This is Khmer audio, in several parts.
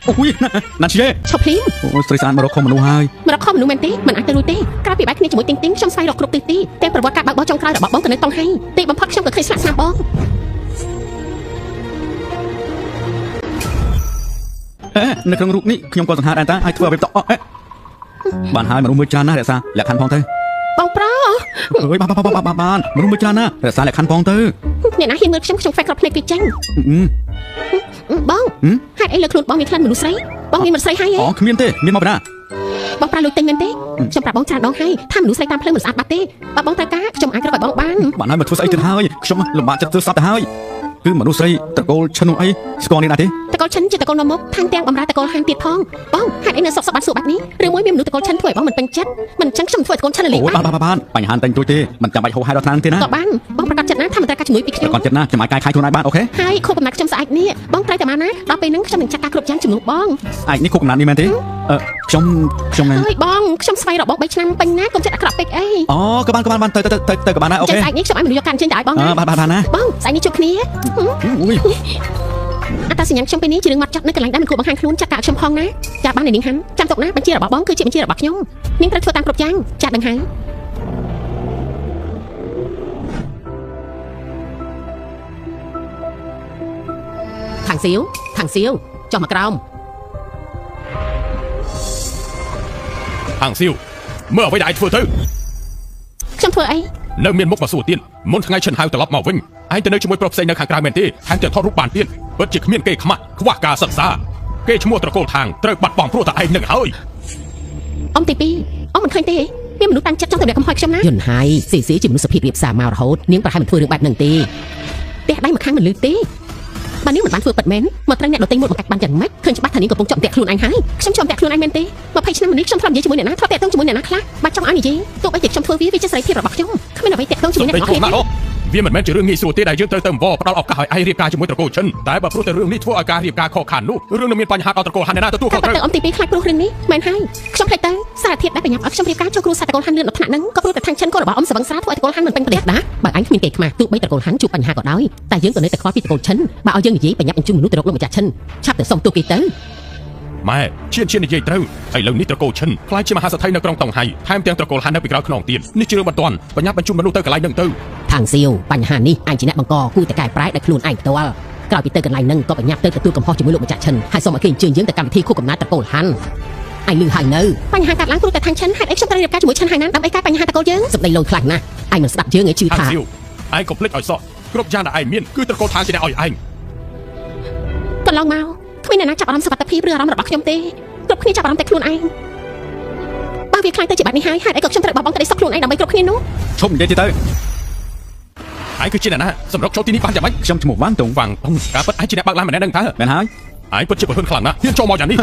អូយណាត់ជា ឈប់ភ្លាម អូស្រីស្អាតមករកខុសមនុស្សហើយ មករកខុសមនុស្សមែនទេមិនអាចទៅរួចទេក្រោយពីបែកគ្នាជាមួយទីងទីងខ្ញុំស្វែងរកគ្រប់ទិសទីទាំងប្រវត្តិការបើកបោះចុងក្រោយរបស់បងទៅនៅតុងហៃទីបំផុតខ្ញុំក៏ឃើញស្លាកស្នាមបង អេនៅក្នុងរូបនេះខ្ញុំក៏សង្ហាដែរតាឲ្យធ្វើអ្វីតអេបានហើយមនុស្សមើលច្រើនណាស់រក្សាលក្ខខណ្ឌផងទៅ បងប្រុស អើយបានបានបានបានមនុស្សមើលច្រើនណាស់រក្សាលក្ខខណ្ឌផងទៅ អ្នកណាហ៊ានមើលខ្ញុំខ្ញុំខ្វែក្រប់ភ្នែកគេចេញបងហេតុអីលើខ្លួនបងមានក្លិនមនុស្សស្រីបងមានមនុស្សស្រីហើយ អូគ្មានទេមានមកពីណា បងប្រាលុយទិញមែនទេខ្ញុំប្រាប់បងច្រើនដងហើយថាមនុស្សស្រីតាមផ្លូវមិនស្អាតបាត់ទេបើបងត្រូវការខ្ញុំអាចរកឲ្យបងបាន បានហើយមកធ្វើស្អីទៀតហើយខ្ញុំលំបាកចិត្តធ្វើស្រាប់ទៅហើយគឺមនុស្សស្រីតកូលឈិននោះអីស្គាល់នេះណាទេ តកូលឈិនជាតកូលនាំមុខថែមទាំងបំរើតកូលហានទៀតផងបងហេតុអីនៅសុកសុកបានសួរបែបនេះឬមួយមានមនុស្សតកូលឈិនធ្វើឲ្យបងមិនពេញចិត្តមិនចឹងខ្ញុំធ្វើឲ្យតកូលឈិនលី អូយបានបានបានបញ្ហាតែងទួយទេមិនចាំបាច់ហូរហែដល់ថ្នាក់ទេណា ក៏បានបងប្រកាសចិត្តណាថាមិនត្រូវការជំនួយពីខ្ញុំ ប្រកាសចិត្តណាខ្ញុំអាចកែខៃខ្លួនឯងបានអូខេ ហើយខូបកំណត់ខ្ញុំស្អែកនេះបងត្រូវតែមកណាដល់ពេលហ្នឹងខ្ញុំនឹងចាត់ការគ្រប់យ៉ាងជំនួសបង ស្អែកនេះខូបកំណត់នេះមែនទេអឺខ្ញុំខ្ញុំ ហើយបងខ្ញុំស្វែងរកបង3ឆ្នាំពេញណាកុំចិត្តអាក្រក់ពេកអី អូក៏បានក៏បានបានទៅទៅទៅទៅក៏បានដែរអូខេ ស្អែកនេះខ្ញុំឲ្យមនុស្សយកកាន់ចេញទៅឲ្យបងណា បានបានបានណា បងស្អែកនេះជួបគ្នា អូយ អត្តសញ្ញាណខ្ញុំពេលនេះជារឿងមកចត់នៅកន្លែងដែលមិនគួរបង្ហាញខ្លួនចាត់ការខ្ញុំផងណាចាបាននាងហាន់ចាំទុកណាបញ្ជារបស់បងគឺជាបញ្ជារបស់ខ្ញុំនាងត្រូវធ្វើតាមគ្រប់យ៉ាងចាដឹងហើយ ខាងសៀវខាងសៀវចុះមកក្រោម ខាងសៀវមើលអ្វីដែលឯងធ្វើទៅ ខ្ញុំធ្វើអី នៅមានមុខមកសួរទៀតមុនថ្ងៃឈិនហៅត្រឡប់មកវិញឯងទៅនៅជាមួយប្រុសផ្សេងនៅខាងក្រៅមែនទេថែមទាំងថតរូបបានទៀតពិតជាគ្មានគេខ្មាស់ខ្វះការសិក្សាគេឈ្មោះត្រកូលខាងត្រូវបាត់បង់ព្រោះតែឯងនឹងហើយ អ៊ំទី2អ៊ំមិនឃើញទេមានមនុស្សតាំងចិត្តចង់ទម្លាក់កំហុសខ្ញុំណា យន្តហើយស៊ីស៊ីជាមនុស្សភាពរៀបសារមករហូតនាងប្រហែលមិនធ្វើរឿងបែបហ្នឹងទេ ផ្ទះដៃមួយខាងមិនលឺទេបើនាងមិនបានធ្វើពិតមែនមកត្រូវអ្នកដទៃមុតមកកាច់បានយ៉ាងម៉េចឃើញច្បាស់ថានាងកំពុងជាប់តាក់ខ្លួនឯងហើយខ្ញុំជាប់តាក់ខ្លួនឯងមែនទេ20ឆ្នាំនេះខ្ញុំធ្លាប់និយាយជាមួយអ្នកណាធ្លាប់តាក់ទងជាមួយអ្នកណាខ្លះបើចង់ឲ្យនិយាយទោះបីជាខ្ញុំធ្វើវាវាជាសេរីភាពរបស់ខ្ញុំគ្មានអ្វីតាក់ទងជាមួយអ្នកទាំងអស់គ្នាទេ វាមិនមែនជារឿងងាយស្រួលទេដែលយើងត្រូវទៅអង្វរផ្ដល់ឱកាសឲ្យឯងរៀបការជាមួយត្រកូលឈិនតែបើព្រោះតែរឿងនេះធ្វើឲ្យការរៀបការខកខាននោះរឿងនឹងមានបញ្ហាដល់ត្រកូលហានណាទទួលខុសត្រូវ តែអ៊ំទី2ខ្លាចព្រោះរឿងនេះមែនហើយខ្ញុំភ្លេចទៅសារធាតុដែលបញ្ញាប់ឲ្យខ្ញុំរៀបការចូលគ្រួសារត្រកូលហានលឿនដល់ថ្នាក់ហ្នឹងក៏ព្រោះតែខាងឈិនក៏របស់អ៊ំសវឹងស្រាធ្វើឲ្យត្រកូលហានមិនពេញផ្ទះ ដាបើឯងគ្មានគេខ្មាស់ទោះបីត្រកូលហានជួបបញ្ហាក៏ដោយតែយើងក៏នៅតែខ្វល់ពីត្រកូលឈិនបើឲ្យយើងនិយាយបញ្ញាប់បញ្ជូនមនុស្សទៅរកលោកម្ចាស់ឈិនឆាប់ទៅសុំទោសគេទៅ ម៉ែឈៀនឈៀននិយាយត្រូវឥឡូវនេះត្រកូលឈិនខ្លាចជាមហាសេដ្ឋីនៅក្រុងតុងហៃថែមទាំងត្រកូលហាននៅពីក្រោយខ្នងទៀតនេះជារឿងបន្ទាន់បញ្ញាប់បញ្ជូនមនុស្សទៅកន្លែងហ្នឹងទៅ ខាងសៀវបញ្ហានេះឯងជាអ្នកបង្កគួរតែកែប្រែដោយខ្លួនឯងផ្ទាល់ក្រោយពីទៅកន្លែងហ្នឹងក៏បញ្ញាប់ទៅទទួលកំហុសជាមួយលោកម្ចាស់ឈិនហើយសូមឲ្យគេអញ្ជើញយើងទៅកម្មវិធីខួបកំណើតត្រកូលហានឯងលឺហើយនៅ បញ្ហាកើតឡើងព្រោះតែខាងឈិនហេតុអីខ្ញុំត្រូវរៀបការជាមួយឈិនហើយណាដើម្បីកែបញ្ហាត្រកូលយើង សម្ដីលយខ្លាំងណាស់ឯងមិនស្ដាប់យើងឯងជឿថា ខាងសៀវឯងកុំភ្លេចឲ្យសោះគ្រប់យ៉ាងដែលឯងមានគឺត្រកូលថាជាអ្នកឲ្យឯង កន្លងមកគ្មានអ្នកណាចាប់អារម្មណ៍សុវត្ថិភាពឬអារម្មណ៍របស់ខ្ញុំទេគ្រប់គ្នាចាប់អារម្មណ៍តែខ្លួនឯងបើវាខ្លាចទៅជាបែបនេះហើយហេតុអីក៏ខ្ញុំត្រូវបោះបង់ក្តីសុខខ្លួនឯងដើម្បីគ្រប់គ្នានោះ ឈប់និយាយទៀតទៅ ឯងគឺជាអ្នកណាសម្រុកចូលទីនេះបានយ៉ាងម៉េច ខ្ញុំឈ្មោះវ៉ាន់តុង វ៉ាងតុងការពិតឯងជាអ្នកបើកឡានម្នាក់ហ្នឹងតើ មែនហើយ ឯងពិតជាប្រហិនខ្លាំងណាស់ហ៊ានចូលមកយ៉ាងនេះ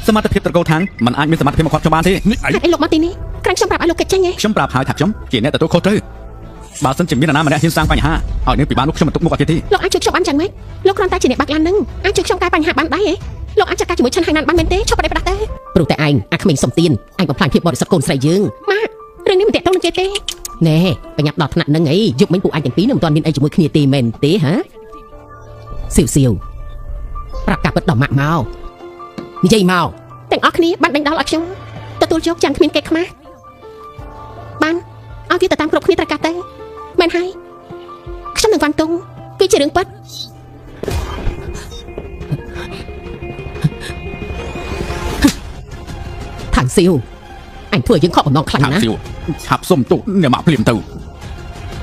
សមត្ថភាពត្រកូលខាងมันអាចមានសមត្ថភាពមកគាត់ខ្ញុំបានទេ នេះឯង ហេតុអីលោកមកទីនេះក្រាញ់ខ្ញុំប្រាប់ឲ្យលោកកិច្ចចេញឯង ខ្ញុំប្រាប់ហើយថាខ្ញុំជាអ្នកទទួលខុសត្រូវបើសិនជាមាននរណាម្នាក់ហ៊ានសាងបញ្ហាឲ្យនឹងពិបាកនោះខ្ញុំមិនទុកមុខឲ្យគេទេ លោកអាចជួយខ្ញុំបានយ៉ាងម៉េចលោកគ្រាន់តែជាអ្នកបើកឡានហ្នឹងអាចជួយខ្ញុំកែបញ្ហាបានដែរឯងលោកអាចចាត់ការជាមួយឈិនហើយណានបានមែនទេឈប់បដិបត្តិទេ ព្រោះតែឯងអាក្មេងសុំទានឯងបំផ្លាញភាពបរិសុទ្ធកូនស្រីយើង ម៉ាក់រឿងនេះមិនតាក់ទងនឹងគេទេ ណែបញ្ញាប់ដល់ថ្នាក់ហ្នឹងអីយប់មិញពួកឯងទាំងពីរនៅមិនទាន់មានអីជាមួយគ្នាទេមែនទេហ៎សៀវសៀវប្រាប់ការពិតដល់ម៉ាក់មកនិយាយមក ទាំងអស់គ្នាបានដេញដោលឲ្យខ្ញុំទទួលយកយ៉ាងគ្មានគេខ្មាស់បានឲ្យវាទៅតាមគ្រប់គ្នាត្រូវការទៅមែនហើយខ្ញុំនឹងវ៉ាន់តុងគឺជារឿងពិត ខាងសៀវអញធ្វើឲ្យយើងខកបំណងខ្លាំងណាស់ ខាងសៀវឆាប់សុំទោសអ្នកម៉ាក់ភ្លាមទៅ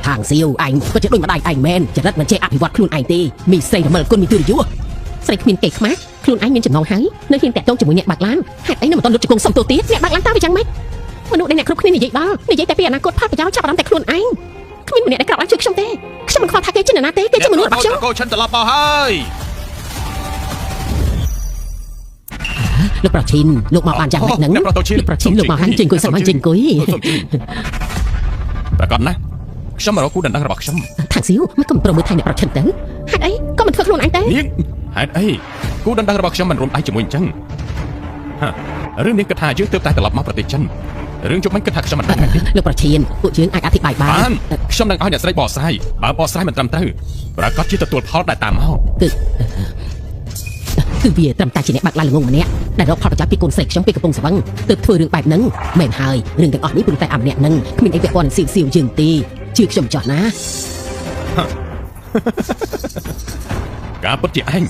ខាងសៀវឯងពិតជាដូចម្ដាយឯងមែនចរិតមិនចេះអភិវឌ្ឍខ្លួនឯងទេមីស្រីរមិលគុណមីទូរយុ ស្រីគ្មានគេខ្មាស់ខ្លួនឯងមានចំណងហើយនៅហ៊ានតាក់ទងជាមួយអ្នកបាក់ឡានហេតុអីនៅមិនទាន់លុតជង្គង់សុំទោសទៀតអ្នកបាក់ឡានតើវាយ៉ាងម៉េចមនុស្សដែលអ្នកគ្រប់គ្នានិយាយដល់និយាយតែពីអនាគតផលប្រយោជន៍ចាប់អារម្មណ៍តែខ្លួនឯងគ្មានម្នាក់ដែលក្រោកឡើងជួយខ្ញុំទេខ្ញុំមិនខ្វល់ថាគេជានរណាទេគេជាមនុស្សរបស់ខ្ញុំ ត្រកូលឈិនត្រឡប់មកហើយ លោកប្រឈិនលោកមកបានយ៉ាងម៉េចហ្នឹង អ្នកប្រតូឈិន លោកប្រឈិនលោកមកហាន់ចេញអង្គុយសិនមកចេញអង្គុយ ប្រកាសណាខ្ញុំមករកគូដណ្ដឹងរបស់ខ្ញុំ ខាងសៀវមិនក៏មិនព្រមមើលថៃអ្នកប្រឈិនទៅ ហេតុអីក៏មិនធ្វើខ្លួនឯងទេ នាងហេតុអីគូដណ្ដឹងរបស់ខ្ញុំមិនរួមដៃជាមួយអញ្ចឹងហារឿងនាងគិតថាយើងទើបតែត្រឡប់មកប្រទេសចិនរឿងជប់មិញគិតថាខ្ញុំមិនដឹងមែនទេ លោកប្រធានពួកយើងអាចអធិប្បាយបា បាន នខ្ញុំនឹងឲ្យអ្នកស្រីបកស្រាយបើបកស្រាយមិនត្រឹមត្រូវប្រកាសជាទទួលផលដែលតាមមក គឺ គឺវាត្រឹមតែជាអ្នកបើកឡានល្ងងម្នាក់ដែលរកផលប្រយោជន៍ពីកូនស្រីខ្ញុំពេលកំពុងស្វឹងទើបធ្វើរឿងបែបហ្នឹងមែនហើយរឿងទាំងអស់នេះព្រោះតែអាម្នាក់ហ្នឹងគ្មានអីពាក់ព័ន្ធនឹងសៀវសៀវយើងទេជឿខ្ញុំចោះណា ការពិតជាឯងឯង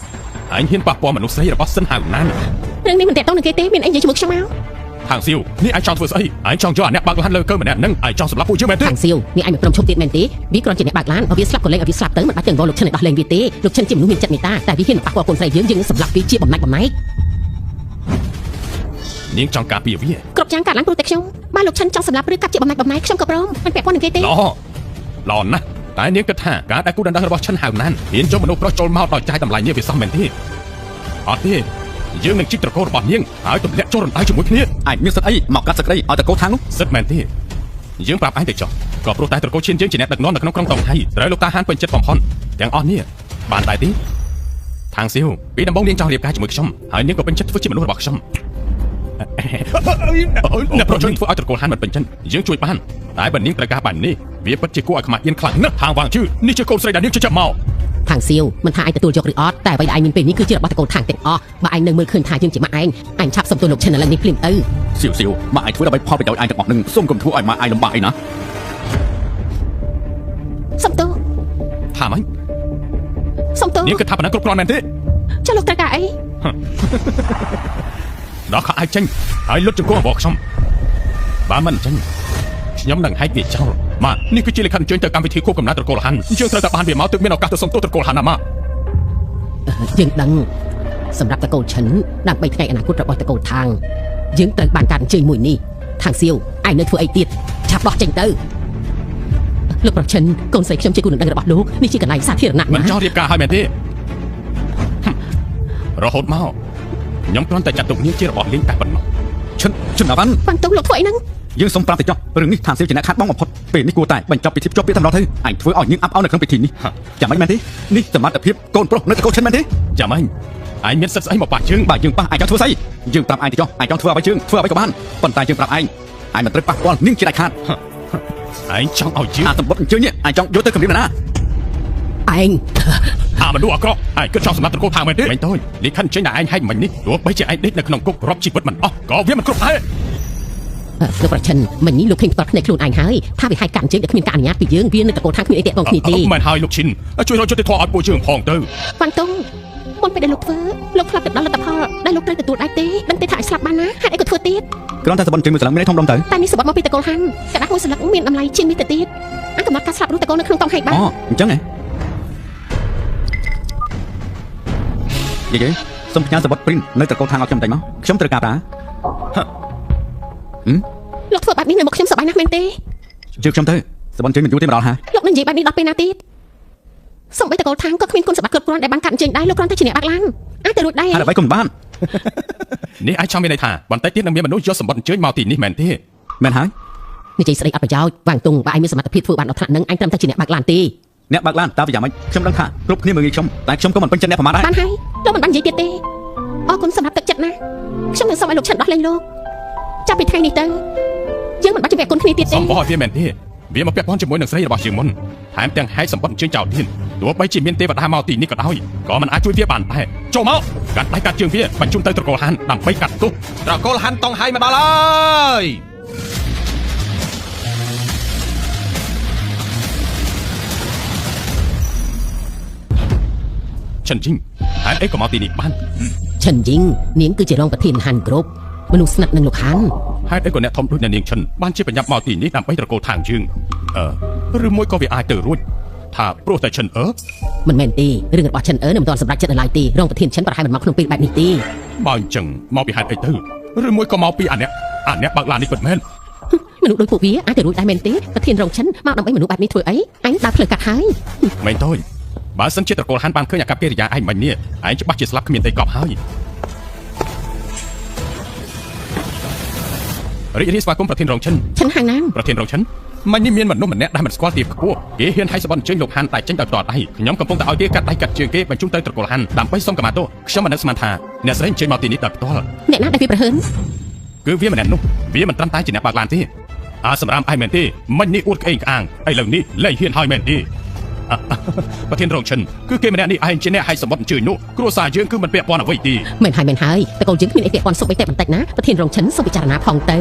ហ៊ានប៉ះពាល់មនុស្សស្រីរបស់សិនហៅណាន រឿងនេះមិនតាក់ទងនឹងគេទេមានអីនិយាយជាមួយខ្ញុំមក ខាងសៀវនេះឯងចង់ធ្វើស្អីឯងចង់យកអាអ្នកបើកឡានលើកើម្នាក់ហ្នឹងឯងចង់សម្លាប់ពួកយើងមែនទេ ខាងសៀវនេះឯងមិនព្រមឈប់ទៀតមែនទេវាគ្រាន់ជាអ្នកបើកឡានបើវាស្លាប់ក៏លែងឲ្យវាស្លាប់ទៅមិនបាច់ទៅអង្វរលោកឈិនឲ្យដោះលែងវាទេលោកឈិនជាមនុស្សមានចិត្តមេត្តាតែវាហ៊ានប៉ះពាល់កូនស្រីយើងយើងនឹងសម្លាប់វាជាបំណាច់បំណែក នាងចង់ការពារវា គ្រប់យ៉ាងកើតឡើងព្រោះតែខ្ញុំបើលោកឈិនចង់សម្លាប់ឬកាប់ជាបំណាច់បំណែកខ្ញុំក៏ព្រមមិនពាក់ព័ន្ធនឹងគេទេ ល្អល្អណាស់តែនាងគិតថាការដែលគូដណ្ដឹងរបស់ឈិនហៅណានហ៊ានយកមនុស្សប្រុសចូលមកដោយចាយតម្លៃនាងវាសោះមែនទេអត់ទេយើងនឹងជីកត្រកូលរបស់នាងហើយទម្លាក់ចូលរណ្ដៅជាមួយគ្នា ឯងមានសិទ្ធិអីមកកាត់សក្តីឲ្យតកោខាងនោះ សិទ្ធមែនទេយើងប្រាប់ឯងទៅចុះក៏ព្រោះតែត្រកូលឈានយើងជាអ្នកដឹកនាំនៅក្នុងក្រុងតងថៃត្រូវលោកតាហានពេញចិត្តបំផុតទាំងអស់នេះបានដែរទេខាងសៀវពីដំបូងនាងចង់រៀបការជាមួយខ្ញុំហើយនាងក៏ពេញចិត្តធ្វើជាមនុស្សរបស់ខ្ញុំអ្នកប្រុសជួយធ្វើឲ្យត្រកូលហានមិនពេញចិត្តយើងជួយបានតែបើនាងត្រូវការបាននេះវាពិតជាគួរឲ្យខ្មាស់អៀនខ្លាំងណាស់ហាងវាងជឺនេះជាកូនស្រីដែលនាងជិះមក ខាងសៀវមិនថាឯងទទួលយកឬអត់តែអ្វីដែលឯងមានពេលនេះគឺជារបស់តកូលខាងទាំងអស់បើឯងនៅមើលឃើញថាយើងជាម៉ាក់ឯងឯងឆាប់សុំទោសលោកឈិនឥឡូវនេះភ្លាមទៅ សៀវសៀវម៉ាក់ឯងធ្វើដើម្បីផលប្រយោជន៍ឯងទាំងអស់នឹងសូមកុំធ្វើឲ្យម៉ាក់ឯងលំបាកអីណា សុំទោស ថាម៉េច សុំទោស នាងគិតថាប៉ុណ្ណឹងគ្រប់គ្រាន់មែនទេ ចុះលោកត្រូវការអី ដល់ខោឯងចេញហើយលុតជង្គង់របស់ខ្ញុំបើមិនអញ្ចឹងខ្ញុំនឹងហែកវាចោលម៉ានេះគឺជាលិខិតអញ្ជើញទៅកម្មវិធីខួបកំណើតត្រកូលហានយើងត្រូវតែបានវាមកទើបមានឱកាសទៅសុំទោសត្រកូលហានណាម៉ា យើងដឹងសម្រាប់តកូលឈិនដើម្បីថ្ងៃអនាគតរបស់តកូលខាងយើងត្រូវបានការអញ្ជើញមួយនេះខាងសៀវឯងនៅធ្វើអីទៀតឆាប់ដោះចេញទៅលោកប្រឈិនកូនស្រីខ្ញុំជាគូនឹងដឹងរបស់លោកនេះជាកន្លែងសាធារណៈ មិន ណា ចង់រៀបការហើយមែនទេរហូតមកខ្ញុំគ្រាន់តែចាត់ទុកនាងជារបស់លេងតែប៉ុណ្ណោះ ឈិនឈិនណាវ៉ាន់ វ៉ាន់តុងលោកធ្វើអីហ្នឹង យើងសូមប្រាប់ទៅចុះរឿងនេះឋានសៀវជាអ្នកខាត់បងបំផុតពេលនេះគួរតែបញ្ចប់ពិធីភ្ជាប់ពាក្យតែម្ដងទៅឯងធ្វើឲ្យនាងអាប់អោននៅក្នុងពិធីនេះចាំមិនមែនទេនេះសមត្ថភាពកូនប្រុសនៅតកូលឈិនមែនទេ ចាំឯងឯងមានសិទ្ធិស្អីមកប៉ះជើង បើយើងប៉ះឯងចង់ធ្វើស្អីយើងប្រាប់ឯងទៅចុះឯងចង់ធ្វើអ្វីជើងធ្វើអ្វីក៏បានប៉ុន្តែយើងប្រាប់ឯងឯងមិនត្រូវប៉ះពាល់នាងជាដាច់ខាត ឯងចង់ឲ្យជើង អាសម្បត្តិអញ្ជើញនេះឯងចង់យកទៅគម្រាមណា ឯង អាមនុស្សអាក្រក់ឯងគិតចង់សម្រាប់ត្រកូលខាងមែនទេមិនតូចលិខិតចេញតែឯងហែកមិញនេះទោះបីជាឯងដេកនៅក្នុងគុករាប់ជីវិតមិនអស់ក៏វាមិនគ្រប់ដែរ លោកប្រឈិនមិញនេះលោកឃើញផ្ទាល់ភ្នែកខ្លួនឯងហើយថាវាហែកកាត់អញ្ជើញដែលគ្មានការអនុញ្ញាតពីយើងវានៅតកូលខាងគ្មានអីតាក់ទងគ្នាទេ មិនហើយលោកឈិនជួយរកយុត្តិធម៌ឲ្យពួកយើងផងទៅ វ៉ាន់តុងមុនពេលដែលលោកធ្វើលោកធ្លាប់ទៅដល់លទ្ធផលដែលលោកត្រូវទទួលដែរទេដឹងទេថាឲ្យស្លាប់បានណាហេតុអីក៏ធ្វើទៀត គ្រាន់តែសម្បត្តិអញ្ជើញមួយសន្លឹកមានធំដុំទៅ តែនេះសម្បត្តិមកពីតកូលហាន់กระดาษមួយសន្លឹកមានតម្លៃជាងនេះទៅទៀតអាចកំណត់ការស្លាប់របស់តកូលនៅក្នុងតង់ហែកបាន អូអញ្ចឹងហ៎យាយសូមផ្ញើសម្បត្តិព្រីននៅត្រកូលខាងឲ្យខ្ញុំបន្តិចមកខ្ញុំត្រូវការប្រើ លោកធ្វើបែបនេះនៅមុខខ្ញុំសប្បាយណាស់មែនទេ ជឿខ្ញុំទៅសម្បត្តិអញ្ជើញមិនយូរទេមកដល់ហា លោកនឹងនិយាយបែបនេះដល់ពេលណាទៀតសូម្បីតកូលខាងក៏គ្មានគុណសម្បត្តិគ្រប់គ្រាន់ដែលបានកាត់អញ្ជើញដែរលោកគ្រាន់តែជាអ្នកបាក់ឡានអាចទៅរួចដែរ ហើយអ្វីក៏មិនបាន នេះឯងចង់មានន័យថាបន្តិចទៀតនឹងមានមនុស្សយកសម្បត្តិអញ្ជើញមកទីនេះមែនទេ មែនហើយ និយាយស្ដីអត់ប្រយោជន៍វាងតុងបើឯងមានសមត្ថភាពធ្វើបានដល់ថ្នាក់ហ្នឹងឯងត្រឹមតែជាអ្នកបើកឡានទេ អ្នកបើកឡានតើវាយ៉ាងម៉េចខ្ញុំដឹងថាគ្រប់គ្នាមើលងាយខ្ញុំតែខ្ញុំក៏មិនពេញចិត្តអ្នកប្រមាថដែរ បានហើយលោកមិនបាននិយាយទៀតទេអរគុណសម្រាប់ទឹកចិត្តណាខ្ញុំនឹងសូមឲ្យលោកឆិនដោះលែងលោកចាប់ពីថ្ងៃនេះទៅយើងមិនបាច់ជំពាក់គុណគ្នាទៀតទេ សំបោះឲ្យវាមែនទេវាមកពាក់ព័ន្ធជាមួយនឹងស្រីរបស់យើងមុនថែមទាំងហែកសម្បត្តិអញ្ជើញចោលទៀតទោះបីជាមានទេវតាមកទីនេះក៏ដោយក៏មិនអាចជួយវាបានដែរចូលមកកាត់ដៃកាត់ជើងវាបញ្ជូនទៅត្រកូលហានដើម្បីកាត់ទោស ត្រកូលហាន់តង់ហៃមកដល់ហើយ ឈិនជីងហេតុអីក៏មកទីនេះបាន ឈិនយីងនាងគឺជារងប្រធានហាន់គ្រប់មនុស្សស្និទ្ធនឹងលោកហាន់ ហេតុអីក៏អ្នកធំដូចអ្នកនាងឈិនបានជាប្រញាប់មកទីនេះដើម្បីត្រកូលខាងយើងអឺឬមួយក៏វាអាចទៅរួចថាព្រោះតែឈិនអឺ មិនមែនទេរឿងរបស់ឈិនអឺនៅមិនទាន់សម្រេចចិត្តនៅឡើយទេរងប្រធានឈិនប្រហែលមិនមកក្នុងពេលបែបនេះទេ បើអញ្ចឹងមកពីហេតុអីទៅឬមួយក៏មកពីអាអ្នកបើកឡាននេះពិតមែន មនុស្សដូចពួកវាអាចទៅរួចដែរមែនទេប្រធានរងឈិនមកដើម្បីមនុស្សបែបនេះធ្វើអីឯងដើរផ្លូវកាត់ហើយ មែនតើបើសិនជាត្រកូលហានបានឃើញអាកប្បកិរិយាឯងមិញនេះឯងច្បាស់ជាស្លាប់គ្មានទេកប់ហើយរីករាយស្វាគមន៍ប្រធានរងឈិន ឆិនហាងណាន ប្រធានរងឈិនមិញនេះមានមនុស្សម្នាក់ដែលមិនស្គាល់ទីខ្ពស់គេហ៊ានឲ្យសម្បត្តិអញ្ជើញលោកហានតែចេញដោយផ្ទាល់ដៃខ្ញុំកំពុងតែឲ្យគេកាត់ដៃកាត់ជើងគេបញ្ជូនទៅត្រកូលហានដើម្បីសុំកម្មាទោសខ្ញុំមិននឹកស្មានថាអ្នកស្រីអញ្ជើញមកទីនេះដោយផ្ទាល់ អ្នកណាដែលវាប្រហើន គឺវាម្នាក់នោះវាមិនត្រឹមតែជាអ្នកបើកឡានទេអាសម្រាមឯងមែនទេមិញនេះអួតក្អេងក្អាងឥឡូវនេះលែងហ៊ានហើយមែនទេ ประธานรองเฉินคือเกมเนี่ยนี่ไอ้เจเนี่ยให้สมบัติเจอนุครัวซาเยืองคือมันเปียกปอนเอาไว้ดี ไม่หายไม่หายแต่กูยังมีไอเปียกปอนส่งไปแต่มันแตกนะประธานรองเฉินส่งไปจารณาพองเตอ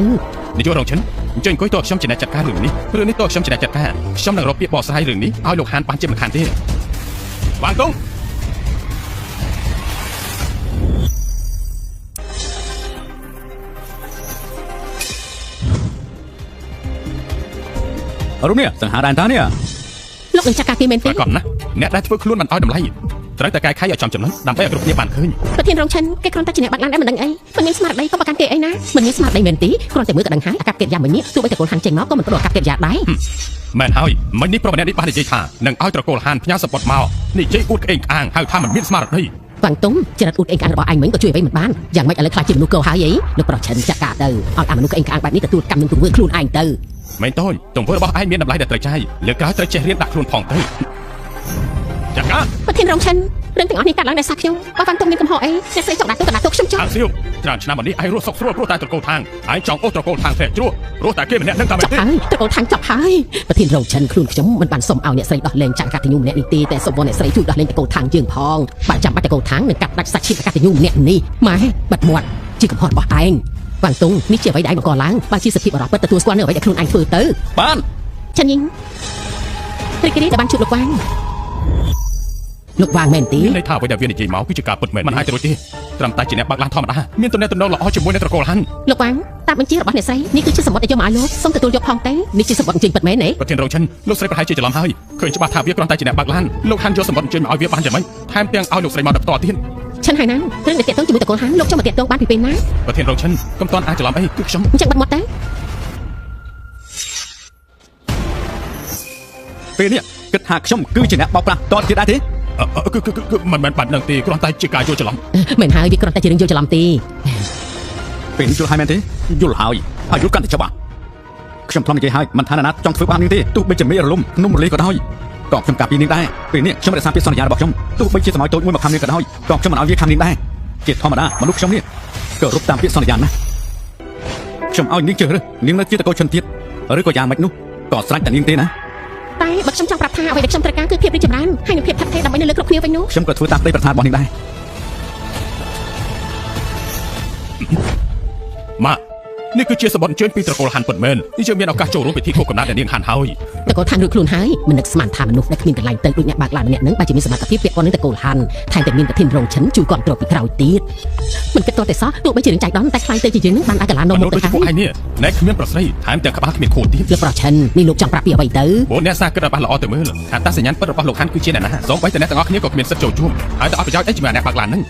นายกรองเฉินเจนก้อยตัวช่ำจะจัดการเรื่องนี้เรื่องนี้ตัวช่ำจะจัดการช่ำหนังรบเปียกปอสายเรื่องนี้เอาหลกหันปานเจ็บมันขันที่วางตรง อารมณ์เนี่ยสังหารแดนตาเนี่ย លោកនឹងចាត់ការគេមែនទេ ประกอบนะเนี่ยได้ធ្វើខ្លួនมันเอาดำไรត្រូវតែកែខៃឲ្យចំចំណុចដើម្បីឲ្យគ្រប់គ្នាបានឃើញ ប្រធានរងឈិនគេគ្រាន់តែជាអ្នកបាក់ឡានដែរមិនដឹងអីមិនមានស្មារតីក៏ប្រកាន់គេអីណាមិនមានស្មារតីមែនទេគ្រាន់តែមើលក៏ដឹងហើយអាកប្បកិរិយាមួយនេះទោះបីតកូលហាន់ចេញមកក៏មិនប្រដអាកប្បកិរិយាដែរ មែនហើយមិញនេះប្រុសម្នាក់នេះបាននិយាយថានឹងឲ្យត្រកូលហានផ្ញើសពតមកនិយាយអួតក្អេងក្អាងហៅថាមិនមានស្មារតី វ៉ាងតុងចរិតអួតក្អេងក្អាងរបស់ឯងមិញក៏ជួយអ្វីមិនបានយ៉ាងម៉េចឥឡូវខ្លាចជាមនុស្សកោហើយអីលោកប្រុសឈិនចាត់ការទៅឲ្យអាមនុស្សក្អេងក្អាងបែបនេះទទួលកម្មនឹងទង្វើខ្លួនឯងទៅ មែនតូនទង្វើរបស់ឯងមានតម្លៃដែលត្រូវចាយលើក្រោយត្រូវចេះរៀនដាក់ខ្លួនផងទៅចាត់ការ ប្រធានរងឈិនរឿងទាំងអស់នេះកើតឡើងដោយសារខ្ញុំបើវ៉ាងតុងមានកំហុសអីអ្នកស្រីចង់ដាក់ទោសក៏ដាក់ទោសខ្ញុំចង់ អាសៀវច្រើនឆ្នាំមកនេះឯងរស់សុខស្រួលព្រោះតែត្រកូលខាងឯងចង់អូសត្រកូលខាងធ្លាក់ជ្រោះព្រោះតែគេម្នាក់នឹងតែមិនទេ ចប់ហើយត្រកូលខាងចប់ហើយប្រធានរងឈិនខ្លួនខ្ញុំមិនបានសុំឲ្យអ្នកស្រីដោះលែងចាក់កតញ្ញូម្នាក់នេះទេតែសុំវអ្នកស្រីជួយដោះលែងត្រកូលខាងយើងផងបើចាំបាច់ត្រកូលខាងនឹងកាត់ដាច់សាច់ឈាមកតញ្ញូម្នាក់នេះម៉ែបាត់មាត់ជាកំហុសរបស់ឯងវ៉ាងតុងនេះជាអ្វីដែលឯងបង្កឡើងបើជាសភាពអរពិតទទួលស្គាល់នៅអ្វីដែលខ្លួនឯងធ្វើទៅ បាន ឆិនយីងរីករាយដែលបានជួបលោកវ៉ាង លោកវ៉ាងមែនទេ មានន័យថាអ្វីដែលវានិយាយមកគឺជាការពិតមែនមិនអាចទៅរួចទេត្រឹមតែជាអ្នកបើកឡានធម្មតាមានទំនាក់ទំនងល្អជាមួយនឹងត្រកូលហាន់ លោកវ៉ាងតាមបញ្ជារបស់អ្នកស្រីនេះគឺជាសម្បត្តិដែលយកមកឲ្យលោកសូមទទួលយកផងទៅ នេះជាសម្បត្តិអញ្ជើញពិតមែនទេ ប្រធានរងឈិនលោកស្រីប្រហែលជាច្រឡំហើយឃើញច្បាស់ថាវាគ្រាន់តែជាអ្នកបើកឡានលោកហាន់យកសម្បត្តិអញ្ជើញមកឲ្យវាបានយ៉ាងម៉េចថែមទាំងឲ្យលោកស្រីមកដល់ផ្ទាល់ទៀត ឆិនហើយណារឿងដែលតាក់ទងជាមួយតកូលហានលោកចង់មកតាក់ទងបានពីពេលណា ប្រធានរងឈិនកុំទាន់អាចច្រឡំអីគឺខ្ញុំ អញ្ចឹងបាត់មាត់ទៅ ពេលនេះគិតថាខ្ញុំគឺជាអ្នកបោកប្រាស់តទៀតដែរទេ គឺគឺមិនមែនបាត់នឹងទេគ្រាន់តែជាការយល់ច្រឡំ មែនហើយវាគ្រាន់តែជារឿងយល់ច្រឡំទេ ពេលនេះយល់ហើយមែនទេយល់ហើយហើយយល់កាន់តែច្បាស់ខ្ញុំធ្លាប់និយាយហើយមិនថាណាចង់ធ្វើបាបនាងទេទោះបីជាមេរលំភ្នំរលាយក៏ដោយក៏ខ្ញុំការពីនាងដែរពេលនេះខ្ញុំរក្សាពាក្យសន្យារបស់ខ្ញុំទោះបីជាសម័យតូចមួយមកខំនាងក៏ដោយក៏ខ្ញុំមិនឲ្យវាខំនាងដែរជាធម្មតាមនុស្សខ្ញុំនេះក៏រົບតាមពាក្យសន្យាណាស់ខ្ញុំឲ្យនាងជ្រើសរើសនាងនៅជាតកូលឈិនទៀតឬក៏យ៉ាងម៉េចនោះក៏ស្រេចតែនាងទេណា តែបើខ្ញុំចង់ប្រាប់ថាអ្វីដែលខ្ញុំត្រូវការគឺភាពរីកចម្រើនហើយនិងភាពថិតថេរដើម្បីនៅលើគ្រប់គ្នាវិញនោះ ខ្ញុំក៏ធ្វើតាមក្តីប្រាថ្នារបស់នាងដែរ ម៉ាក់នេះគឺជាសម្បត្តិអញ្ជើញពីត្រកូលហាន់ពិតមែននេះយើងមានឱកាសចូលរួមពិធីខួបកំណើតអ្នកនាងហាន់ហើយ តកូលខាងរួចខ្លួនហើយមិននឹកស្មានថាមនុស្សដែលគ្មានកន្លែងទៅដូចអ្នកបើកឡានម្នាក់នឹងបើជាមានសមត្ថភាពពាក់ព័ន្ធនឹងតកូលហាន់ថែមទាំងមានប្រធានរងឈិនជួយគ្រប់គ្រងពីក្រោយទៀត មិនគិតតែសោះទោះបីជារឿងចៃដន្យតែខ្លាយទៅជាយើងនឹងបានឲ្យកលាន មនុស្ស មកទៅហើយ ដូចពួកឯងនេះណែគ្មានប្រស្រីថែមទាំងក្បាលគ្មានខួរទៀត លោកប្រុសឈិននេះលោកចង់ប្រាប់ពីអ្វីទៅ ពួកអ្នកសាគិតឲ្យបានល្អទៅមើលថាតើសញ្ញាណពិតរបស់លោកហាន់គឺជាអ្នកណាសូម្បីតែអ្នកទាំងអស់គ្នាក៏គ្មានសិទ្ធិចូលជួបហើយតែអត់ប្រយោជន៍អីជាមួយអ្នកបើកឡានហ្នឹង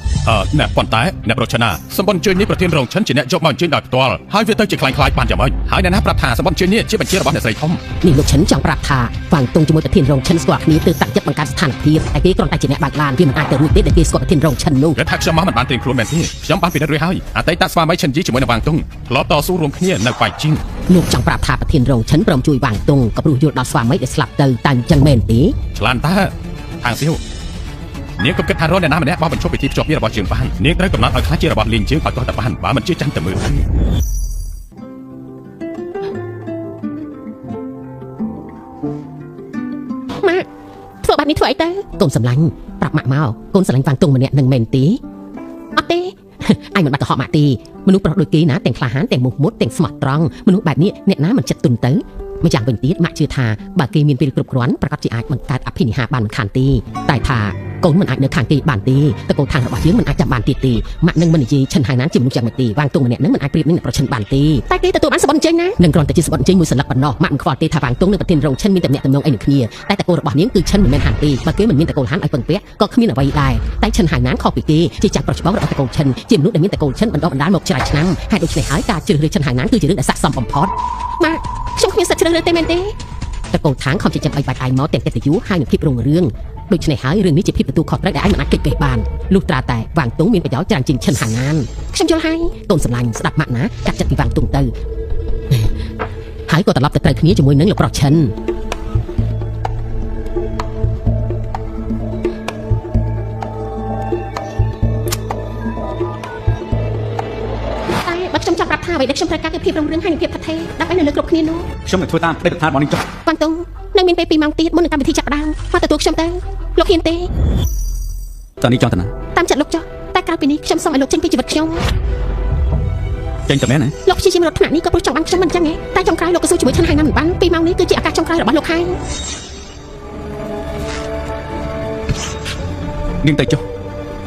អ្នកប៉ុន្តែអ្នកប្រឆាណាសម្បត្តិអញ្ជើញនេះប្រធានរងឈិនជាអ្នកយកមកអញ្ជើញដោយផ្ទាល់ហើយវាទៅជាខ្លាយៗបានយ៉ាងម៉េចហើយអ្នកណាប្រាប់ថាសម្បត្តិអញ្ជើញនេះជាបញ្ជារបស់អ្នកស្រីធំ នេះលោកឈិនចង់ប្រាប់ថាវ៉ាងតុងជាមួយប្រធានរងឈិនស្គាល់គ្នាទើបតាំងចិត្តបង្កើតស្ថានភាពតែគេគ្រាន់តែជាអ្នកបើកឡានវាមិនអាចទៅរួចទេដែលគេស្គាល់ប្រធានរងឈិននោះ គេថាខ្ញុំមកមិនបានត្រៀមខ្លួនមែនទេខ្ញុំបានពិនិត្យរួចហើយអតីតស្វាមីឈិនយីជាមួយនឹងវ៉ាងតុងធ្លាប់តស៊ូរួមគ្នានៅប៉ៃជីង លោកចង់ប្រាប់ថាប្រធានរងឈិនព្រមជួយវ៉ាងតុងក៏ព្រោះយល់ដល់ស្វាមីដែលស្លាប់ទៅតែអញ្ចឹងមែនទេ ឆ្លានតើខាងសៀវនាងក៏គិតថារកអ្នកណាម្នាក់បោះបញ្ឈប់ពិធីភ្ជាប់ពាក្យរបស់យើងបាននាងត្រូវកំណត់ឲ្យខ្លះជារបស់លៀងជើងឲ្យទាស់តែបានបើមិនជឿចាំតែមើល ម៉ាក់ធ្វើបែបនេះធ្វើអីទៅ កូនសម្លាញ់ប្រាប់ម៉ាក់មកកូនសម្លាញ់វ៉ាងតុងម្នាក់នឹងមែនទេ អត់ទេ ឯងមិនបាត់កុហកម៉ាក់ទេមនុស្សប្រុសដូចគេណាទាំងក្លាហានទាំងមោះមុតទាំងស្មោះត្រង់មនុស្សបែបនេះអ្នកណាមិនចិត្តទុនទៅម្យ៉ាងវិញទៀតម៉ាក់ជឿថាបើគេមានពេលគ្រប់គ្រាន់ប្រកាសជាអាចបង្កើតអភិនិហាបានមិនខានទេតែថាកូនមិនអាចនៅខាងគេបានទេតកូលខាងរបស់យើងមិនអាចចាំបានទៀតទេម៉ាក់នឹងមិននិយាយឈិនហើយណាជាមនុស្សយ៉ាងម៉េចទេវ៉ាងតុងម្នាក់នឹងមិនអាចប្រៀបនឹងអ្នកប្រឈិនបានទេ តែគេទទួលបានសម្បត្តិអញ្ជើញណា នឹងគ្រាន់តែជាសម្បត្តិអញ្ជើញមួយសន្លឹកប៉ុណ្ណោះម៉ាក់មិនខ្វល់ទេថាវ៉ាងតុងនឹងប្រធានរងឈិនមានតំណែងតំណងអីនឹងគ្នាតែតកូលរបស់នាងគឺឈិនមិនមែនហាន់ទេបើគេមិនមានតកូលហាន់ឲ្យពឹងពាក់ក៏គ្មានអ្វីដែរតែឈិនហើយណានខុសពីគេជាចាស់ប្រុសច្បងរបស់តកូលឈិនជាមនុស្សដែលមានតកូលឈិនបណ្ដុះបណ្ដាលមកច្រើនឆ្នាំហើយដូច្នេះហើយការជ្រើសរើសឈិនហើយណានគឺជារឿងដែលស័ក្តិសមបំផុត ម៉ាក់ខ្ញុំគ្មានសិទ្ធិជ្រើសរើសទេមែនទេ តកូលខាងខំចិញ្ចឹមឲ្យបាច់ឯងមកទាំងកិត្តិយសហើយនឹងភាពរុងរឿងដូច្នេះហើយរឿងនេះជាភាពទទួលខុសត្រូវដែលឯងមិនអាចគេចវេះបានលុះត្រាតែវ៉ាងតុងមានប្រយោជន៍ច្រើនជាងឈិនហាណាន ខ្ញុំយល់ហើយ កូនសម្លាញ់ស្ដាប់ម៉ាក់ណាកាត់ចិត្តពីវ៉ាងតុងទៅហើយក៏ត្រឡប់ទៅត្រូវគ្នាជាមួយនឹងលោកប្រុសឈិន តែបើខ្ញុំចង់ប្រាប់ថាអ្វីដែលខ្ញុំត្រូវការគឺភាពរុងរឿងហើយនិងភាពថិតថេរដើម្បីនៅលើគ្រប់គ្នានោះ ខ្ញុំនឹងធ្វើតាមក្តីប្រាថ្នារបស់នាងចុះ វ៉ាងតុង នៅមានពេល2ម៉ោងទៀតមុននឹងកម្មវិធីចាប់ផ្ដើមមកទទួលខ្ញុំទៅលោកហ៊ានទេ តើនេះចង់ទៅណា តាមចិត្តលោកចុះតែក្រៅពីនេះខ្ញុំសូមឲ្យលោកចេញពីជីវិតខ្ញុំ ចេញតែមែនហ៎ លោកព្យាយាមរត់ថ្នាក់នេះក៏ព្រោះចង់បានខ្ញុំមិនចឹងហ៎តែចុងក្រោយលោកក៏ស៊ូជាមួយឆាន់ហើយណាមិនបាន2ម៉ោងនេះគឺជាឱកាសចុងក្រោយរបស់លោកហើយ នាងទៅចុះ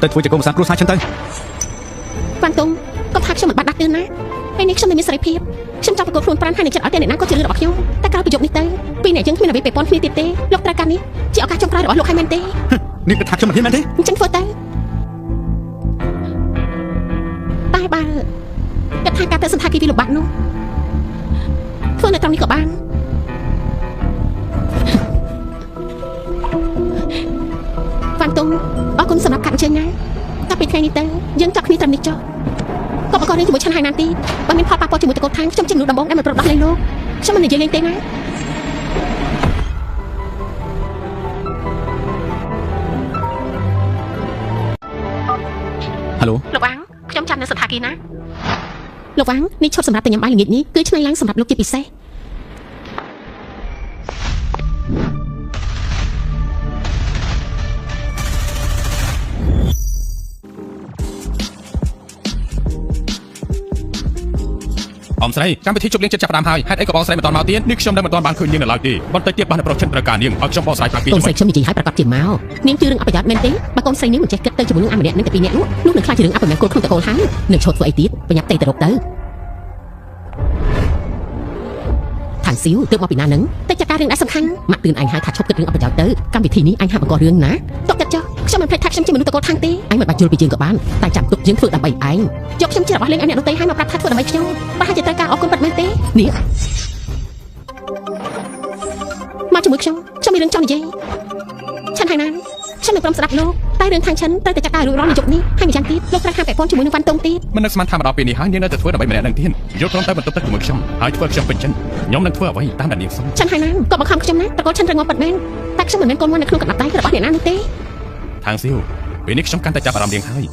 ទៅធ្វើជាកូនសាគ្រួសារฉันទៅ វ៉ាន់តុងក៏ថាខ្ញុំមិនបាត់ដាស់តឿនណាពេលនេះខ្ញុំមិនមានសេរីភាពខ្ញុំចង់ប្រកួតខ្លួនប្រាណហើយនឹងចិត្តឲ្យតែអ្នកណាក៏ជារឿងរបស់ខ្ញុំតែក្រោយពីយប់នេះទៅពីអ្នកយើងគ្មានអ្វីពាក់ព័ន្ធគ្នាទៀតទេលោកត្រូវការនេះជាឱកាសចុងក្រោយរបស់លោកហើយមែនទេ នាងគិតថាខ្ញុំមិនហ៊ានមែនទេ អញ្ចឹងធ្វើទៅតែបើគិតថាការទៅសន្តាគារវាលំបាកនោះធ្វើនៅត្រង់នេះក៏បានវ៉ាន់តុងអរគុណសម្រាប់ការអញ្ជើញណាតែពីថ្ងៃនេះទៅយើងចាប់គ្នាត្រឹមនេះចុះក៏បកករឿងជាមួយឆាន់ហើយណានទីបើមានផលប៉ះពាល់ជាមួយតកូលខាងខ្ញុំជាមនុស្សដំបូងដែលមិនព្រមដោះលែងលោកខ្ញុំមិននិយាយលេងទេណា ហៅឡូ លោកវ៉ាងខ្ញុំចាំនៅសន្តាគារណាលោកវ៉ាងនេះឈប់សម្រាប់តែញ៉ាំបាយល្ងាចនេះគឺឆ្នៃឡើងសម្រាប់លោកជាពិសេស អមស្រីកម្មវិធីជប់លៀងចិត្តចាប់ផ្ដើមហើយហេតុអីក៏បងស្រីមិនទាន់មកទៀតនេះខ្ញុំនៅមិនទាន់បានឃើញនាងនៅឡើយទេបន្តិចទៀតបានប្រុសចិនត្រូវការនាងឲ្យខ្ញុំបកស្រាយប្រាប់ពី កូនស្រីខ្ញុំនិយាយឲ្យប្រកាសជាមក នាងជឿរឿងអប្រយោជន៍មែនទេបើកូនស្រីនាងមិនចេះគិតទៅជាមួយនឹងអាម្នាក់នឹងតែពីរនាក់នោះនោះនឹងខ្លាចជារឿងអពមង្គលក្នុងតកូលហើយ នឹងឈប់ធ្វើអីទៀតបញ្ញាប់តេទៅរកទៅខាងស៊ីវទើបមកពីណានឹង តែចាត់ការរឿងដែលសំខាន់ ម៉ាក់ទឿនអញឲ្យថាឈប់គិតរឿងអប្រយោជន៍ទៅកម្មវិធីនេះអញហាក់បង្ករឿងណា ຕົកចិត្តចុះខ្ញុំមិនភ្លេចថាខ្ញុំជាមនុស្សតកូលខាងទេ អញមិនបាច់យល់ពីយើងក៏បានតែចាំទុកយើងធ្វើដើម្បីឯង យកខ្ញុំជារបស់លេងឲ្យអ្នកដទៃឲ្យមកប្រាប់ថាធ្វើដើម្បីខ្ញុំប្រហែលជាត្រូវការអរគុណពិតមែនទេ នេះ មកជាមួយខ្ញុំខ្ញុំមានរឿងចង់និយាយឆាន់ហើយណាខ្ញុំនឹងព្រមស្ដាប់លោកតែរឿងខាងឆិនត្រូវតែចាត់ការរួចរាល់នៅយប់នេះហើយម្យ៉ាងទៀតលោកត្រូវហាមពាក់ព័ន្ធជាមួយនឹងវ៉ាន់តុងទៀត មិននឹកស្មានថាមកដល់ពេលនេះហើយនាងនៅតែធ្វើដើម្បីម្នាក់នឹងទៀតយល់ព្រមទៅបន្ទប់ទឹកជាមួយខ្ញុំហើយធ្វើខ្ញុំពេញចិត្តខ្ញុំនឹងធ្វើអ្វីតាមដែលនាងសុំ ឆាន់ហើយណាក៏បង្ខំខ្ញុំណាតកូលឆិនរងំពិតមែនតែខ្ញុំមិនមែនកូនមាន់នៅក្នុងកណ្ដាប់ដៃរបស់អ្នកណានោះទេ ខាងស៊ីវពេលនេះខ្ញុំកាន់តែចាប់អារម្មណ៍នាងហើយ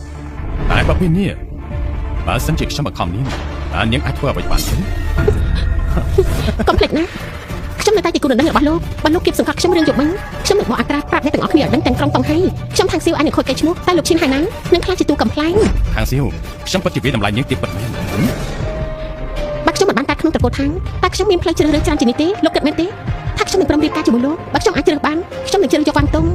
តែបើពេលនេះបើសិនជាខ្ញុំបង្ខំនាងតើនាងអាចធ្វើអ្វីបានទេ កុំភ្លេចណាខ្ញុំនៅតែជាគូដណ្ដឹងរបស់លោកបើលោកគៀបសង្កត់ខ្ញុំរឿងយប់មិញខ្ញុំនឹងបកអត្រាប្រាប់អ្នកទាំងអស់គ្នាឲ្យដឹងទាំងក្រុងតុងហៃខ្ញុំខាងសៀវអាចនឹងខូចកេរ្តិ៍ឈ្មោះតែលោកឈិនហើយណានឹងខ្លាចជាទូកំប្លែង ខាងស៊ីវខ្ញុំពិតជាវាតម្លៃនាងទៀតពិតមែន បើខ្ញុំមិនបានកាត់ក្នុងត្រកូលខាងតែខ្ញុំមានផ្លូវជ្រើសរើសច្រើនជាងនេះទេលោកគិតមែនទេថាខ្ញុំនឹងព្រមរៀបការជាមួយលោកបើខ្ញុំអាចជ្រើសបានខ្ញុំនឹងជ្រើសយកវ៉ាន់តុង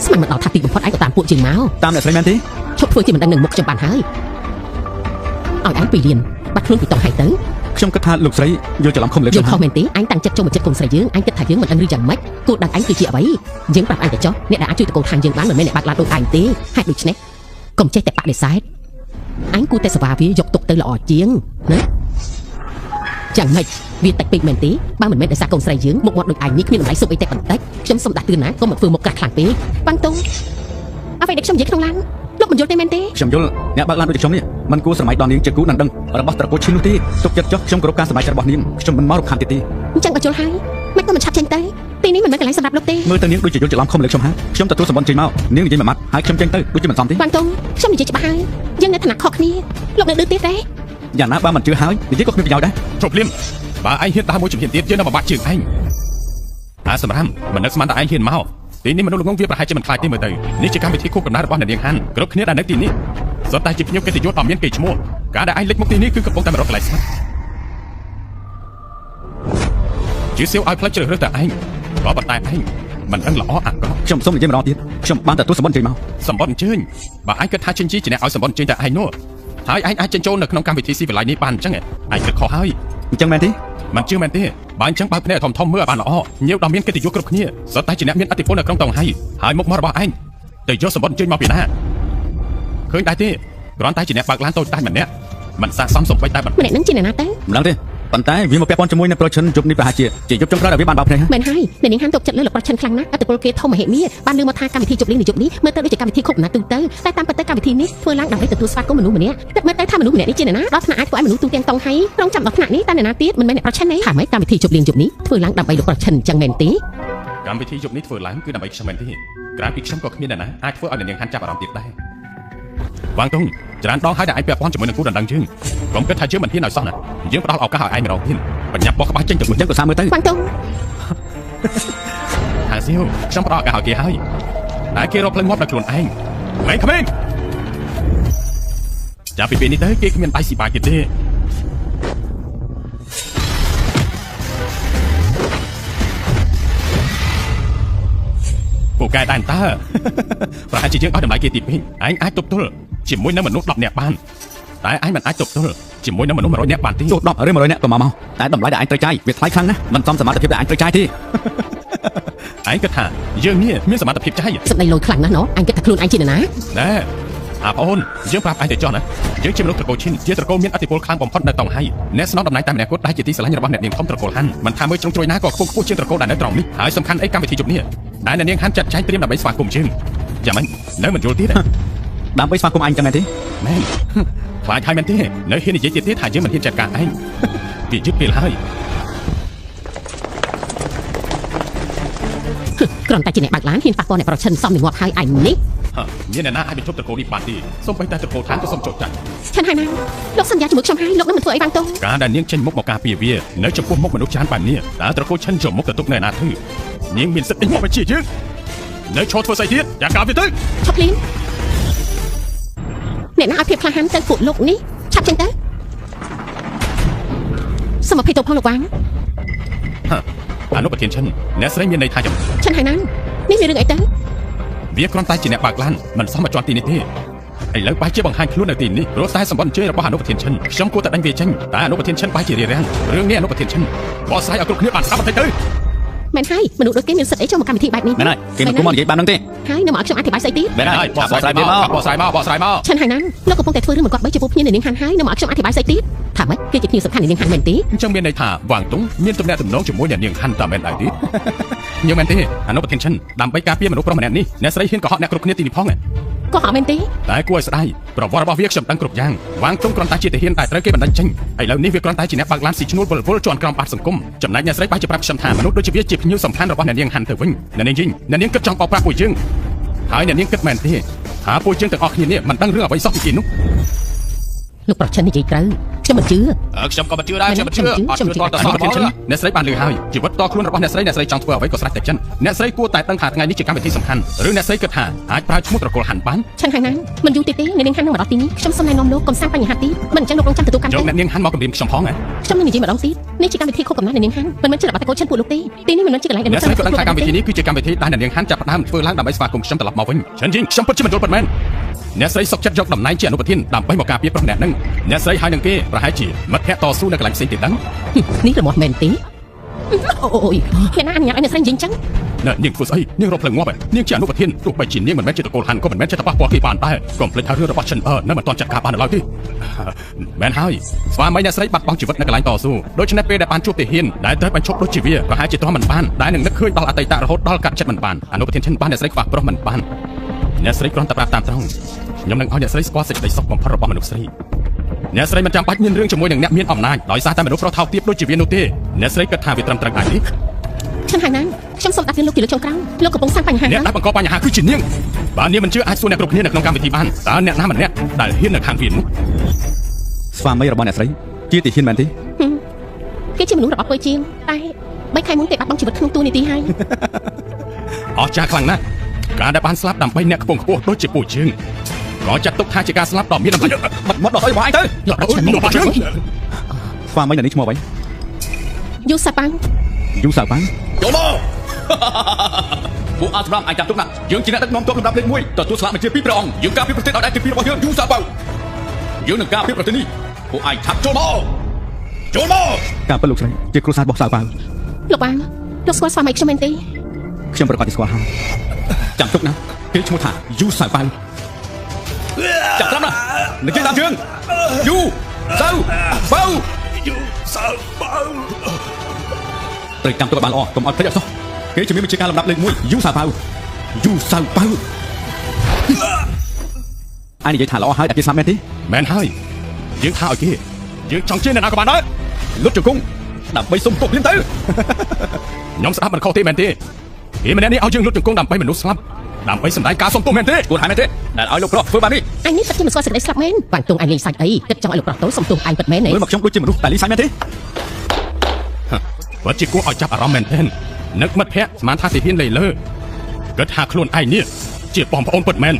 ស្មានមកដល់ថាទីបំផុតឯងក៏តាមពួកយើងមក តាមអ្នកស្រីមែនទេ ឈប់ធ្វើជាមិនដឹងនឹងមុខខ្ញុំបានហើយឲ្យឯងពីរលានបាត់ខ្លួនពីតង់ហើយទៅ ខ្ញុំគិតថាលោកស្រីយល់ច្រឡំខំលើ យ ខ្ញុំហើយ ល់ខុសមែនទេអញតាំងចិត្តចូលមកចិត្តកូនស្រីយើងអញគិតថាយើងមិនដឹងឬយ៉ាងម៉េចគោលដៅអញគឺជាអ្វីយើងប្រាប់អញទៅចុះអ្នកដែលអាចជួយតកូលខាងយើងបានមិនមែនអ្នកបាក់ឡានដូចឯងទេហេតុដូច្នេះកុំចេះតែបដិសេធអញគួរតែសវ៉ាវាយកទុកទៅល្អជាងណាយ៉ាងម៉េចវាតិចពេកមែនទេបើមិនមែនដោយសារកូនស្រីយើងមុខមាត់ដូចឯងនេះគ្មានតម្លៃសុំអីតែបន្តិចខ្ញុំសុំដាស់តឿនណាកុំមកធ្វើមុខក្រាស់ខ្លាំងពេក វ៉ាន់តុងអ្វីដែលខ្ញុំនិយាយក្នុងឡានលោកមិនយល់ទេមែនទេ ខ្ញុំយល់អ្នកបើកឡានដូចខ្ញុំនេះមិនគួរស្រមៃដល់នាងជាគូដណ្ដឹងរបស់ត្រកូលឈីនោះទេទុកចិត្តចុះខ្ញុំគោរពការសម្រេចចិត្តរបស់នាងខ្ញុំមិនមករំខានទៀតទេ អញ្ចឹងក៏យល់ហើយមិនក៏មិនឆាប់ចេញទៅទីនេះមិនមែនកន្លែងសម្រាប់លោកទេ មើលទៅនាងដូចជាយល់ច្រឡំខំលើខ្ញុំហាខ្ញុំទទួលសម្បត្តិចេញមកនាងនិយាយមួយម៉ាត់ហើយខ្ញុំចេញទៅដូចជាមិនសមទេ វ៉ាន់តុងខ្ញុំនិយាយច្បាស់ហើយយើងនៅឋានៈខុសគ្នាលោកនៅឌឺទៀតទេ យ៉ាងណាបើមិនជឿហើយនិយាយក៏គ្មានប្រយោជន៍ដែរ ជប់លៀមបើឯងហ៊ានដើរមួយជំហានទៀតយើងនឹងបំបាក់ជើងឯងអាសម្រាប់មិននឹកស្មានតែឯងហ៊ានមកទីនេះមនុស្សល្ងងវាប្រហែលជាមិនខ្លាចទេមើលទៅនេះជាកម្មវិធីខួបកំណើតរបស់អ្នកនាងហាន់គ្រប់គ្នាដែលនៅទីនេះសុទ្ធតែជាភ្ញៀវកិត្តិយសដ៏មានកេរ្តិ៍ឈ្មោះការដែលឯងលេចមុខទីនេះគឺកំពុងតែមករកកន្លែងស្ងាត់ជាសៀវឲ្យផ្លូវជ្រើសរើសតែឯងក៏ប៉ុន្តែឯងមិនដឹងល្អអាក្រក់ ខ្ញុំសូមនិយាយម្ដងទៀតខ្ញុំបានទទួលសម្បត្តិចេញមក សម្បត្តិអញ្ជើញបើឯងគិតថាចិញ្ជីជាអ្នកឲ្យសម្បត្តិអញ្ជើញតែឯងនោះហើយឯងអាចចិញ្ចូលនៅក្នុងកម្មវិធីស៊ីវិល័យនេះបានអញ្ចឹងឯងគិតខុសហើយ អញ្ចឹងមែនទេ មិនជឿមែនទេបើអញ្ចឹងបើកភ្នែកឲ្យធំធំមើលឲ្យបានល្អញៀវដល់មានកិត្តិយសគ្រប់គ្នាសុទ្ធតែជាអ្នកមានឥទ្ធិពលនៅក្រុងតង់ហៃហើយមុខមាត់របស់ឯងទៅយកសម្បត្តិអញ្ជើញមកពីណាឃើញដែរទេគ្រាន់តែជាអ្នកបើកឡានតូចតាចម្នាក់មិនស័ក្តិសមសំបីតែបន្ ម្នាក់នឹងជាអ្នកណាទៅ មិនដឹងទេប៉ុន្តែវាមកពាក់ព័ន្ធជាមួយនឹងប្រូឈិនយប់នេះប្រហែលជាជាយប់ចុងក្រោយដែលវាបានបើកភ្នែក មែនហើយអ្នកនាងហានទុកចិត្តលើលោកប្រុសឆិនខ្លាំងណាស់អត្តពលគេធំមហិមាបានលើមកថាកម្មវិធីជប់លៀងនៅយប់នេះមើលទៅដូចជាកម្មវិធីខុបណាទូទៅតែតាមពិតទៅកម្មវិធីនេះធ្វើឡើងដើម្បីទទួលស្វាគមន៍មនុស្សម្នាក់គិតមើលទៅថាមនុស្សម្នាក់នេះជាអ្នកណាដល់ថ្នាក់អាចធ្វើឲ្យមនុស្សទូទាំងតង់ហៃរងចាំដល់ថ្នាក់នេះតែអ្នកណាទៀតមិនមែនអ្នកប្រុសឆិនទេ ថាម៉េចកម្មវិធីជប់លៀងយប់នេះធ្វើឡើងដើម្បីលោកប្រឆិនអញ្ចឹងមែនទេ កម្មវិធីយប់នេះធ្វើឡើងគឺដើម្បីខ្ញុំមែនទេក្រៅពីខ្ញុំក៏គ្មានអ្នកណាអាចធ្វើឲ្យអ្នកនាងហាន់ចាប់អារម្មណ៍ទៀតដែរ វ៉ាងតុងច្រើនដងហើយដែលឯងពាក់ព័ន្ធជាមួយនឹងគូដណ្ដឹងយើងកុំគិតថាយើងមិនហ៊ានឲ្យសោះណាយើងផ្ដល់ឱកាសឲ្យឯងម្ដងទៀតបញ្ញាប់បោះក្បាលចេញទៅ អញ្ចឹងក៏សាមើលទៅ វ៉ាងតុង ហាសៀវខ្ញុំផ្ដល់ឱកាសឲ្យគេហើយតែគេរកផ្លូវងាប់ដល់ខ្លួនឯងក្មេងក្មេងចាប់ពីពេលនេះទៅគេគ្មានដៃស៊ីបាយទៀតទេពួកកែដែរតើប្រហែលជាយើងឲ្យតម្លៃគេទីពេកឯងអាចទប់ទល់ជាមួយនឹងមនុស្ស10នាក់បានតែឯងមិនអាចទប់ទល់ជាមួយនឹងមនុស្ស100នាក់បានទេ ទោះ10ឬ100នាក់ក៏មកមកតែតម្លៃដែលឯងត្រូវចាយវាថ្លៃខ្លាំងណាស់មិនសមសមត្ថភាពដែលឯងត្រូវចាយទេ ឯងគិតថាយើងនេះមានសមត្ថភាពចាយ សម្ដីលយខ្លាំងណាស់ណោះអញគិតថាខ្លួនឯងជានរណា ណែអាបងអូនយើងប្រាប់ឯងទៅចុះណាយើងជាមនុស្សត្រកូលឈិនជាត្រកូលមានឥទ្ធិពលខ្លាំងបំផុតនៅតុងហៃអ្នកស្នងតំណែងតែម្នាក់គត់ដែលជាទីស្រឡាញ់របស់អ្នកនាងធំត្រកូលហាន់មិនថាមើលជ្រុងជ្រោយណាក៏ខ្ពង់ខ្ពស់ជាងត្រកូលដែលនៅត្រង់នេះហើយសំខាន់អីកម្មវិធីជប់នេះដែលអ្នកនាងហាន់ចាត់ចែងត្រៀមដើម្បីស្វាគមន៍យើងយ៉ាងម៉េចនៅមិនយល់ទៀត ដើម្បីស្វាគមន៍ឯងចឹងមែនទេ មែនខ្លាចហើយមែនទេនៅហ៊ាននិយាយទៀតទេថាយើងមិនហ៊ានចាត់ការឯងវាយឺតពេលហើយ គ្រាន់តែជាអ្នកបើកឡានហ៊ានប៉ះពាល់អ្នកប្រឈិនសំនឹងងាប់ហើយឯងនេះ មានអ្នកណាអាចបញ្ឈប់ត្រកូលនេះបានទេសូម្បីតែត្រកូលឋានក៏សូមចុចចាច់ ឆាន់ហើយណាលោកសន្យាជាមួយខ្ញុំហើយលោកនឹងមិនធ្វើអីវ៉ាងតុង ការដែលនាងចេញមុខមកការពារវានៅចំពោះមុខមនុស្សច្រើនបែបនេះតើត្រកូលឈិនយកមុខទៅទុកនៅណាធ្វើនាងមានសិទ្ធិអីមកបញ្ជាយើងនៅឈរធ្វើស្អីទៀតយ៉ាងការវាទៅ ឈប់ភ្លាមអ្នកណាឲ្យភាពក្លាហានទៅពួកលោកនេះឆាប់ចេញទៅសូមអភ័យទោសផងលោកវ៉ាង អនុប្រធានឈិនអ្នកស្រីមានន័យថាយ៉ាង ឆាន់ហើយណានេះមានរឿងអីទៅ វាគ្រាន់តែជាអ្នកបើកឡានមិនសមមកជាន់ទីនេះទេឥឡូវបែរជាបង្ហាញខ្លួននៅទីនេះព្រោះតែសម្បត្តិអញ្ជើញរបស់អនុប្រធានឈិនខ្ញុំគួរតែដេញវាចេញតែអនុប្រធានឈិនបែរជារារាំងរឿងនេះអនុប្រធានឈិនបកស្រាយឲ្យគ្រប់គ្នាបានស្ដាប់បន្តិចទៅ មែនហើយមនុស្សដូចគេមានសិទ្ធិអីចូលមកកម្មវិធីបែបនេះ មែនហើយគេមិនគួរមកនិយាយបានហ្នឹងទេ ហើយនៅមកឲ្យខ្ញុំអធិប្បាយស្អីទៀត មែនហើយបកស្រាយវាមក បកស្រាយមកបកស្រាយមក ឆាន់ហើយណាលោកកំពុងតែធ្វើរឿងមិនគាត់បីចំពោះភ្ញៀវនៅនាងហាន់ហើយនៅមកឲ្យខ្ញុំអធិប្បាយស្អីទៀតថាម៉េចគេជាភ្ញៀវសំខាន់នៅនាងហាន់មែនទេ អញ្ចឹងមានន័យថាវ៉ាងតុងមានទំនាក់ទំនងជាមួយអ្នកនាងហាន់តាមែនដែរទេ ខ្ញុំមែនទេអនុប្រធានឈិនដើម្បីការពារមនុស្សប្រុសម្នាក់នេះអ្នកស្រីហ៊ានកុហកអ្នកគ្រប់គ្នាទីនេះផង ក៏ហក់មែនទេ តែគួរឲ្យស្ដាយប្រវត្តិរបស់វាខ្ញុំដឹងគ្រប់យ៉ាងវ៉ាងតុងគ្រាន់តែជាទាហានតែត្រូវគេបណ្ដេញចេញឥឡូវនេះវាគ្រាន់តែជាអ្នកបើកឡានស៊ីឈ្នួលវិលវល់ជាន់ក្រោមបាតសង្គមចំណែកអ្នកស្រីបែរជាប្រាប់ខ្ញុំថាមនុស្សដូចជាវាជាភ្ញៀវសំខាន់របស់អ្នកនាងហាន់ទៅវិញអ្នកនាងយីងអ្នកនាងគិតចង់បោកប្រាស់ពួកយើងហើយអ្នកនាងគិតមែនទេថាពួកយើងទាំងអស់គ្នានេះមិនដឹងរឿងអ្វីសោះពីគេនោះ លោកប្រឈិននិយាយត្រូវខ្ញុំមិនជឿ ខ្ញុំក៏មិនជឿដែរខ្ញុំមិនជឿអត់ជឿតតែសោះ អនុប្រធានឈិនអ្នកស្រីបានលឺហើយជីវិតផ្ទាល់ខ្លួនរបស់អ្នកស្រីអ្នកស្រីចង់ធ្វើអ្វីក៏ស្រេចតែចិត្តអ្នកស្រីគួរតែដឹងថាថ្ងៃនេះជាកម្មវិធីសំខាន់ឬអ្នកស្រីគិតថាអាចប្រើឈ្មោះត្រកូលហាន់បាន ឆាន់ហើយណាមិនយូរទៀតទេនៅនាងហាន់នឹងមកដល់ទីនេះខ្ញុំសូមណែនាំលោកកុំសាងបញ្ហាទៀតមិនអញ្ចឹងលោករងចាំទទួលកម្ម យក ទេ អ្នកនាងហាន់មកគំរាមខ្ញុំផងហ៎ ខ្ញុំនឹងនិយាយម្ដងទៀតនេះជាកម្មវិធីខួបកំណត់នៅនាងហាន់មិនមែនជារបស់តកូលឈិនពួកលោកទេទីនេះមិនមែនជាកន្លែងដែល អ្នកស្រីក៏ដឹងថាកម្មវិធីនេះគឺជាកម្មវិធីដែលអ្នកនាងហាន់ចាប់ផ្ដើមធ្វើឡើងដើម្បីស្វាគមន៍ខ្ញុំត្រឡប់មកវិញឈិនយីងខ្ញុំពិតជាមិនយល់ពិតមែនអ្នកស្រីសុកចិត្តយកតំណែងជាអនុប្រធានដើម្បីមកការពារប្រុសម្នាក់នឹងអ្នកស្រីហើយនឹងគេប្រហែលជាមិត្តភក្តិតស៊ូនៅកន្លែងផ្សេងទៀតដឹង នេះរមាស់មែនទេអូយ អ្នកណាអនុញ្ញាតឲ្យអ្នកស្រីនិយាយអញ្ចឹង ណែនាងធ្វើស្អីនាងរកផ្លូវងាប់នាងជាអនុប្រធានទោះបីជានាងមិនមែនជាតកូលហាន់ក៏មិនមែនជាតប៉ះពាល់គេបានដែរកុំភ្លេចថារឿងរបស់ឈិនអឺនៅមិនទាន់ចាត់ការបាននៅឡើយទេមែនហើយស្វាមីអ្នកស្រីបាត់បង់ជីវិតនៅកន្លែងតស៊ូដូច្នេះពេលដែលបានជួបទាហានដែលត្រូវបញ្ឈប់ដូចជាវាប្រហែលជាទ្រាំមិនបានដែលនឹងនឹកឃើញដល់អតីតរហូតដល់កាត់ចិត្តមិនបានអនុប្រធានឈិនបានអ្នកស្រីខ្វះប្រុសមិនបានអ្នកស្រីគ្រាន់តែប្រាប់តាមត្រង់ខ្ញុំនឹងឲ្យអ្នកស្រីស្គាល់សេចក្តីសុខបំផុតរបស់មនុស្សស្រីអ្នកស្រីមិនចាំបាច់មានរឿងជាមួយនឹងអ្នកមានអំណាចដោយសារតែមនុស្សប្រុសថោកទាបដូចជាវានោះទេអ្នកស្រីគិតថាវាត្រឹមត្រូវដែរទេ ឆាន់ហើយណាខ្ញុំសូមដាក់រឿងលោកជាលើកចុងក្រោយលោកកំពុងសាងបញ្ហា អ្នកដែលបង្កបញ្ហាគឺជានាងបើនាងមិនជឿអាចសួរអ្នកគ្រប់គ្នានៅក្នុងកម្មវិធីបានតើអ្នកណាម្នាក់ដែលហ៊ាននៅខាងវានោះ ស្វាមីរបស់អ្នកស្រីជាទាហានមែនទេ គេជាមនុស្សរបស់ពើជាងតែ3ខែមុនគេបាត់បង់ជីវិតក្នុងទូនីតិហើយ អស្ចារ្យខ្លាំងណាស់ការដែលបានស្លាប់ដើម្បីអ្នកខ្ពង់ខ្ពស់ដូចជាពួកយើងក៏ចាត់ទុកថាជាការស្លាប់ដ៏មានតម្លៃ បាត់មាត់ដល់ស្អីរបស់ឯងទៅ លោកប្រជើង ស្វាមីអ្នកនេះឈ្មោះអ្វី យូសាប៉ាង យូសាប៉ាង ចូលមកពួកអាសម្រាប់អាចចាំទុកណាយើងជាអ្នកដឹកនាំទ័ពលំដាប់លេខ1ទទួលស្លាកបញ្ជាពីព្រះអង្គយើងការពារប្រទេសដល់ដែនទី2របស់យើងយូសាបៅយើងនឹងការពារប្រទេសនេះពួកឯងឆាប់ចូលមកចូលមក ការពិតលោកស្រីជាគ្រួសាររបស់សាវប៉ាវ លោកបាងលោកស្គាល់ស្វាមីខ្ញុំមែនទេ ខ្ញុំប្រកាសជាស្គាល់ហើយចាំទុកណាគេឈ្មោះថាយូសាវប៉ាវ ចាប់ត្រាំណានិយាយតាមយើងយូសាវបៅយូសាវបៅ ត្រូវចាំទុកឲ្យបានល្អកុំឲ្យភ្លេចអត់សោះគេជាមានបញ្ជាការលំដាប់លេខ1យូសាវប៉ាវយូសាវប៉ាវអញនិយាយថាល្អហើយតែគេស្លាប់មែនទេ មែនហើយយើងថាឲ្យគេយើងចង់ជឿអ្នកណាក៏បានដែរ លុតជង្គង់ដើម្បីសុំទោសភ្លាមទៅ ខ្ញុំស្ដាប់មិនខុសទេមែនទេគេម្នាក់នេះឲ្យយើងលុតជង្គង់ដើម្បីមនុស្សស្លាប់ ដើម្បីសម្ដែងការសុំទោសមែនទេ គួរហើយមែនទេដែលឲ្យលោកប្រុសធ្វើបែបនេះ អញនេះពិតជាមិនស្គាល់សេចក្តីស្លាប់មែន វ៉ាងតុងឯងលេងសាច់អីគិតចង់ឲ្យលោកប្រុសតូចសុំទោសឯងពិតមែនទេ មើលមកខ្ញុំដូចជាមនុស្សតែលីសាច់មែនទេ ពិតជាគួរឲ្យចាប់អារម្មណ៍មែនទែននឹកមិត្តភក្តិស្មានថាទាហានលេលើគិតថាខ្លួនឯងនេះជាបងប្អូនពិតមែន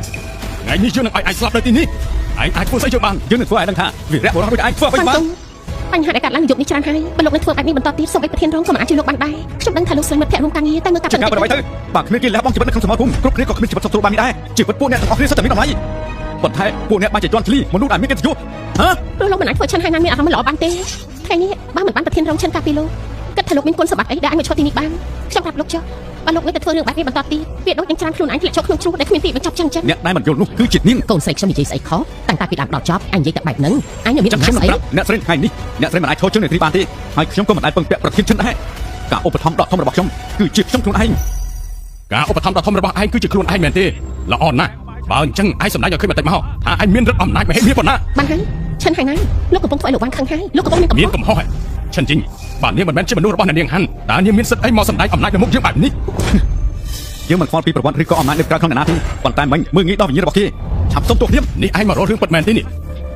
ថ្ងៃនេះយើងនឹងឲ្យឯងស្លាប់នៅទីនេះឯងអាចធ្វើស្អីយើងបាន យើងនឹងធ្វើឲ្យដឹងថាវីរៈបុរសដូចឯងធ្វើអ្វីបាន វ៉ាងតុងបញ្ហាដែលកើតឡើងនៅយុគនេះច្រើនហើយបើលោកនៅធ្វើបែបនេះបន្តទៀតសូមឲ្យប្រធានរងក៏មិនអាចជួយលោកបានដែរខ្ញុំដឹងថាលោកស្លាញ់មិត្តភក្តិរួមការងារតែមើលការ ជាការប្រໄວទៅបើគ្មានគេលះបង់ជីវិតនៅក្នុងសមរភូមិគ្រប់គ្នាក៏គ្មានជីវិតសុខស្រួលបាននេះដែរជីវិតពួកអ្នកទាំងអស់គ្នាសុទ្ធតែមានតម្លៃប៉ុន្តែពួកអ្នកបានជាជន់ឈ្លីមនុស្សដែលមានកិត្តិយសហ៎ ព្រោះលោកមិនអាចធ្វើឆាន់ហើយណាមានអារម្មណ៍មិនល្អបានទេថ្ងៃនេះបើមិនបានប្រធានរងឆាន់កាពីលោកគិតថាលោកមានគុណសម្បត្តិអីដែលអាចមកឈរទីនេះបានខ្ញុំប្រាប់លោកចុះបើលោកនៅតែធ្វើរឿងបែបនេះបន្តទៀតវាដូចនឹងច្រានខ្លួនឯងធ្លាក់ចូលក្នុងជ្រោះដែលគ្មានទីបញ្ចប់ចឹងចឹង អ្នកដែលមិនយល់នោះគឺជានាង កូនស្រីខ្ញុំនិយាយស្អីខុសតាំងតែពីដើមដល់ចប់អញនិយាយតែបែបហ្នឹងអញនៅមាន ចាំខ្ញុំ អំណាចស្អី នឹងប្រាប់អ្នកស្រីថ្ងៃនេះអ្នកស្រីមិនអាចឈរជើងនារីបានទេហើយខ្ញុំក៏មិនអាចពឹងពាក់ប្រធានឈិនដែរការឧបត្ថម្ភដ៏ធំរបស់ខ្ញុំគឺជាខ្ញុំខ្លួនឯង ការឧបត្ថម្ភដ៏ធំរបស់ឯងគឺជាខ្លួនឯងមែនទេល្អណាស់បើអញ្ចឹងឯងសម្ដែងឲ្យឃើញបន្តិចមកថាឯងមានឫទ្ធិអំណាចមហិមាប៉ុណ្ណា បានហើយឆិនហើយណាលោកកំពុងធ្វើឲ្យលោកវ៉ាងខឹងហើយលោកកំពុងមានកំហុស មានកំហុសហើយឈិនជីងបើនាងមិនមែនជាមនុស្សរបស់អ្នកនាងហាន់តើនាងមានសិទ្ធិអីមកសម្ដែងអំណាចនៅមុខយើងបែបនេះ យើងមិនខ្វល់ពីប្រវត្តិឬក៏អំណាចនៅក្រៅក្នុងអ្នកណាទេប៉ុន្តែមិញមើលងាយដល់វិញ្ញាណរបស់គេឆាប់សុំទោសខ្ញុំ នេះឯងមករករឿងពិតមែនទេនេះ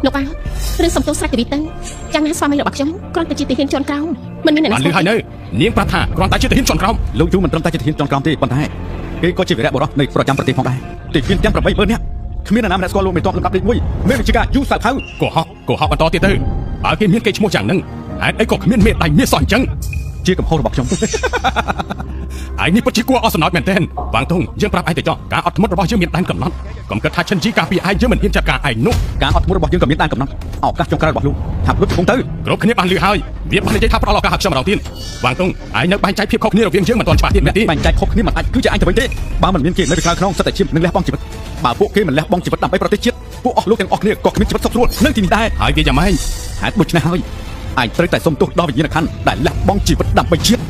លោកវ៉ាងរឿងសំទោសស្រេចទៅវីទៅយ៉ាងណាស្វាមីរបស់ខ្ញុំគ្រាន់តែជាទាហានជាន់ក្រោមមិនមានអ្នកណា បានលឺហើយនៅនាងប្រាប់ថាគ្រាន់តែជាទាហានជាន់ក្រោម លោកយូមិនត្រឹមតែជាទាហានចុងក្រោមទេប៉ុន្តែគេក៏ជាវីរៈបុរសនៃប្រចាំប្រទេសផងដែរទាហានទាំង80000នាក់គ្មាននរណាម្នាក់ស្គាល់លោកមេតបលំដាប់លេខ1មេវិជ្ជាការយូសាផៅ កុហកកុហកបន្តទៀតទៅបើគេមានគេឈ្មោះយ៉ាងហ្នឹងហេតុអីក៏គ្មានមេដៃមាសសោះអញ្ចឹង ជាកំហុសរបស់ខ្ញុំ ឯងនេះពិតជាគួរអស់សំណោចមែនទែនវ៉ាងតុងយើងប្រាប់ឯងទៅចោះការអត់ធ្មត់របស់យើងមានដែនកំណត់កុំគិតថាឈិនជីការពីឯងយើងមិនហ៊ានចាត់ការឯងនោះ ការអត់ធ្មត់របស់យើងក៏មានដែនកំណត់ឱកាសចុងក្រោយរបស់លោកថាប់លុតកំពុងទៅ គ្រប់គ្នាបានលឺហើយវាបាននិយាយថាផ្ដល់ឱកាសឲ្យខ្ញុំម្ដងទៀតវ៉ាងតុងឯងនៅបែងចែកភាពខុសគ្នារវាងយើងមិនទាន់ច្បាស់ទៀតមែនទេ បែងចែកខុសគ្នាមិនអាចគឺជាអញទៅវិញទេបើមិនមានគេនៅពីក្រៅខ្នងសិតតែឈាមនឹងលះបង់ជីវិតបើពួកគេមិនលះបង់ជីវិតដើម្បីប្រទេសជាតិពួកអស់លោកទាំងអស់គ្នាក៏គ្មានជីវិតសុខស្រួលនៅទីនេះដែរ ហើយវាយ៉ាងម៉េច ហេតុដូច្នេះហើយឯងត្រូវតែសុំទោសដល់វិញ្ញាណក្ខន្ធដែលលះបង់ជីវិតដើម្បីជាតិ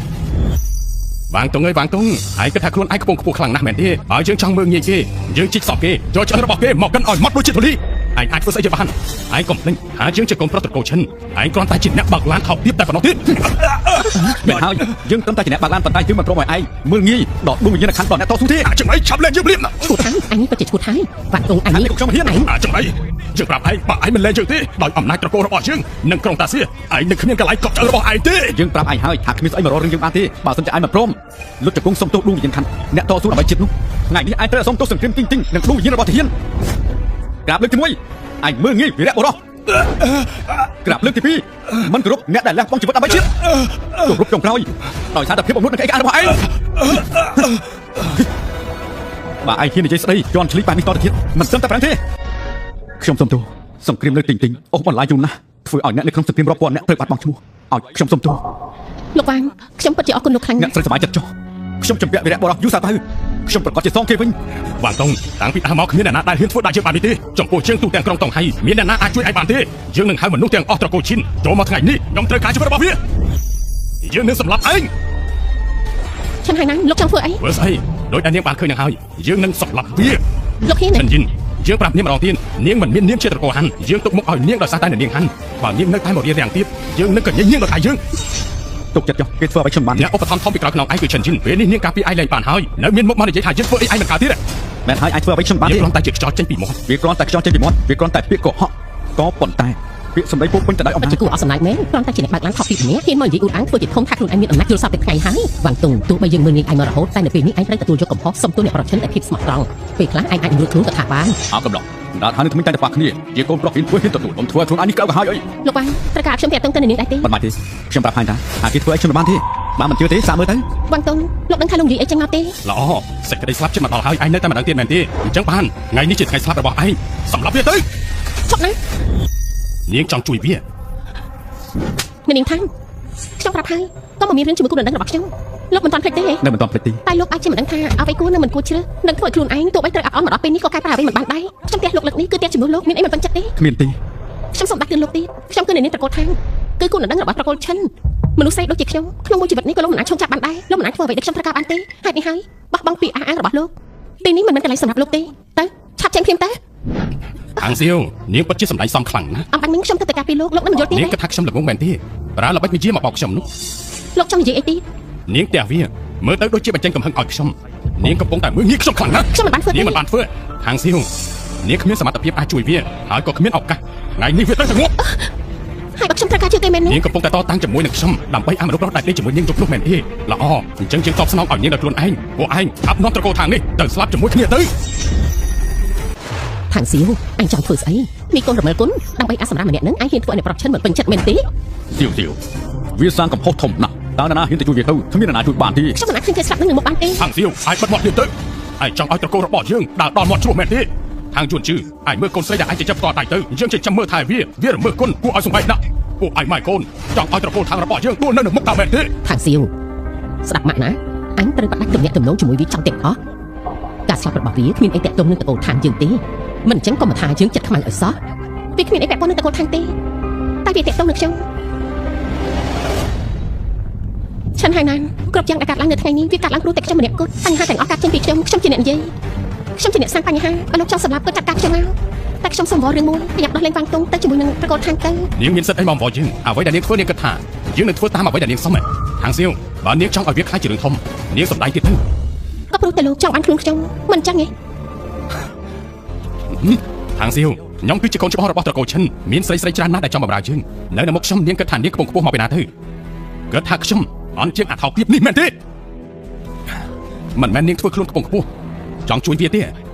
វ៉ាងតុងអើយវ៉ាងតុងឯងគិតថាខ្លួនឯងខ្ពង់ខ្ពស់ខ្លាំងណាស់មែនទេបើយើងចង់មើលងាយគេយើងជីកសពគេយកឆ្អឹងរបស់គេមកកិនឲ្យម៉ត់ដូចជាធូលីឯងអាចធ្វើស្អីជាបានឯងកុំភ្លេចថាយើងជាកូនប្រុសត្រកូលឈិនឯងគ្រាន់តែជាអ្នកបើកឡានថោកទាបតែប៉ុណ្ណោះទេ មែនហើយយើងត្រឹមតែជាអ្នកបើកឡានប៉ុន្តែយើងមិនព្រមឲ្យឯងមើលងាយដល់ដួងវិញ្ញាណក្ខន្ធដល់អ្នកតស៊ូទេ អាចចំណៃឆាប់លែងយើងភ្លាមណា ឈួតហើយអញនេះពិតជាឈួតហើយវ៉ាងតុងអញ ខាង នេះ នេះក៏ខ្ញុំហ៊ាន ឯង អាចចំណៃយើងប្រាប់ឯងបើឯងមិនលែងយើងទេដោយអំណាចត្រកូលរបស់យើងនិងក្រុងតាសៀឯងនឹងគ្មានកន្លែងកប់ឆ្អឹងរបស់ឯងទេ យើងប្រាប់ឯងហើយថាគ្មានស្អីមករករឿងយើងបានទេបើសិនជាឯងមិនព្រមលុតជង្គង់សុំទោសដួងវិញ្ញាណក្ខន្ធអ្នកតស៊ូដើម្បីជាតិនោះថ្ងៃនេះឯងត្រូវសុំទោសសង្គ្រាមទីងទីងនិងដួងវិញ្ញាណរបស់ទាហានក្រាបលើកទី1ឯងមើលងាយវីរៈបុរសក្រាបលើកទី2មិនគោរពអ្នកដែលលះបង់ជីវិតដើម្បីជាតិគោរពចុងក្រោយដោយសារតែភាពអំនួតនិងក្អេកក្អានរបស់ឯងបើឯងហ៊ាននិយាយស្ដីជន់ឈ្លីបែបនេះតទៅទៀតមិនត្រឹមតែប្រាំងទេខ្ញុំសុំទោសសង្គ្រាមលើកទីងទីងអូសបន្លាយយូរណាស់ធ្វើឲ្យអ្នកនៅក្នុងសង្គ្រាមរាប់ពាន់អ្នកត្រូវបាត់បង់ឈ្មោះឲ្យខ្ញុំសុំទោស លោកវ៉ាងខ្ញុំពិតជាអរគុណលោកខ្លាំង អ្នក ណាស់ ស្រីសប្បាយចិត្តចុះខ្ញុំជំពាក់វីរៈបុរសយូសាផៅខ្ញុំប្រកាសជាសងគេវិញ វ៉ាងតុងតាំងពីដើមមកគ្មានអ្នកណាដែលហ៊ានធ្វើដាក់យើងបាននេះទេចំពោះយើងទូទាំងក្រុងតុងហៃមានអ្នកណាអាចជួយឯងបានទេយើងនឹងហៅមនុស្សទាំងអស់ត្រកូលឈិនចូលមកថ្ងៃនេះខ្ញុំត្រូវការជីវិតរបស់វាយើងនឹងសម្លាប់ឯង ឆិនហើយណាលោកចង់ធ្វើអី ធ្វើស្អីដោយតែនាងបានឃើញនឹងហើយយើងនឹងសម្លាប់វា លោកហ៊ាន ឈិនយិនយើងប្រាប់នាងម្ដងទៀតនាងមិនមាននាមជាត្រកូលហាន់យើងទុកមុខឲ្យនាងដោយសារតែនាងហាន់បើនាងនៅតែមករៀនរាំងទៀតយើងនឹងកញែងនាងដល់ដៃយើង ទុកចិត្តចុះគេធ្វើអ្វីខ្ញុំបាន អ្នកឧបត្ថម្ភធំពីក្រោយខ្នងឯងគឺឈិនយិនពេលនេះនាងការពីឯងលែងបានហើយនៅមានមុខមកនិយាយថាយើងធ្វើអីឯងមិនកើតទៀត មែនហើយអាចធ្វើអ្វីខ្ញុំបានទេ យើងគ្រាន់តែជាខ្យល់ចេញពីមាត់ វាគ្រាន់តែខ្យល់ចេញពីមាត់វាគ្រាន់តែពាក្យកុហកក៏ប៉ុន្តែពាក្យសម្ដីពោពេញទៅដោយអំណាច ពិតជាគួរអស់សំណើចមែនគ្រាន់តែជាអ្នកបើកឡានថោកទាបម្នាក់ហ៊ានមកនិយាយអួតអាងធ្វើជាធំថាខ្លួនឯងមានអំណាចយល់សប្តិថ្ងៃហើយវ៉ាងតុងទោះបីយើងមើលងាយឯងមករហូតតែនៅពេលនេះឯងត្រូវទទួលយកកំហុសសុំទោសអ្នកប្រឈិនដែលភាពស្មោះត្រង់ពេលខ្លះឯងអាចរួចខ្លួនក៏ថាបាន អើកំឡោះដល់ហើយនឹងថ្មីតែតែប៉ះគ្នាជាកូនប្រុសហ៊ានធ្វើហ៊ានទទួលខ្ញុំធ្វើខ្លួនឯងនេះក្តៅក្រហាយអី លោកវ៉ាងត្រូវការខ្ញុំតាក់ទងទៅនឹងនាងដែរទេ មិនបាច់ទេខ្ញុំប្រាប់ហើយថាអាគេធ្វើអីខ្ញុំមិនបានទេបើមិនជឿទេសាកមើលទៅ វ៉ាងតុងលោកដឹងថាលោកនិយាយអីចឹងមកទេ ល្អសេចក្តីស្លាប់ជិតមកដល់ហើយឯងនៅតែមិនដឹងទៀតមែនទេអញ្ចឹងបានថ្ងៃនេះជាថ្ងៃស្លាប់របស់ឯងសម្លាប់វាទៅ ឈប់ណា នាងចង់ជួយវា អ្នកនាងថាងខ្ញុំប្រាប់ហើយក៏មកមានរឿងជាមួយគូដណ្ដឹងរបស់ខ្ញុំលោកមិនទាន់ភ្លេចទេ នៅមិនទាន់ភ្លេចទេ តែលោកអាចជាមិនដឹងថាអ្វីគួរនិងមិនគួរជ្រើសនឹងធ្វើឲ្យខ្លួនឯងទោះបីត្រូវអាប់អន់មកដល់ពេលនេះក៏កែប្រែអ្វីមិនបានដែរខ្ញុំផ្ទះលោកលើកនេះគឺផ្ទះជំនួសលោកមានអីមិនពេញចិត្តទេ គ្មានទេ ខ្ញុំសូមដាស់តឿនលោកទៀតខ្ញុំគឺអ្នកនាងត្រកូលថាងគឺគូដណ្ដឹងរបស់ត្រកូលឈិនមនុស្សស្រីដូចជាខ្ញុំក្នុងមួយជីវិតនេះក៏លោកមិនអាចឈោងចាប់បានដែរលោកមិនអាចធ្វើអ្វីដែលខ្ញុំត្រូវការបានទេហេតុនេះហើយបោះបង់ពាក្យអះអាងរបស់លោកទីនេះមិនមែនកន្លែងសម្រាប់លោកទេទៅឆាប់ចេញភ្លាមទៅ ខាងសៀវនាងពិតជាសម្ដែងសមខ្លាំងណាស់ អំបញ្ញមិញខ្ញុំទៅតែការពីលោកលោកនឹងមិនយល់ទេ នាងគិតថាខ្ញុំល្ងងមែនទេប្រើល្បិចវិជាមកបោកខ្ញុំនោះ លោកចង់និយាយអីទៀត នាងផ្ទះវាមើលទៅដូចជាបញ្ចេញកំហឹងឲ្យខ្ញុំ នាងកំពុងតែមើលងាយខ្ញុំខ្លាំងណាស់ ខ្ញុំមិនបានធ្វើទេ នាងមិនបានធ្វើខាងសៀវនាងគ្មានសមត្ថភាពអាចជួយវាហើយក៏គ្មានឱកាសថ្ងៃនេះវាត្រូវតែងាប់ ហើយបើខ្ញុំត្រូវការជួយគេមែននោះ នាងកំពុងតែតតាំងជាមួយនឹងខ្ញុំដើម្បីឲ្យមនុស្សប្រុសដែលដេកជាមួយនាងយប់នោះមែនទេល្អអញ្ចឹងយើងតបស្នងឲ្យនាងដោយខ្លួនឯងពួកឯងអាប់នាំត្រកូលខាងនេះទៅស្លាប់ជាមួយគ្នាទៅ ខាងសៀវអញចង់ធ្វើស្អី នេះកូនរមិលគុណដើម្បីអាសម្រាប់ម្នាក់នឹងឯងហ៊ានធ្វើឲ្យអ្នកប្រុសឈិនមិនពេញចិត្តមែនទេ សៀវសៀវវាសាងកំហុសធំណាស់តើនរណាហ៊ានទៅជួយវាទៅគ្មាននរណាជួយបានទេ ខ្ញុំមិនអាចឃើញគេស្លាប់នឹងមុខបានទេ ខាងសៀវឯងបិទមាត់ទៀតទៅឯងចង់ឲ្យត្រកូលរបស់យើងដើរដល់មាត់ជ្រោះមែនទេខាងជួនជឺឯងមើលកូនស្រីដែលឯងចិញ្ចឹមផ្ទាល់ដៃទៅយើងចិញ្ចឹមមើលថែវាវារមើលគុណគួរឲ្យសង្វេគណាស់ពួកឯងម៉ែកូនចង់ឲ្យត្រកូលខាងរបស់យើងដួលនៅនឹងមុខតើមែនទេ ខាងសៀវស្ដាប់ម៉ាក់ណាអញត្រូវបដាច់ទំនាក់ទំនងជាមួយវាចង់ទាំងអស់ការស្លាប់របស់វាគ្មានអីតាក់ទងនឹងតកូលខាងយើងទេមិនអញ្ចឹងក៏មិនថាយើងចិត្តខ្មៅឲ្យសោះ វាគ្មានអីពាក់ព័ន្ធនឹងតកូលខាងទេតែវាតាក់ទងនឹងខ្ញុំឆិនហើយណានគ្រប់យ៉ាងដែលកាត់ឡើងនៅថ្ងៃនេះវាកាត់ឡើងព្រោះតែខ្ញុំម្នាក់គត់បញ្ហាទាំងអស់កាត់ចេញពីខ្ញុំខ្ញុំជាអ្នកនិយាយខ្ញុំជាអ្នកសាងបញ្ហាបើលោកចង់សម្លាប់ក៏ចាត់ការខ្ញុំមកតែខ្ញុំសុំវល់រឿងមួយប្រញាប់ដោះលែងវាងតុងទៅជាមួយនឹងត្រកូលខាងទៅ នាងមានសិទ្ធិអីមកអង្វរយើងអ្វីដែលនាងធ្វើនាងគិតថាយើងនឹងធ្វើតាមអ្វីដែលនាងសុំហ៎ខាងសៀវបើនាងចង់ឲ្យវាខ្លាចជារឿងធំនាងសម្ដែងទៀតទៅ ក៏ព្រោះតែលោកចង់បានខ្លួនខ្ញុំមិនចឹងទេ ខាងសៀវខ្ញុំគឺជាកូនច្បងរបស់ត្រកូលឈិនមានស្រីស្រីច្រើនណាស់ដែលចង់បម្រើយើងនៅនៅមុខខ្ញុំនាងគិតថានាងខ្ពង់ខ្ពស់មកពីណាទៅគិតថាខ្ញុំអន់ជាងអាថោកទៀតនេះមែនទេមិនមែននាងធ្វើខ្លួនខ្ពង់ខ្ពស់ចង់ជួយវាទេ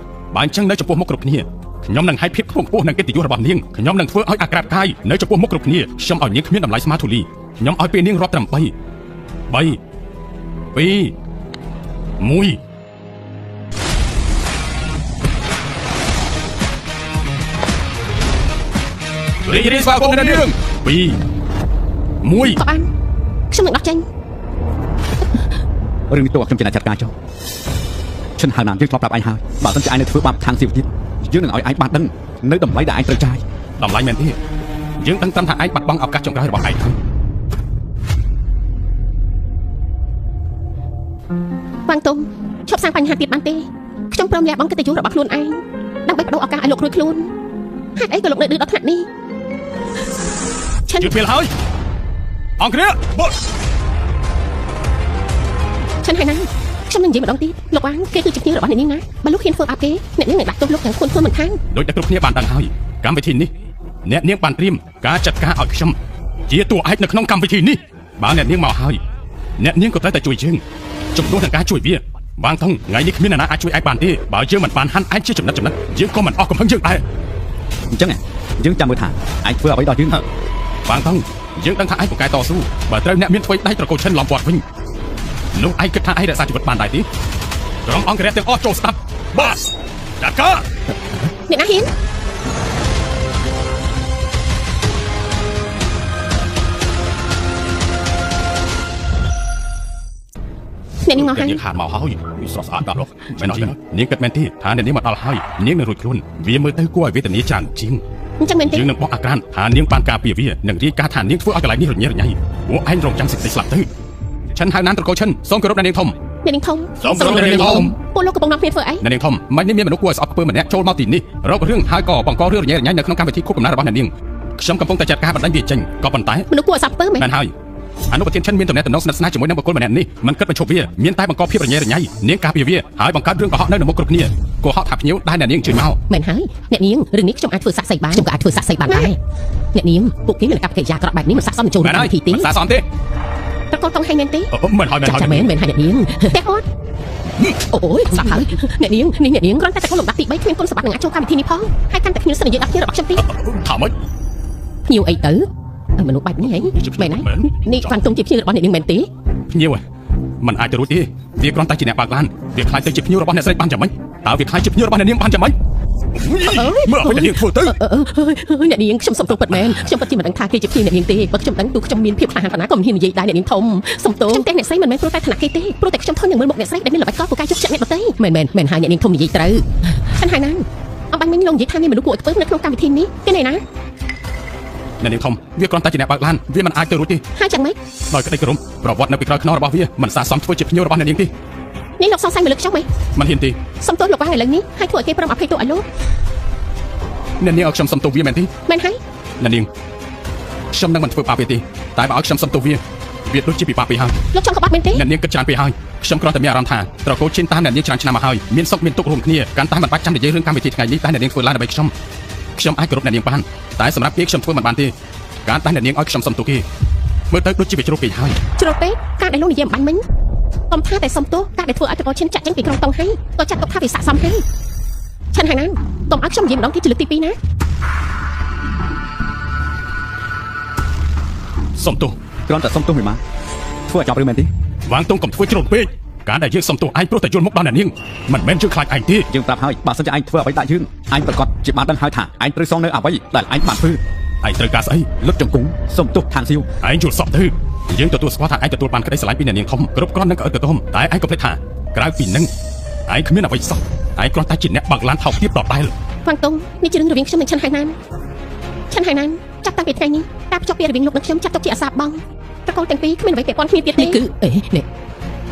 បើអញ្ចឹងនៅចំពោះមុខគ្រប់គ្នាខ្ញុំនឹងឲ្យភាពខ្ពង់ខ្ពស់និងកិត្តិយសរបស់នាងខ្ញុំនឹងធ្វើឲ្យអាក្រាតកាយនៅចំពោះមុខគ្រប់គ្នាខ្ញុំឲ្យនាងគ្មានតម្លៃស្មើធូលីខ្ញុំឲ្យពេលនាងរាប់ត្រឹម3 3 2 1រីករាយស្វាគមន៍អ្នកនាង2 1 ក៏បានខ្ញុំនឹងដោះចេញ រឿងនេះទោះខ្ញុំជាអ្នកចាត់ការចុះឈិនហៅណានយើងធ្លាប់ប្រាប់ឯងហើយបើមិនជាឯងនៅធ្វើបាបខាងសៀវទៀតយើងនឹងឲ្យឯងបានដឹងនៅតម្លៃដែលឯងត្រូវចាយ តម្លៃមែនទេយើងដឹងត្រឹមថាឯងបាត់បង់ឱកាសចុងក្រោយរបស់ឯងហើយ វាងតុងឈប់សាងបញ្ហាទៀតបានទេខ្ញុំព្រមលះបង់កិត្តិយសរបស់ខ្លួនឯងដើម្បីបដូរឱកាសឲ្យលោករួចខ្លួនហេតុអីក៏លោកនៅឌឺដល់ថ្នាក់នេះឆិន យឺតពេលហើយអង្គគ្រាបុត ឆិនហើយណាខ្ញុំនឹងនិយាយម្ដងទៀតលោកវាងគេគឺជាភ្ញៀវរបស់អ្នកនាងណាបើលោកហ៊ានធ្វើបាបគេអ្នកនាងនឹងដាក់ទោសលោកយ៉ាងធ្ងន់ធ្ងរមិនខាន ដោយតែគ្រប់គ្នាបានដឹងហើយកម្មវិធីនេះអ្នកនាងបានត្រៀមការចាត់ការឲ្យខ្ញុំជាតួឯកនៅក្នុងកម្មវិធីនេះបើអ្នកនាងមកហើយអ្នកនាងក៏ត្រូវតែជួយយើងជំនួសនឹងការជួយវាបាងថងថ្ងៃនេះគ្មានអ្នកណាអាចជួយឯងបានទេបើយើងមិនបានហាន់ឯងជាចំណិតចំណិតយើងក៏មិនអស់កំហឹងយើងដែរ អញ្ចឹងយើងចាំមើលថាឯងធ្វើអ្វីដល់យើង បាងថងយើងដឹងថាឯងពូកែតស៊ូបើត្រូវអ្នកមានធ្វើដៃត្រកូលឈិនឡំពាត់វិញនោះឯងគិតថាឯងរក្សាជីវិតបានដែរទេក្រុមអង្គរៈទាំងអស់ចូលស្ដាប់បាទចាត់ការ អ្នកណាហ៊ានអ្នកនាងមកហើយ នាងខានមកហើយស្រស់ស្អាតដល់មែនអត់នាងគិតមែនទេថាអ្នកនាងមកដល់ហើយនាងនឹងរួចខ្លួនវាមើលទៅគួរឲ្យវេទនាច្រើនជាង អញ្ចឹងមែនទេ យើងនឹងបោះអាក្រានថានាងបានការពារវានិងរាយការណ៍ថានាងធ្វើឲ្យកន្លែងនេះរញ៉េរញ៉ៃពួកឯងរងចាំសេចក្តីស្លាប់ទៅឆិនហៅណានត្រកូលឆិនសូមគោរពអ្នកនាងធំ អ្នកនាងធំ សូមគោរពអ្នកនាងធំ ពួកលោកកំពុងនាំគ្នាធ្វើអី អ្នកនាងធំមិននេះមានមនុស្សគួរឲ្យស្អប់ខ្ពើមម្នាក់ចូលមកទីនេះរករឿងហើយក៏បង្ករឿងរញ៉េរញ៉ៃនៅក្នុងកម្មវិធីខួបកំណើតរបស់អ្នកនាងខ្ញុំកំពុងតែចាត់ការបណ្ដាញវាចេញក៏ប៉ុន្តែ មនុស្សគួរឲ្យស្អប់ខ្ពើមមែន មែនហើយអនុប្រធានឈិនមានទំនាក់ទំនងស្និទ្ធស្នាលជាមួយនឹងបុគ្គលម្នាក់នេះមិនគិតបញ្ឈប់វាមានតែបង្កភាពរញ៉េរញ៉ៃនាងការពារវាហើយបង្កើតរឿងកុហកនៅនៅមុខគ្រប់គ្នាកុហកថាភ្ញៀវដែលអ្នកនាងជួយមក មែនហើយអ្នកនាងរឿងនេះខ្ញុំអាចធ្វើសាក់សីបានខ្ញុំក៏អាចធ្វើសាក់សីបានដែរអ្នកនាងពួកគេមានអាកប្បកិរិយាអាក្រក់បែបនេះមិនស័ក្តិសមនឹងចូល មែនហើយ រួមកម្មវិធីទេ មិនសាសមទេ ត្រកូលតង់ហើយមែនទេ មិនហើយមែនហើយ ចាចាមែនមែនហើយអ្នកនាង ផ្ទះគាត់ អូយស្លាប់ហើយអ្នកនាងនេះអ្នកនាង គ្រាន់តែត្រកូលលំដាប់ទី3គ្មានគុណសម្បត្តិនឹងអាចចូលកម្មវិធីនេះផងហើយកាន់តែគ្មានសិទ្ធិនិយាយដល់ភ្ញៀវរបស់ខ្ញុំទៀត ថាម៉េច ភ្ញៀវអីទៅមនុស្សបែបនេះហីមែនហើយនេះវ៉ាន់តុងជាភ្ញៀវរបស់អ្នកនាងមែនទេ ភ្ញៀវមិនអាចទៅរួចទេវាគ្រាន់តែជាអ្នកបើកឡានវាខ្លាចទៅជាភ្ញៀវរបស់អ្នកស្រីបានយ៉ាងម៉េចតើវាខ្លាចជាភ្ញៀវរបស់អ្នកនាងបានយ៉ាងម៉េចមើលអ្វីអ្នកនាងធ្វើទៅ អ្នកនាងខ្ញុំសុំទោសពិតមែនខ្ញុំពិតជាមិនដឹងថាគេជាភ្ញៀវអ្នកនាងទេបើខ្ញុំដឹងទូខ្ញុំមានភាពក្លាហានប៉ុណ្ណាក៏មិនហ៊ាននិយាយដែរអ្នកនាងធំសុំទោស ខ្ញុំតែអ្នកស្រីមិនមែនព្រោះតែឋានៈគេទេព្រោះតែខ្ញុំធន់នឹងមើលមុខអ្នកស្រីដែលមានល្បិចកលពូកែជោគចិត្តអ្នកដទៃ មែនមែនមែនហើយអ្នកនាងធំនិយាយត្រូវ ឆិនហើយណាអំបញ្ញមិញលោកនិយាយថាមានមនុស្សគួរឲ្យខ្ពើមនៅក្នុងកម្មវិធីនេះគេណែណា អ្នកនាងធំវាគ្រាន់តែជាអ្នកបើកឡានវាមិនអាចទៅរួចទេ ហើយចាំម៉េច ដោយក្តីគោរពប្រវត្តិនៅពីក្រោយខ្នងរបស់វាមិនសាសមធ្វើជាភ្ញៀវរបស់អ្នកនាងទេ នេះលោកសង្ស័យមកលើខ្ញុំហី មិនហ៊ានទេ សុំទោសលោកវ៉ាងឥឡូវនេះហើយធ្វើឲ្យគេព្រមអភ័យទោសឲ្យលោក អ្នកនាងឲ្យខ្ញុំសុំទោសវាមែនទេ មែនហើយ អ្នកនាងខ្ញុំនឹងមិនធ្វើបាបវាទេតែបើឲ្យខ្ញុំសុំទោសវា វាដូចជាពិបាកពេកហើយ លោកចង់ក្បត់មែនទេ អ្នកនាងគិតច្រើនពេកហើយខ្ញុំគ្រាន់តែមានអារម្មណ៍ថាត្រកូលឈិនតាមអ្នកនាងច្រើនឆ្នាំមកហើយមានសុខមានទុក្ខរួមគ្នាកាន់តែមិនបាច់ចាំនិយាយរឿងកម្មវិធីថ្ងៃនេះតែអ្នកនាងធ្វើឡើងដើម្បីខ្ញុំខ្ញុំអាចគោរពអ្នកនាងបានតែសម្រាប់គេខ្ញុំធ្វើមិនបានទេការតែអ្នកនាងឲ្យខ្ញុំសុំទោសគេមើលទៅដូចជាវាជ្រុលពេកហើយ ជ្រុលពេកការដែលលោកនិយាយអំបញ្ញមិញកុំថាតែសុំទោសការដែលធ្វើឲ្យត្រកូលឈិនចាក់ចេញពីក្រុងតុងហៃក៏ចាត់ទុកថាវាស័ក្តិសមហើយឆិនហៃណានកុំឲ្យខ្ញុំនិយាយម្ដងទៀតជាលើកទី2ណា សុំទោស គ្រាន់តែសុំទោសមួយម៉ាត់ធ្វើឲ្យចប់រឿងមែនទេ វាងតុងកុំធ្វើជ្រុលពេកការដែលយើងសុំទោសឯងព្រោះតែយល់មុខដល់អ្នកនាងមិនមែនយើងខ្លាចឯងទេ យើងប្រាប់ហើយបើសិនជាឯងធ្វើអ្វីដាក់យើងឯងប្រកាសជាបានដឹងហើយថាឯងត្រូវសងនៅអ្វីដែលឯងបានធ្វើ ឯងត្រូវការស្អី លុតជង្គង់សុំទោសខាងសៀវ ឯងយល់សពទៅយើងទទួលស្គាល់ថាឯងទទួលបានក្តីស្រឡាញ់ពីអ្នកនាងធំគ្រប់គ្រាន់នឹងក៏ឪទៅធំតែឯងក៏ភ្លេចថាក្រៅពីនឹងឯងគ្មានអ្វីសោះឯងគ្រាន់តែជាអ្នកបើកឡានថោកទាបដដែល ហ្វាងតុងនេះជារឿងរវាងខ្ញុំនិងឆិនហៃណានឆិនហៃណានចាប់តាំងពីថ្ងៃនេះការភ្ជាប់ពីរវាងលោកនិងខ្ញុំចាត់ទុកជាអាសាបងត្រកូលទាំងពីរគ្មានអ្វីពាក់ព័ន្ធគ្នាទៀតទេ នេះគឺអេនេះ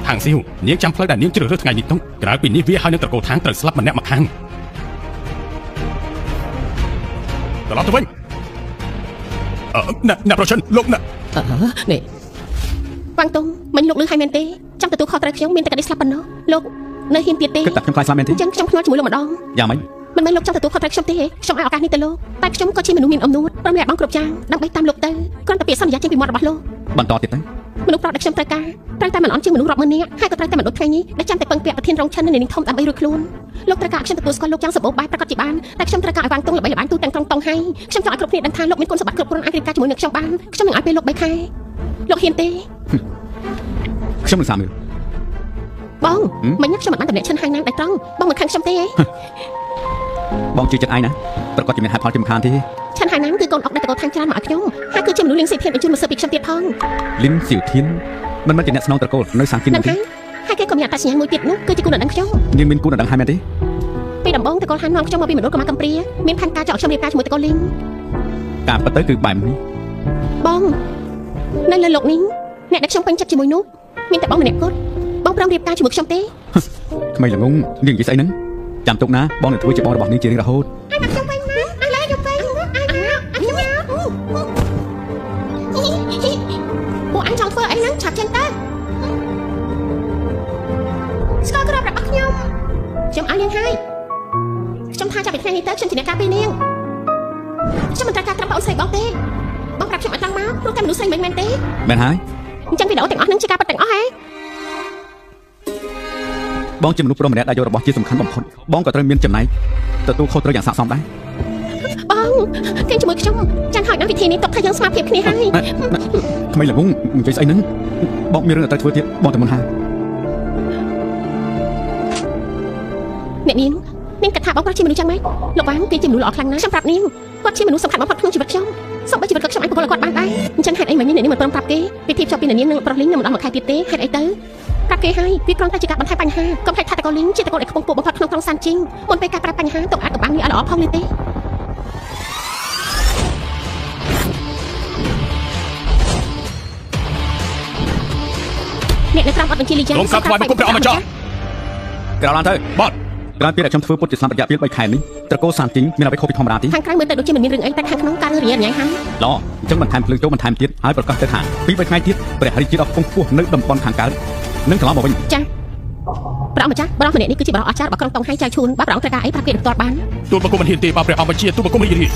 ខាងសៀវនាងចាំផ្លូវដែលនាងជ្រើសរើសថ្ងៃនេះទុកក្រៅពីនេះវាហើយនឹងត្រកូលខាងត្រូវស្លាប់ម្នាក់ម្ខាងត្រឡប់ទៅវិញអឺអ្នកអ្នកប្រជិនលោកអ្នក អឺនេះ ហ្វាងតុងមិញលោកលឺហើយមែនទេចាំទទួលខុសត្រូវខ្ញុំមានតែក្តីស្លាប់ប៉ុណ្ណោះលោកនៅហ៊ានទៀតទេ គិតតែខ្ញុំខ្លាចស្លាប់មែនទេ អញ្ចឹងខ្ញុំភ្ញាល់ជាមួយលោកម្ដង យ៉ាងម៉េច មិនមែនលោកចង់ទទួលខុសត្រូវខ្ញុំទេខ្ញុំឲ្យឱកាសនេះទៅលោកតែខ្ញុំក៏ជាមនុស្សមានអំនួតព្រមលះបង់គ្រប់យ៉ាងដើម្បីតាមលោកទៅគ្រាន់តែពាក្យសន្យាចេញពីមាត់របស់លោក បន្តទៀតទៅ មនុស្សប្រុសដែលខ្ញុំត្រូវការត្រូវតែមិនអន់ជាងមនុស្សរាប់ម៉ឺននាក់ហើយក៏ត្រូវតែមិនដូចថ្ងៃនេះដែលចាំតែពឹងពាក់ប្រធានរងឈិននិងនាងធំដើម្បីរួចខ្លួនលោកត្រូវការឲ្យខ្ញុំទទួលស្គាល់លោកយ៉ាងសម្បូរបែបប្រកាសជាបានតែខ្ញុំត្រូវការឲ្យវាងតុងល្បីល្បាញទូទាំងក្រុងតុងហើយខ្ញុំចង់ឲ្យគ្រប់គ្នាដឹងថាលោកមានគុណសម្បត្តិគ្រប់គ្រាន់អាចរៀបការជាមួយនឹងខ្ញុំបានខ្ញុំនឹងឲ្យពេលលោក3ខែលោកហ៊ានទេ ខ្ញុំនឹងសាមើល បងមិញខ្ញុំមិនបានតំណាក់ឈិនហើយណាដែលត្រង់បងមិនខឹងខ្ញុំទេ បងជឿចិត្តឯងណាប្រកាសជាមានហេតុផលជាមិនខានទេ ឆិនហើយណាគឺកូនអុកដែលតកោខាងច្រើនមកឲ្យខ្ញុំហើយគឺជាមនុស្សលៀងសេធានបញ្ជូនមកសើពីខ្ញុំទៀតផង លីនសៀវធានមិនមែនជាអ្នកស្នងត្រកូលនៅសាងគិន នឹង ទេ ហើយហើយគេក៏មានអត្តសញ្ញាណមួយទៀតនោះគឺជាគូដណ្ដឹងខ្ញុំ នាងមានគូដណ្ដឹងហើយមែនទេ ពេលដំបូងតកូលហាននាំខ្ញុំមកពីមណ្ឌលកម្មាកំព្រាមានផែនការចောက်ខ្ញុំរៀបការជាមួយតកូលលីង ការពិតទៅគឺបែបនេះ បងនៅលើលោកនេះអ្នកដែលខ្ញុំពេញចិត្តជាមួយនោះមានតែបងម្នាក់គត់បងព្រមរៀបការជាមួយខ្ញុំទេ ក្មេងល្ងងនាងនិយាយស្អីហ្នឹងចាំទុកណាបងនឹងធ្វើជាបងរបស់នាងជារៀងរហូត ឲ្យមកខ្ញុំវិញណាឲ្យឡើយខ្ញុំវិញឲ្យខ្ញុំពួកអញចង់ធ្វើអីហ្នឹងឆាប់ចេញទៅស្គាល់ក្របរបស់ខ្ញុំខ្ញុំឲ្យនាងហើយខ្ញុំថាចាប់ពីថ្ងៃនេះទៅខ្ញុំជាអ្នកការពារនាងខ្ញុំមិនត្រូវការត្រឹមបងស្រីបងទេបងប្រាប់ខ្ញុំឲ្យត្រង់មកព្រោះតែមនុស្សស្រីមិនមែនទេ មែនហើយ អញ្ចឹងវីដេអូទាំងអស់ហ្នឹងជាការពិតទាំងអស់ហ៎ បងជាមនុស្សប្រុសម្នាក់ដែលយករបស់ជាសំខាន់បំផុតបងក៏ត្រូវមានចំណែកទទួលខុសត្រូវយ៉ាងស័ក្តិសមដែរ បងគេជាមួយខ្ញុំចាំហោចណាស់វិធីនេះទុកថាយើងស្មារភាពគ្នាហើយ ក្មេងល្ងងនិយាយស្អីហ្នឹងបងមានរឿងត្រូវធ្វើទៀតបងតែមុនហើយ អ្នកនាងនាងគិតថាបងប្រុសជាមនុស្សចឹងម៉េចលោកវ៉ាងគេជាមនុស្សល្អខ្លាំងណាស់ខ្ញុំប្រាប់នាងគាត់ជាមនុស្សសំខាន់បំផុតក្នុងជីវិតខ្ញុំសូម្បីជីវិតក៏ខ្ញុំអាចប្រគល់ឲ្យគាត់បានដែរអញ្ចឹងហេតុអីមិនអ្នកនាងមិនព្រមប្រាប់គេពិធីភ្ជាប់ពីអ្នកនាងនិងប្រុសលីងនឹងមិនដល់មួយខែទៀតទេហេតុអីទៅប្រាប់គេហើយវាគ្រាន់តែជាការបន្ថែមបញ្ហាកុំភ្លេចថាតកូលលីងជាតកូលដែលខ្ពង់ខ្ពស់បំផុតក្នុងក្រុងសានជីងមុនពេលការប្រាប់បញ្ហាទុកអាចកំបាំងនេះឲ្យល្អផងនេះទេអ្នកនៅក្រោមអត់បញ្ជាលីយ៉ាង សូមក្រាបថ្វាយបង្គំព្រះអង្គម្ចាស់ ក្រោលឡើងទៅ បាទ ក្រោយពេលដែលខ្ញុំធ្វើពុតជាស្លាប់រយៈពេល3ខែនេះត្រកូលសានជីងមានអ្វីខុសពីធម្មតាទេ ខាងក្រៅមើលទៅដូចជាមិនមានរឿងអីតែខាងក្នុងការរឿងរញ៉េរញ៉ៃហើយ ល្អអញ្ចឹងបន្ថែមភ្លើងចូលបន្ថែមទៀតហើយប្រកាសទៅថាពី3ថ្ងៃទៀតព្រះរាជាដ៏ខ្ពង់ខ្ពស់នៅតំបន់ខាងកើតនឹងត្រឡប់មកវិញ ចា៎ព្រះអង្គម្ចាស់បរិះម្នាក់នេះគឺជាបរិះអស្ចារ្យរបស់ក្រុងតុងហៃចៅឈួនបើព្រះអង្គត្រូវការអីប្រាប់គេផ្ទាល់បាន ទូលបង្គំមិនហ៊ានទេបាទព្រះអង្គបញ្ជាទូលបង្គំរីករាយ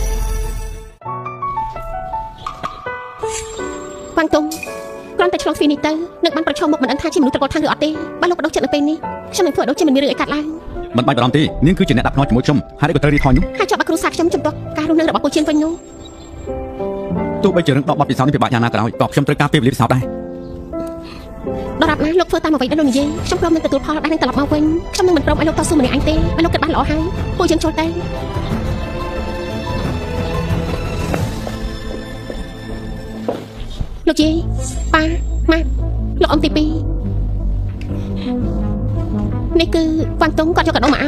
វ៉ាងតុងគ្រាន់តែឆ្លងទ្វារនេះទៅនឹងបានប្រឈមមុខមិនដឹងថាជាមនុស្សត្រកូលខាងឬអត់ទេបើលោកបដោះចិត្តនៅពេលនេះខ្ញុំនឹងធ្វើឲ្យដូចជាមិនមានរឿងអីកើតឡើង មិនបាច់បារម្ភទេនាងគឺជាអ្នកដាក់ភ្នាល់ជាមួយខ្ញុំហើយក៏ត្រូវរីថយនោះ ហើយចាប់ឲ្យគ្រួសារខ្ញុំជំទាស់ការរស់នៅរបស់ពូជៀនវិញនោះ ទោះបីជារឿងដកបទពិសោធន៍នេះពិបាកយ៉ាងណាក៏ដោយក៏ខ្ញុំត្រូវការពេលវេលាពិសោធន៍ដែរ ដរាបណាលោកធ្វើតាមអ្វីដែលលោកនិយាយខ្ញុំព្រមនឹងទទួលផលដែលនឹងត្រឡប់មកវិញខ្ញុំនឹងមិនព្រមឲ្យលោកតស៊ូម្នាក់ឯងទេបើលោកគិតបានល្អហើយពួកយើងចូលទៅលោកយាយប៉ាម៉ាក់លោកអ៊ំទី2នេះគឺវ៉ាងតុងគាត់យកកាដូមកឲ្យ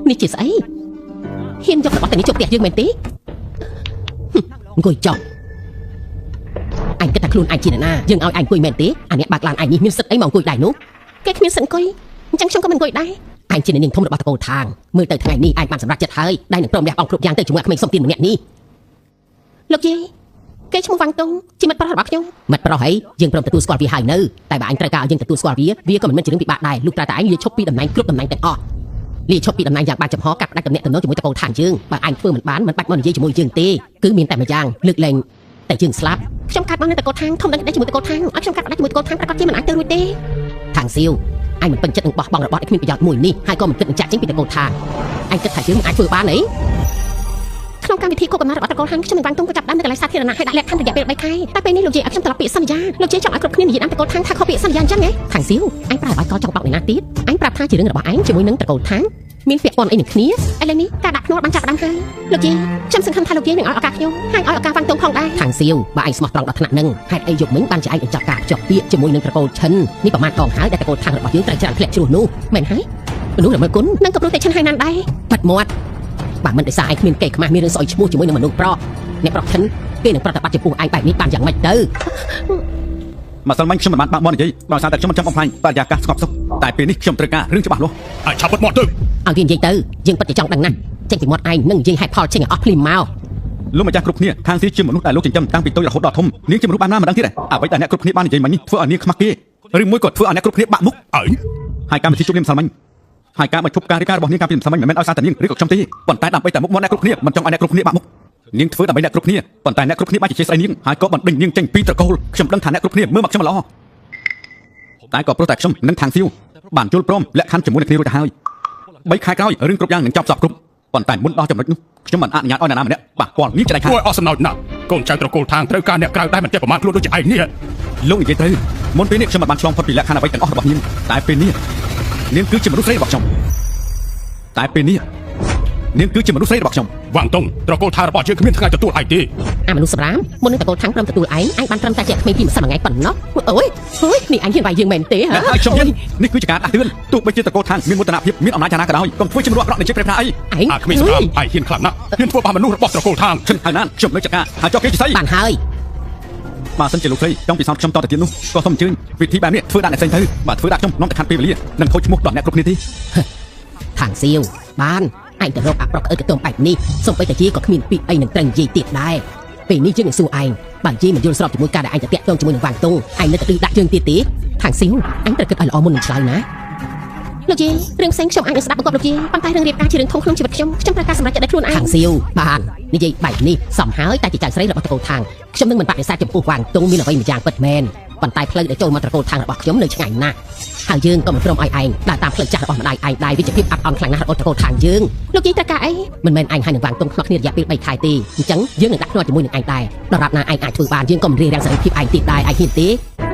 នេះជាស្អីហ៊ានយករបស់ទៅនេះចូលផ្ទះយើងមែនទេអង្គុយចុះអញគិតថាខ្លួនឯងជាអ្នកណាយើងឲ្យឯងអង្គុយមែនទេអាអ្នកបើកឡានឯងនេះមានសិទ្ធិអីមកអង្គុយដែរនោះ គេគ្មានសិទ្ធិអង្គុយអញ្ចឹងខ្ញុំក៏មិនអង្គុយដែរ ឯងជាអ្នកនាងធំរបស់តកូលខាងមើលទៅថ្ងៃនេះឯងបានសម្រេចចិត្តហើយដែលនឹងព្រមលះបង់គ្រប់យ៉ាងទៅជាមួយអាក្មេងសុំទានម្នាក់នេះ លោកយាយ គេឈ្មោះវ៉ាងតុងជាមិត្តប្រុសរបស់ខ្ញុំ មិត្តប្រុសហីយើងព្រមទទួលស្គាល់វាហើយនៅតែបើអញត្រូវការឲ្យយើងទទួលស្គាល់វាវាក៏មិនមែនជារឿងពិបាកដែរលុះត្រាតែឯងលាឈប់ពីតំណែងគ្រប់តំណែងទាំងអស់លាឈប់ពីតំណែងយ៉ាងបានចំហកាត់ផ្ដាច់ទំនាក់ទំនងជាមួយតកូលឋានយើងបើឯងធ្វើមិនបានមិនបាច់មកនិយាយជាមួយយើងទេគឺមានតែម្យ៉ាងលើកលែងតែយើងស្លាប់ ខ្ញុំកាត់មកនៅតកូលឋានធំដឹងក្តីជាមួយតកូលឋានឲ្យខ្ញុំកាត់ផ្ដាច់ជាមួយតកូលឋានប្រកាសជាមិនអាចទៅរួចទេ ខាងសៀវឯងមិនពេញចិត្តនឹងបោះបង់របស់ដែលគ្មានប្រយោជន៍មួយនេះហើយក៏មិនគិតនឹងចាក់ចេញពីតកូលឋានឯងគិតថាយើងមិនអាចធ្វើបានអី ក្នុងកម្មវិធីគោលកំណត់របស់តកូលហាងខ្ញុំនឹងវ៉ាងតុងក៏ចាប់ដើមនៅកន្លែងសាធារណៈហើយដាក់លក្ខខណ្ឌរយៈពេល3ខែតែពេលនេះលោកយាយឲ្យខ្ញុំត្រឡប់ពាក្យសន្យាលោកយាយចង់ឲ្យគ្រប់គ្នានិយាយតាមតកូលឋានថាខុសពាក្យសន្យាអញ្ចឹងហ៎ ខាងសៀវ ឯងប្រើបាយកចង់បោកអ្នកណាទៀតឯងប្រាប់ថាជារឿងរបស់ឯងជាមួយនឹងតកូលឋានមានពាក់ព័ន្ធអីនឹងគ្នាឥឡូវនេះការដាក់ភ្នាល់បានចាប់ផ្ដើមហើយលោកយាយខ្ញុំសង្ឃឹមថាលោកយាយនឹងឲ្យឱកាសខ្ញុំហើយឲ្យឱកាសវ៉ាងតុងផងដែរ ខាងសៀវបើឯងស្មោះត្រង់ដល់ថ្នាក់នឹងហេតុអីយកមិញបានជាឯងបញ្ចប់ការភ្ជាប់ពាក្យជាមួយនឹងត្រកូលឈិននេះប្រមាណកងហើយដែលត្រកូលឋានរបស់យើងត្រូវច្រានធ្លាក់ជ្រោះនោះ មែនហើយ មនុស្សរមិលគុណ នឹងក៏ព្រោះតែឈិនហើយណានដែរ បាត់មាត់បើមិនដោយសារឯងគ្មានកេរខ្មាស់មានរឿងស្អុយឈ្មោះជាមួយនឹងមនុស្សប្រុសអ្នកប្រុសឈិនគេនឹងប្រតិបត្តិចំពោះឯងបែបនេះបានយ៉ាងម៉េចទៅ ម្សិលមិញខ្ញុំមិនបានបាក់មាត់និយាយដោយសារតែខ្ញុំមិនចង់បំផ្លាញបរិយាកាសស្ងប់សុខតែពេលនេះខ្ញុំត្រូវការរឿងច្បាស់លាស់ ឯងឆាប់បិទមាត់ទៅ ឲ្យវានិយាយទៅយើងពិតជាចង់ដឹងណាស់ចេញពីមាត់ឯងនឹងនិយាយហេតុផលចេញឲ្យអស់ភ្លាមមក លោកម្ចាស់គ្រប់គ្នាខាងស៊ីជាមនុស្សដែលលោកចិញ្ចឹមតាំងពីតូចរហូតដល់ធំនាងជាមនុស្សបានណាមិនដឹងទៀតអ្វីដែលអ្នកគ្រប់គ្នាបាននិយាយមិញនេះធ្វើឲ្យនាងខ្មាស់គេឬមួយក៏ធ្វើឲ្យអ្នកគ្រប់គ្នាបាក់មុខ ឯង ហើយកម្មវិធីជួបនាងម្សិលមិញហើយការបញ្ឈប់ការរៀបការរបស់នាងកាលពីម្សិលមិញមិនមែនឲ្យសារតែនាងឬក៏ខ្ញុំទេប៉ុន្តែដើម្បីតែមុខមាត់អ្នកគ្រប់គ្នាមិនចង់ឲ្យអ្នកគ្រប់គ្នាបាក់មុខនាងធ្វើដើម្បីអ្នកគ្រប់គ្នាប៉ុន្តែអ្នកគ្រប់គ្នាបានជាស្អីនាងហើយក៏បណ្ដេញនាងចេញពីត្រកូលខ្ញុំដឹងថាអ្នកគ្រប់គ្នាមើលមកខ្ញុំមិនល្អតែក៏ព្រោះតែខ្ញុំនិងខាងស៊ីវបានយល់ព្រមលក្ខខណ្ឌជាមួយនឹងគ្នារួចទៅហើយ3ខែក្រោយរឿងគ្រប់យ៉ាងនឹងចប់សពគ្រប់ប៉ុន្តែមុនដល់ចំណុចនោះខ្ញុំមិនអនុញ្ញាតឲ្យនរណាម្នាក់ប៉ះពាល់នាងជាដាច់ខាត គួរឲ្យអស់សំណោចណាស់កូនចៅត្រកូលឋានត្រូវការអ្នកក្រៅដែលមិនចេះប្រមាថខ្លួនដូចជាឯងនេះ លោកនិយាយទៅមុនពេលនេះខ្ញុំមិនបានឆ្លងផុតពីលក្ខខណ្ឌអ្វីទាំងអស់របស់នាងតែពេលនេះនាងគឺជាមនុស្សស្រីរបស់ខ្ញុំតែពេលនេះនាងគឺជាមនុស្សស្រីរបស់ខ្ញុំ វ៉ាងតុងត្រកូលឋានរបស់យើងគ្មានថ្ងៃទទួលឯងទេ អាមនុស្សសម្រាមមុននឹងតកូលឋានព្រមទទួលឯងឯងបានត្រឹមតែជាក្មេងពីម្សិលមួយថ្ងៃប៉ុណ្ណោះអូយអូយនេះអញហ៊ានវាយយើងមែនទេហ៎ ហើយខ្ញុំហ៊ាននេះគឺជាការដាស់តឿនទោះបីជាតកូលឋានមានមោទនភាពមានអំណាចយ៉ាងណាក៏ដោយកុំធ្វើជាមនុស្សអាក្រក់នៃជាប្រេតថាអី ឯង អាគ្មានសម្រាមឯងហ៊ានខ្លាំងណាស់ហ៊ានធ្វើបាបមនុស្សរបស់ត្រកូលឋាន ឈិនហើយណានខ្ញុំនៅចាត់ការហើយចុះគេជាស្អី បានហើយ បើសិនជាលោកស្រីចង់ពិសោធន៍ខ្ញុំតទៅទៀតនោះក៏សូមអញ្ជើញវិធីបែបនេះធ្វើដាក់អ្នកផ្សេងទៅបើធ្វើដាក់ខ្ញុំនាំតែខាត់ពេលវេលានិងខូចឈ្មោះដល់អ្នកគ្រប់គ្នាទេ ខាងសៀវបានឯងទៅរកអាប្រុសក្អើតកតុំបែបនេះសូម្បីតែជាក៏គ្មានពាក្យអីនឹងត្រូវនិយាយទៀតដែរពេលនេះយើងនឹងសួរឯងបើយាយមិនយល់ស្របជាមួយការដែលឯងទៅតាក់ទងជាមួយនឹងវ៉ាងតុងឯងនៅតែឌឺដាក់យើងទៀតទេ ខាងស៊ីវអញត្រូវគិតឲ្យល្អមុននឹងឆ្លើយណាលោកយាយរឿងផ្សេងខ្ញុំអាចនឹងស្ដាប់បង្គាប់លោកយាយប៉ុន្តែរឿងរៀបការជារឿងធំក្នុងជីវិតខ្ញុំខ្ញុំត្រូវការសម្រេចចិត្តដោយខ្លួនឯង ខាងសៀវបាននិយាយបែបនេះសំហើយតែជាចៅស្រីរបស់ត្រកូលឋានខ្ញុំនឹងមិនបដិសេធចំពោះវ៉ាងតុងមានអ្វីម្យ៉ាងពិតមែនប៉ុន្តែផ្លូវដែលចូលមកត្រកូលឋានរបស់ខ្ញុំនៅឆ្ងាយណាស់ហើយយើងក៏មិនព្រមឲ្យឯងដើរតាមផ្លូវចាស់របស់ម្ដាយឯងដែរវាជាភាពអាប់អន់ខ្លាំងណាស់របស់ត្រកូលឋានយើង លោកយាយត្រូវការអី មិនមែនឯងហើយនឹងវ៉ាងតុងខ្នោះគ្នារយៈពេល3ខែទេអញ្ចឹងយើងនឹងដាក់ភ្នាល់ជាមួយនឹងឯងដែរដរាបណាឯងអាចធ្វើបានយើងក៏មិនរារាំងសេរីភាពឯងទៀតដែរឯងហ៊ានទេ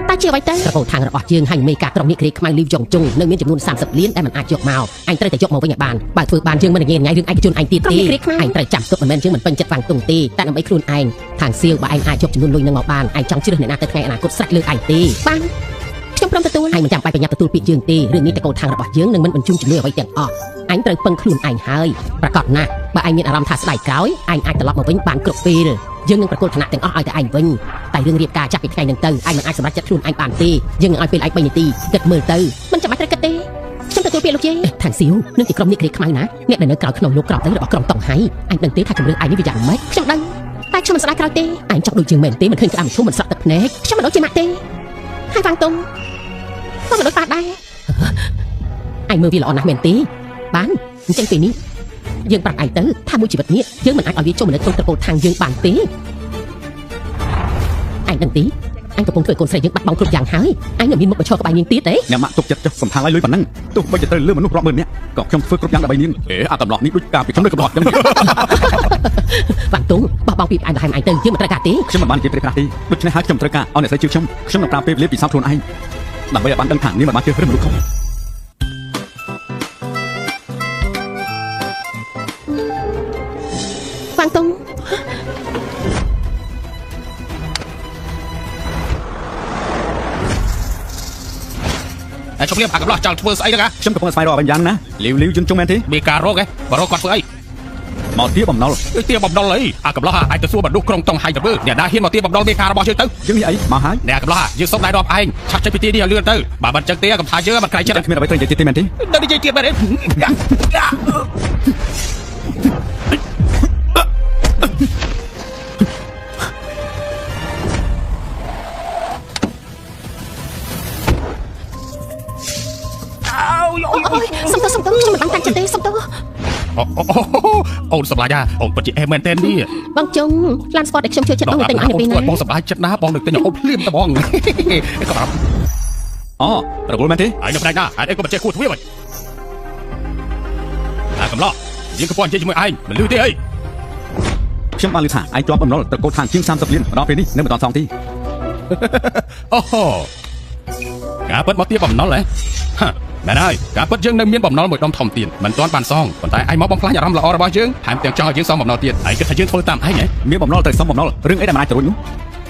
តើជាអ្វីទៅ ត្រកូលឋានរបស់យើងហើយមេការក្រុមនេះគ្រាខ្មៅលីវចុងជុងនៅមានចំនួន30លានដែលមិនអាចយកមកឯងត្រូវតែយកមកវិញឲ្យបានបើធ្វើបានយើងមិនញ៉ៃញ៉ៃរឿងឯកជនឯងទៀតទេឯងត្រូវចាំទុកមិនមែនយើងមិនពេញចិត្តវ៉ាងតុងទេតែដើម្បីខ្លួនឯងខាងសៀវបើឯងអាចយកចំនួនលុយនឹងមកបានឯងចង់ជ្រើសអ្នកណាទៅថ្ងៃអនាគតស្រេចលើឯងទេ បានខ្ញុំព្រមទទួល ឯងមិនចាំបាច់ប្រញាប់ទទួលពាក្យយើងទេរឿងនេះត្រកូលឋានរបស់យើងនឹងមិនបញ្ជូនជំនួយអ្វីទាំងអស់ឯងត្រូវពឹងខ្លួនឯងហើយប្រកាសណាស់បើឯងមានអារម្មណ៍ថាស្ដាយក្រោយឯងអាចត្រឡប់មកវិញបានគ្រប់ពេលយើងនឹងប្រគល់ឋានៈទាំងអស់ឲ្យតែឯងវិញតែរឿងរៀបការចាប់ពីថ្ងៃនឹងទៅឯងមិនអាចសម្រេចចិត្តខ្លួនឯងបានទេយើងនឹងឲ្យពេលឯង3នាទីគិតមើលទៅ មិនចាំបាច់ត្រូវគិតទេខ្ញុំទទួលពាក្យលោកយាយ ខាងសៀវនឹងជាក្រុមនេះគ្រាខ្មៅណាអ្នកដែលនៅក្រោយខ្នងលោកក្រោមទៅរបស់ក្រុមតុងហៃអញដឹងទេថាជំរឿឯងនេះវាយ៉ាងម៉េច ខ្ញុំដឹងតែខ្ញុំមិនស្ដាយក្រោយទេ ឯងចង់ដូចជាងមែនទេមិនឃើញក្តាមឈុំមិនស្រក់ទឹកភ្នែក ខ្ញុំមិនដូចជាម៉ាក់ទេហើយវ៉ាងតុងក៏មិនដូចប៉ាដែរ ឯងមើលវាល្អណាស់មែនទេបានអញ្ចឹងពេលនេះយើងប្រាប់ឯងទៅថាមួយជីវិតនេះយើងមិនអាចឲ្យវាចូលមកនៅក្នុងត្រកូលឋានយើងបានទេឯងដឹងទេអញកំពុងធ្វើឲ្យកូនស្រីយើងបាត់បង់គ្រប់យ៉ាងហើយឯងនៅមានមុខមកឈរក្បែរនាងទៀតទេ អ្នកម៉ាក់ទុកចិត្តចុះសំថាឲ្យលុយប៉ុណ្ណឹងទោះបីជាត្រូវលើមនុស្សរាប់ម៉ឺននាក់ក៏ខ្ញុំធ្វើគ្រប់យ៉ាងដើម្បីនាងអេអាកំឡោះនេះដូចកាលពីខ្ញុំនៅកំឡោះអញ្ចឹង វ៉ាងតុងបោះបង់ពីផ្អែមល្ហែមឯងទៅយើងមិនត្រូវការទេ ខ្ញុំមិនបាននិយាយព្រេះប្រាស់ទេដូច្នេះហើយខ្ញុំត្រូវការឲ្យអ្នកស្រីជឿខ្ញុំខ្ញុំនឹងប្រើពេលវេលាពិសោធន៍ខ្លួនឯងដើម្បីឲ្យបានដឹងថានាងមិនបានជឿឬមនុស្សខុស វ៉ាងតុង ឯងជប់លៀមអាកំឡោះចង់ធ្វើស្អីហ្នឹងហ៎ ខ្ញុំកំពុងស្វែងរកអ្វីយ៉ាងណាលាវលាវយន្តជុងមែនទេ មានការរកឯងបើរកគាត់ធ្វើអី មកទាបំណុល ដូចទាបំណុលអីអាកំឡោះឯងទៅសួរមនុស្សក្រុងតុងហៃទៅមើលអ្នកណាហ៊ានមកទាបំណុលមេការរបស់យើងទៅ យើងនេះអីមកហើយ អ្នកកំឡោះយើងសុំណែនាំឯងឆាប់ចេញពីទីនេះឲ្យលឿនទៅបើមិនចឹងទេកំថាយើងមិនក្រែងចិត្ត គ្មានអ្វីត្រូវនិយាយទៀតទេមែនទេ នៅនិយាយទៀតមែនទេ អូយសុំទោសសុំទោសខ្ញុំមិនបានតាំងចិត្តទេសុំទោស អូអូនសប្បាយណាអូនពិតជាអេមែនទេនេះ បងជុងឡានស្ពតដែលខ្ញុំជួយចិត្តបងទិញឲ្យនៅពេលណា បងសប្បាយចិត្តណាស់បងនឹងទិញអូនភ្លាមតបងក្បាប់ អូរវល់មែនទេ ឯងនៅផ្នែកណាហេតុអីក៏មិនចេះគួរទ្វារវិញអាកំឡោះយើងកំពុងនិយាយជាមួយឯងមិនលឺទេអី ខ្ញុំបានលឺថាឯងជាប់បំណុលត្រកូលខាងជាង30លានមកដល់ពេលនេះនៅមិនទាន់សងទេ អូហូការពិតមកទៀតបំណុលហ៎ហាមែនហើយការពិតយើងនៅមានបំណុលមួយដុំធំទៀតមិនទាន់បានសងប៉ុន្តែឯងមកបំផ្លាញអារម្មណ៍ល្អរបស់យើងថែមទាំងចង់ឲ្យយើងសងបំណុលទៀតឯងគិតថាយើងធ្វើតាមឯងហ៎ មានបំណុលទៅសំបំណុលរឿងអីដែលមិនអាចទៅរួចនោះ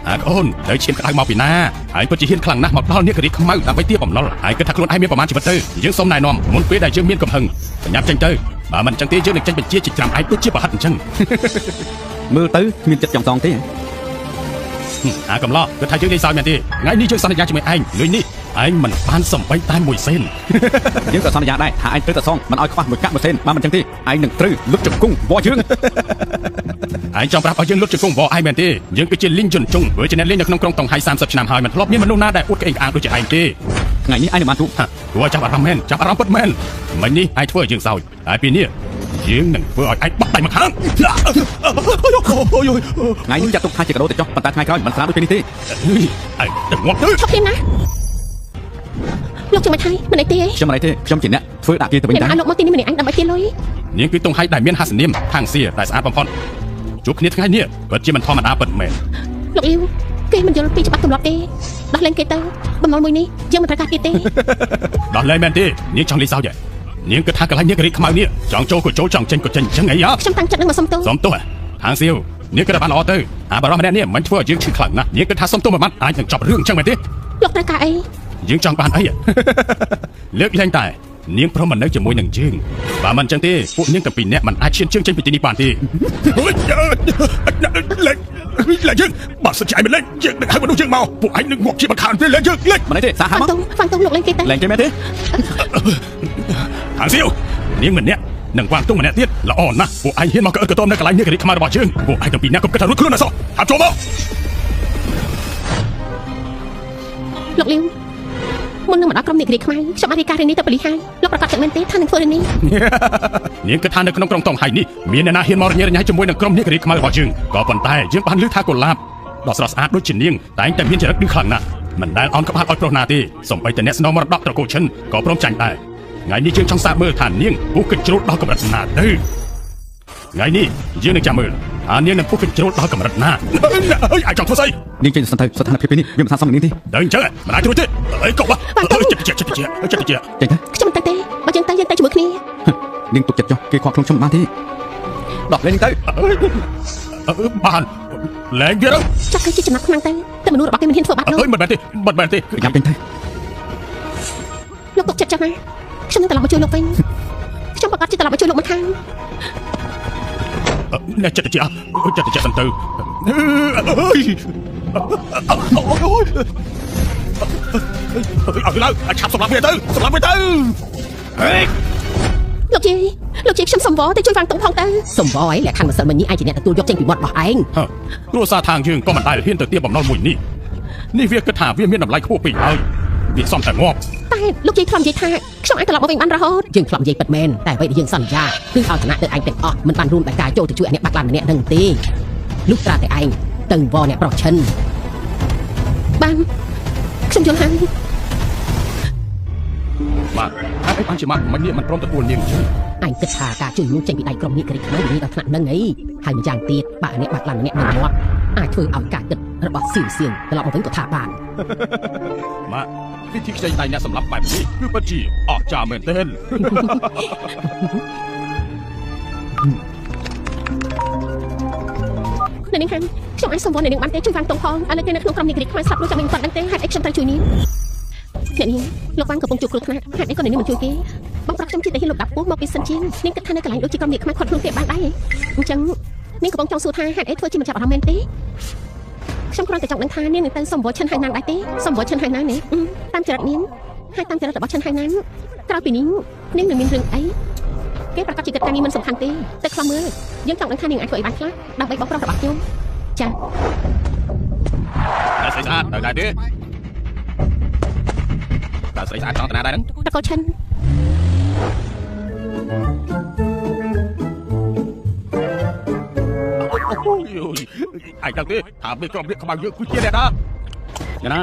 អាអូនទៅឈាមក្តៅមកពីណាឯងពិតជាហ៊ានខ្លាំងណាស់មកដល់នេះគ្រាខ្មៅដើម្បីទាបំណុលឯងគិតថាខ្លួនឯងមានប្រមាណជីវិតទៅយើងសូមណែនាំមុនពេលដែលយើងមានកំហឹងបញ្ញាប់ចេញទៅបើមិនអញ្ចឹងទេយើងនឹងចេញបញ្ជាចិញ្ច្រាំឯងដូចជាប្រហិតអញ្ចឹង មើលទៅគ្មានចិត្តចង់សងទេ អាកំឡោះគិតថាយើងលេងសើចមែនទេថ្ងៃនេះយើងសន្យាជាមួយឯងលុយនេះឯងមិនបានសំបីតែមួយសេន យើងក៏សន្យាដែរថាឯងត្រូវតែសងមិនឲ្យខ្វះមួយកាក់មួយសេនបើមិនចឹងទេឯងនឹងត្រូវលុតជង្គង់វ៉យើង ឯងចង់ប្រាប់ឲ្យយើងលុតជង្គង់វឯងមែនទេយើងគឺជាលីងជន់ជុងធ្វើជាអ្នកលេងនៅក្នុងក្រុងតុងហៃ30ឆ្នាំហើយមិនធ្លាប់មានមនុស្សណាដែលអួតក្អេងក្អាងដូចជាឯងទេ ថ្ងៃនេះឯងនឹងបានជួប គួរចាប់អារម្មណ៍មែនចាប់អារម្មណ៍ពិតមែនមិញនេះឯងធ្វើឲ្យយើងសើចហើយពីនេះយើងនឹងធ្វើឲ្យឯងបាក់ដៃមកខាង ថ្ងៃនេះចាត់ទុកថាជាកាដូទៅចុះប៉ុន្តែថ្ងៃក្រោយមិនស្រាលដូចពេលនេះទេ ឯងទៅងាប់ទៅ ឈប់ភ្លាមណាលោកចាំមិនថៃមិនអីទេ ខ្ញុំមិនអីទេខ្ញុំជាអ្នកធ្វើដាក់គេទៅវិញ អ្នក តា ឲ្យលោកមកទីនេះម្នាក់ឯងដើម្បីទាលុយ នាងគឺតុងហៃដែលមានហាសនាមខាងសៀដែលស្អាតបំផុតជួបគ្នាថ្ងៃនេះពិតជាមិនធម្មតាពិតមែន លោកអ៊ីវគេមិនយល់ពីច្បាប់ទម្លាប់ទេដោះលែងគេទៅបំណុលមួយនេះយើងមិនត្រូវការទៀតទេ ដោះលែងមែនទេនាងចង់លេងសើចនាងគិតថាកន្លែងនេះរីខ្មៅនេះចង់ចូលក៏ចូលចង់ចេញក៏ចេញអញ្ចឹងអីហ៎ ខ្ញុំតាំងចិត្តនឹងមកសុំទោស សុំទោសខាងសៀវនាងគិតថាបានល្អទៅអាបារម្ភម្នាក់នេះមិនធ្វើឲ្យយើងឈឺខ្លាំងណាស់នាងគិតថាសុំទោសមួយម៉ាត់អាចនឹងចប់រឿងអញ្ចឹងមែនទេ លោកត្រូវការអី យើងចង់បានអីលើកលែងតែនាងព្រមមិននៅជាមួយនឹងយើងបើមិនអញ្ចឹងទេពួកនាងទាំងពីរនាក់មិនអាចឈានជើងចេញពីទីនេះបានទេលែងលែងយើងបើសិនជាឯងមិនលែងយើងនឹងហៅមនុស្សយើងមកពួកឯងនឹងងាប់ជាមិនខានទេលែងយើងលែង មិនអីទេសាហា ហ្វាង មក តុងហ្វាងតុងលោកលែងគេទៅ លែងគេមែនទេ ខាងសៀវនាងម្នាក់នឹងវាងទុំម្នាក់ទៀតល្អណាស់ពួកឯងហ៊ានមកក្អឹកក្ទមនៅកន្លែងនេះគ្រីខ្មៅរបស់យើងពួកឯងទាំងពីរនាក់កុំគិតថារួចខ្លួនណាសោះហាប់ចូលមក លោកលីវមុននឹងមកដល់ក្រុមនេះគ្រាខ្មៅខ្ញុំបានរាយការណ៍រឿងនេះទៅប៉ូលីសហើយលោកប្រកាសចិត្តមែនទេថានឹងធ្វើរឿងនេះ នាងគិតថានៅក្នុងក្រុងតុងហៃនេះមានអ្នកណាហ៊ានមករញ៉េរញ៉ៃជាមួយនឹងក្រុមនេះគ្រីខ្មៅរបស់យើងក៏ប៉ុន្តែយើងបានឮថាកុលាបដ៏ស្រស់ស្អាតដូចជានាងតែងតែមានចរិតឌឺខ្លាំងណាស់មិនដែលអន់ក្បាលឲ្យប្រុសណាទេសំបីតែអ្នកស្នងមរតកត្រកូលឈិនក៏ព្រមចាញ់ដែរថ្ងៃនេះយើងចង់សាកមើលថានាងពុះកញ្ជ្រោលដល់កម្រិតណាទៅថ្ងៃនេះយើងនឹងចាំមើលថានាងនឹងពុះកញ្ជ្រោលដល់កម្រិតណាអើយអាចចង់ធ្វើស្អី នាងចេញទៅសិនទៅស្ថានភាពពេលនេះវាមិនស័ក្តិសមនឹងនាងទេ ដល់អញ្ចឹងមិនអាចរួចទេអីកុំចិត្តចិត្តចិត្តចិត្ត ចេញទៅ ខ្ញុំមិនទៅទេបើយើងទៅយើងទៅជាមួយគ្នា នាងទុកចិត្តចុះគេខកខ្លួនខ្ញុំមិនបានទេដោះលែងទៅ បានលែងវាទៅ ចាប់គេជាចំណាប់ខ្លាំងទៅតែមនុស្សរបស់គេមិនហ៊ានធ្វើបាបលោក អើយមិនមែនទេមិនមែនទេ ប្រញាប់ចេញទៅ លោកទុកចិត្តចឹងណាខ្ញុំនឹងត្រឡប់មកជួយលោកវិញខ្ញុំប្រកាសជាត្រឡប់មកជួយលោកមិនខាន អ្នកចិត្តជាចិត្តជាសិនទៅអើយអូយអើយឡើងឆាប់សម្រាប់វាទៅសម្រាប់វាទៅហេ លោកជាលោកជាខ្ញុំសុំវទៅជួយវាងតុងផងទៅ សុំវអីលក្ខខណ្ឌម្សិលមិញនេះឯងជាអ្នកទទួលយកចេញពីមាត់របស់ឯង គ្រួសារທາງយើងក៏មិនដែលហ៊ានទៅទាបបំណុលមួយនេះនេះវាគិតថាវាមានតម្លៃខ្ពស់ពេកហើយវាសមតែងាប់ តែលោកជាធ្លាប់និយាយថាខ្ញុំអាចត្រឡប់មកវិញបានរហូត យើងធ្លាប់និយាយពិតមែនតែអ្វីដែលយើងសន្យាគឺឲ្យឋានៈទៅឯងទាំងអស់មិនបានរួមដោយការចូលទៅជួយអ្នកបាក់ឡានម្នាក់នឹងទេលុះត្រាតែឯងទៅវអ្នកប្រុសឈិន បានខ្ញុំយល់ហើយ បាទហេតុអីបានជាម៉ាក់មិននេះមិនព្រមទទួលនាងចឹង ឯងគិតថាការជួយនោះចេញពីដៃក្រុមនេះគ្រីខ្មៅវានេះដល់ថ្នាក់នឹងអីហើយម្យ៉ាងទៀតបើអ្នកបាក់ឡានម្នាក់នឹងងាប់អាចធ្វើឲ្យការគិតរបស់សៀវសៀវត្រឡប់មកវិញក៏ថាបាន ម៉ាក់វិធីខ្ចីដៃអ្នកសម្រាប់បែបនេះគឺពិតជាអស្ចារ្យមែនទែន នៅនាងហាំខ្ញុំអាចសុំវអ្នកនាងបានទេជួយវាងតុងផងឥឡូវគេនៅក្នុងក្រុមនេះគ្រីខ្មៅស្លាប់លោកចាំមិនគាត់ដឹងទេហេតុអីខ្ញុំត្រូវជួយនាងអ្នកនាងលោកវាងកំពុងជួបគ្រោះថ្នាក់ហេតុអីក៏អ្នកនាងមិនជួយគេបងប្រុសខ្ញុំជាតែហ៊ានលុបដាប់ពោះមកពីសិនជាងនាងគិតថានៅកន្លែងដូចជាក្រុមនេះខ្មៅខាត់ខ្លួនគេបានដែរអញ្ចឹងនាងកំពុងចង់សួរថាហេតុអីធ្វើជាមិនចាប់អារម្មណ៍មែនទេខ្ញុំគ្រាន់តែចង់ដឹងថានាងនឹងទៅសុំវឈិនហៅណានដែរទេសុំវឈិនហៅណាននេះតាមចរិតនាងហើយតាមចរិតរបស់ឈិនហៅណានក្រៅពីនេះនាងនឹងមានរឿងអីគេប្រកាសជាគិតការនេះមិនសំខាន់ទេតែខ្លះមើលយើងចង់ដឹងថានាងអាចធ្វើអីបានខ្លះដើម្បីបងប្រុសរបស់ខ្ញុំចា តែស្រីស្អាតនៅដែរទេតែស្រីស្អាតចង់តាណាដែរហ្នឹង តកលឈិន ឯងដឹងទេថាមេក្រុមនេះខ្មៅយើងគឺជាអ្នកណាអ្នកណា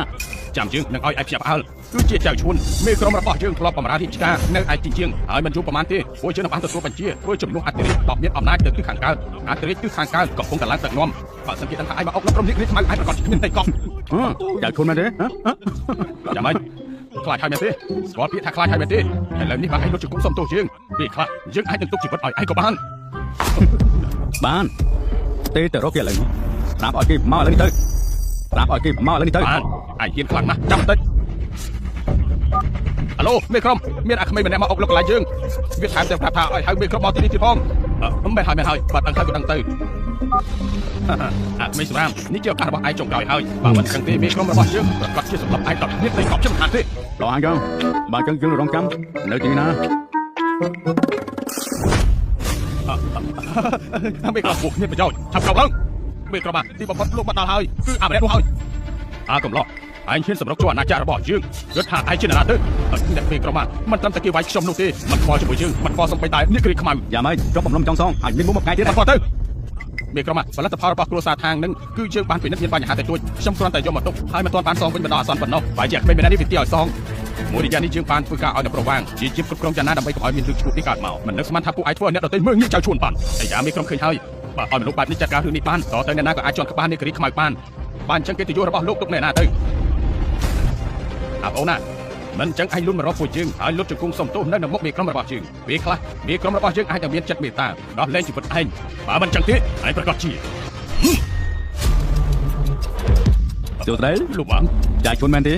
ចាំយើងនឹងឲ្យឯងភ្ញាក់ផ្អើលគឺជាចៅឈួនមេក្រុមរបស់យើងធ្លាប់បម្រើរាជការនៅឯទីជាងហើយមិនយូរប្រហែលទេពួកយើងនឹងបានទទួលបញ្ជាធ្វើជំនួសអធិរាជដ៏មានអំណាចទៅទិសខាងកើតអធិរាជទិសខាងកើតកំពុងតែឡើងដឹកនាំបើសិនគេដឹងថាឯងមកអុកក្រុមនេះខ្មៅឯងប្រកាសជាគ្មានតែកោះចៅឈួនមែនទេចាំឯងខ្លាចហើយមែនទេស្គាល់ពាក្យថាខ្លាចហើយមែនទេឥឡូវនេះបើឯងលុតជង្គង់សុំទោសយើងពេលខ្លះយើងអាចនឹងទុកជីវិតឲ្យឯងក៏បានបានទេទៅរកគេឥឡូវនេះប្រាប់ឲ្យគេមកឥឡូវនេះទៅប្រាប់ឲ្យគេមកឥឡូវនេះទៅបានឯងហ៊ានខ្លាំងណាស់ចាំបន្តិចអាឡូមេក្រុមមានអាក្មេងម្នាក់មកអុកលុកកន្លែងយើងវាថែមទាំងប្រាប់ថាឲ្យហៅមេក្រុមមកទីនេះទៀតផងមិនហើយមិនហើយបាត់ដឹងហើយក៏ដឹងទៅអាក្មេងសម្រាមនេះជាឱកាសរបស់ឯងចុងក្រោយហើយបើមិនចឹងទេមេក្រុមរបស់យើងប្រកាសជាសម្លាប់ឯងដល់គ្មានដីកប់ចំថាទេលោអញចឹងបើចឹងយើងរងចាំនៅទីណាមេក្រុមពួកគ្មានប្រយោជន៍ឆាប់ក្រោកឡើងមេក្រុមទីបំផុតលោកមកដល់ហើយគឺអាម្នាក់នោះហើយអាកំឡោះឯងហ៊ានសម្រុកចូលអាណាចក្ររបស់យើងគិតថាឯងជានរណាទៅអ្នកមេក្រុមមិនត្រឹមតែគេវាយខ្ញុំនោះទេមិនខ្វល់ជាមួយយើងមិនខ្វល់សំបីតែនេះគ្រីខ្មៅយ៉ាងម៉េចចុះបំរុំចង់សងឲ្យមានមុខមួយថ្ងៃទៀតមិនខ្វល់ទៅមេក្រុមផលិតផលរបស់គ្រួសារខាងនឹងគឺយើងបានពិនិត្យមានបញ្ហាតែទួចខ្ញុំគ្រាន់តែយកមកទុកហើយមិនទាន់បានសងវិញបណ្ដោះអាសន្នប៉ុណ្ណោះបែរជាក្មេងម្នាក់នេះវាទីឲ្យសងមួយរយៈនេះយើងបានធ្វើការឲ្យនៅប្រវាងជាជាគ្រប់គ្រងយ៉ាងណាដើម្បីកុំឲ្យមានរឿងឈ្មោះនេះកើតមកមិននឹកស្មានថាពួកឯងធ្វើឲ្យអ្នកដទៃមើលងាយចៅឈួនបានអាយ៉ាមេក្រុមឃើញហើយបើឲ្យមនុស្សបែបនេះចាត់ការរឿងនេះបានតទៅអ្នកណាក៏អាចជន់ក្បាលនេះគ្រីខ្មៅបានបានអញ្ចឹងកិត្តិយសរបស់លោកទុកនៅណាទៅអាបងណាមិនអញ្ចឹងឯងលុនមករកពួកយើងហើយលុតជង្គង់សុំទោសនៅមុខមេក្រុមរបស់យើងពេលខ្លះមេក្រុមរបស់យើងអាចនឹងមានចិត្តមេត្តាដោះលែងជីវិតឯងបើមិនអញ្ចឹងទេឯងប្រកាសជាសួស្តីលោកបងចៅឈួនមែនទេឯ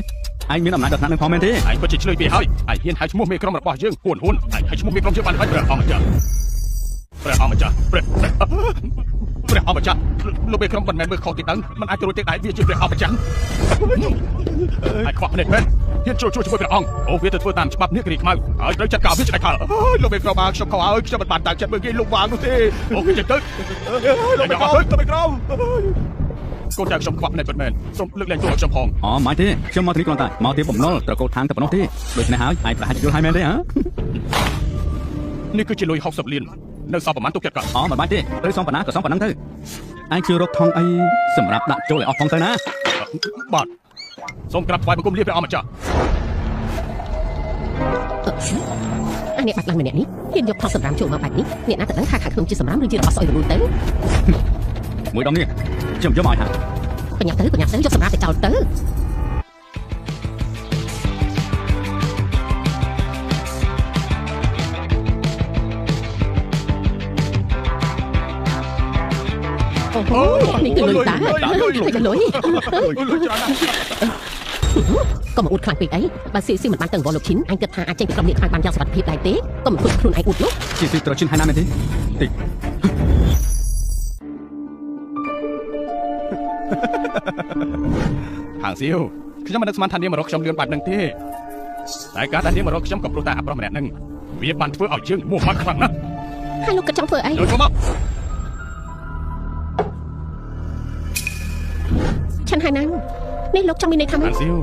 ងមានអំណាចដល់ថ្នាក់នឹងផងមែនទេឯងពិតជាឆ្លើយពីហើយឯងហ៊ានហៅឈ្មោះមេក្រុមរបស់យើងហ៊ួនហ៊ួនឯងហៅឈ្មោះមេក្រុមយើងបានហើយព្រះអង្គម្ចាស់ព្រះអង្គម្ចាស់ព្រះអង្គម្ចាស់លោកមេក្រុមមិនមែនមើលខុសទេដឹងមិនអាចរួចទេដែរវាជាព្រះអង្គម្ចាស់ឯងខ្វះភ្នែកមែនហ៊ានចូលជួយជាមួយព្រះអង្គអូវាទៅធ្វើតាមច្បាប់នេះគ្រីខ្មៅហើយត្រូវចាត់ការវាឆ្លៃខលលោកមេក្រុមខ្ញុំខុសហើយខ្ញុំមិនបានតាំងចិត្តមើលគេលោកវាងនោះទេអូវាចេញទៅលោកមេក្រុមលោកមេក្រុមកូនចៅខ្ញុំខ្វះភ្នែកពិតមែនសូមលើកលែងទោសឲ្យខ្ញុំផងអូមិនទេខ្ញុំមកទីនេះគ្រាន់តែមកទីបំណុលត្រកូលខាងតែប៉ុណ្ណោះទេដូច្នេះហើយឯងប្រហែលជាយល់ហើយមែនទេហ៎នេះគឺជាលុយ60លាននៅសល់ប្រហែលទុកចិត្តក៏អូមិនបាច់ទេត្រូវសងប៉ុណ្ណាក៏សងប៉ុណ្ណឹងទៅឯងជួយរកថងអីសម្រាប់ដាក់ចូលឲ្យអស់ផងទៅណាបាទសូមក្រាបថ្វាយបង្គំលាព្រះអង្គម្ចាស់អានេះបាត់ឡើងម្នាក់នេះហ៊ានយកថងសម្រាមចូលមកបែបនេះអ្នកណាទៅដឹងថាខាងក្នុងជាសម្រាមឬជារបស់ស្អុយរលូនទៅមួយដងនេះខ្ញុំយកមកឲ្យហាបញ្ញាប់ទៅបញ្ញាប់ទៅយកសម្រាមទៅចោលទៅអូនេះគឺលុយតាលុយក៏មកអួតខ្លាំងពេកអីបើស៊ីស៊ីមិនបានទៅវល់លោកឈិនអញគិតថាអាចចេញពីក្រុមនេះខ្លាំងបានយ៉ាងសុវត្ថិភាពដែរទេក៏មិនធ្វើខ្លួនឯងអួតនោះស៊ីស៊ីត្រូវឈិនហើយណាមែនទេតិចហាងសៀវខ្ញុំមិននឹកស្មានថានាងមករកខ្ញុំលឿនបែបហ្នឹងទេតែការដែលនាងមករកខ្ញុំក៏ព្រោះតែអាប្រុសម្នាក់ហ្នឹងវាបានធ្វើឲ្យយើងមួម៉ៅខ្លាំងណាស់ហើយលោកគិតចង់ធ្វើអីចូលមកឆាន់ហើយណានេះលោកចង់មានន័យថាម៉េចហាងសៀវ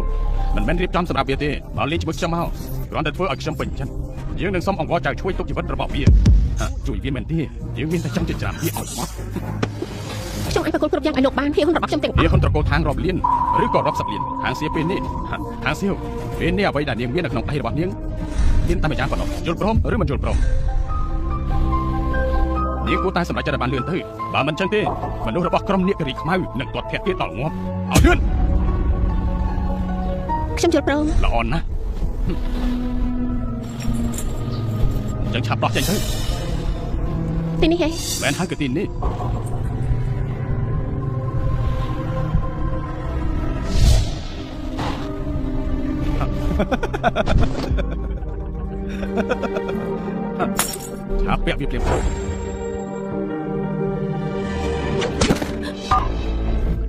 មិនមែនរៀបចំសម្រាប់វាទេបើលេងជាមួយខ្ញុំមកគ្រាន់តែធ្វើឲ្យខ្ញុំពេញចិត្តយើងនឹងសុំអង្វរចៅជួយទុកជីវិតរបស់វាជួយវាមែនទេយើងមានតែចង់ចិញ្ច្រាំវាឲ្យមកខ្ញុំអាចប្រគល់គ្រប់យ៉ាងឲ្យលោកបានភាហ៊ុនរបស់ខ្ញុំទាំងអស់ភាហ៊ុនត្រកូលខាងរាប់លានឬក៏រាប់សិបលានខាងសៀពេលនេះខាងសៀវពេលនេះអ្វីដែលនាងមាននៅក្នុងដៃរបស់នាងមានតែម្យ៉ាងប៉ុណ្ណោះយល់ព្រមឬមិនយល់ព្រមនាងគួរតែសម្រេចចិត្តឲ្យបានលឿនទៅបើមិនចឹងទេមនុស្សរបស់ក្រុមនាគរីខ្មៅនឹងទាត់ធាក់ទៀតដល់ងាប់ឲ្យលឿនខ្ញុំយល់ព្រមល្អណាស់ចឹងឆាប់ដោះចេញទៅទីនេះហេមែនហើយគឺទីនេះឆាប់ពាក់វាភ្លាម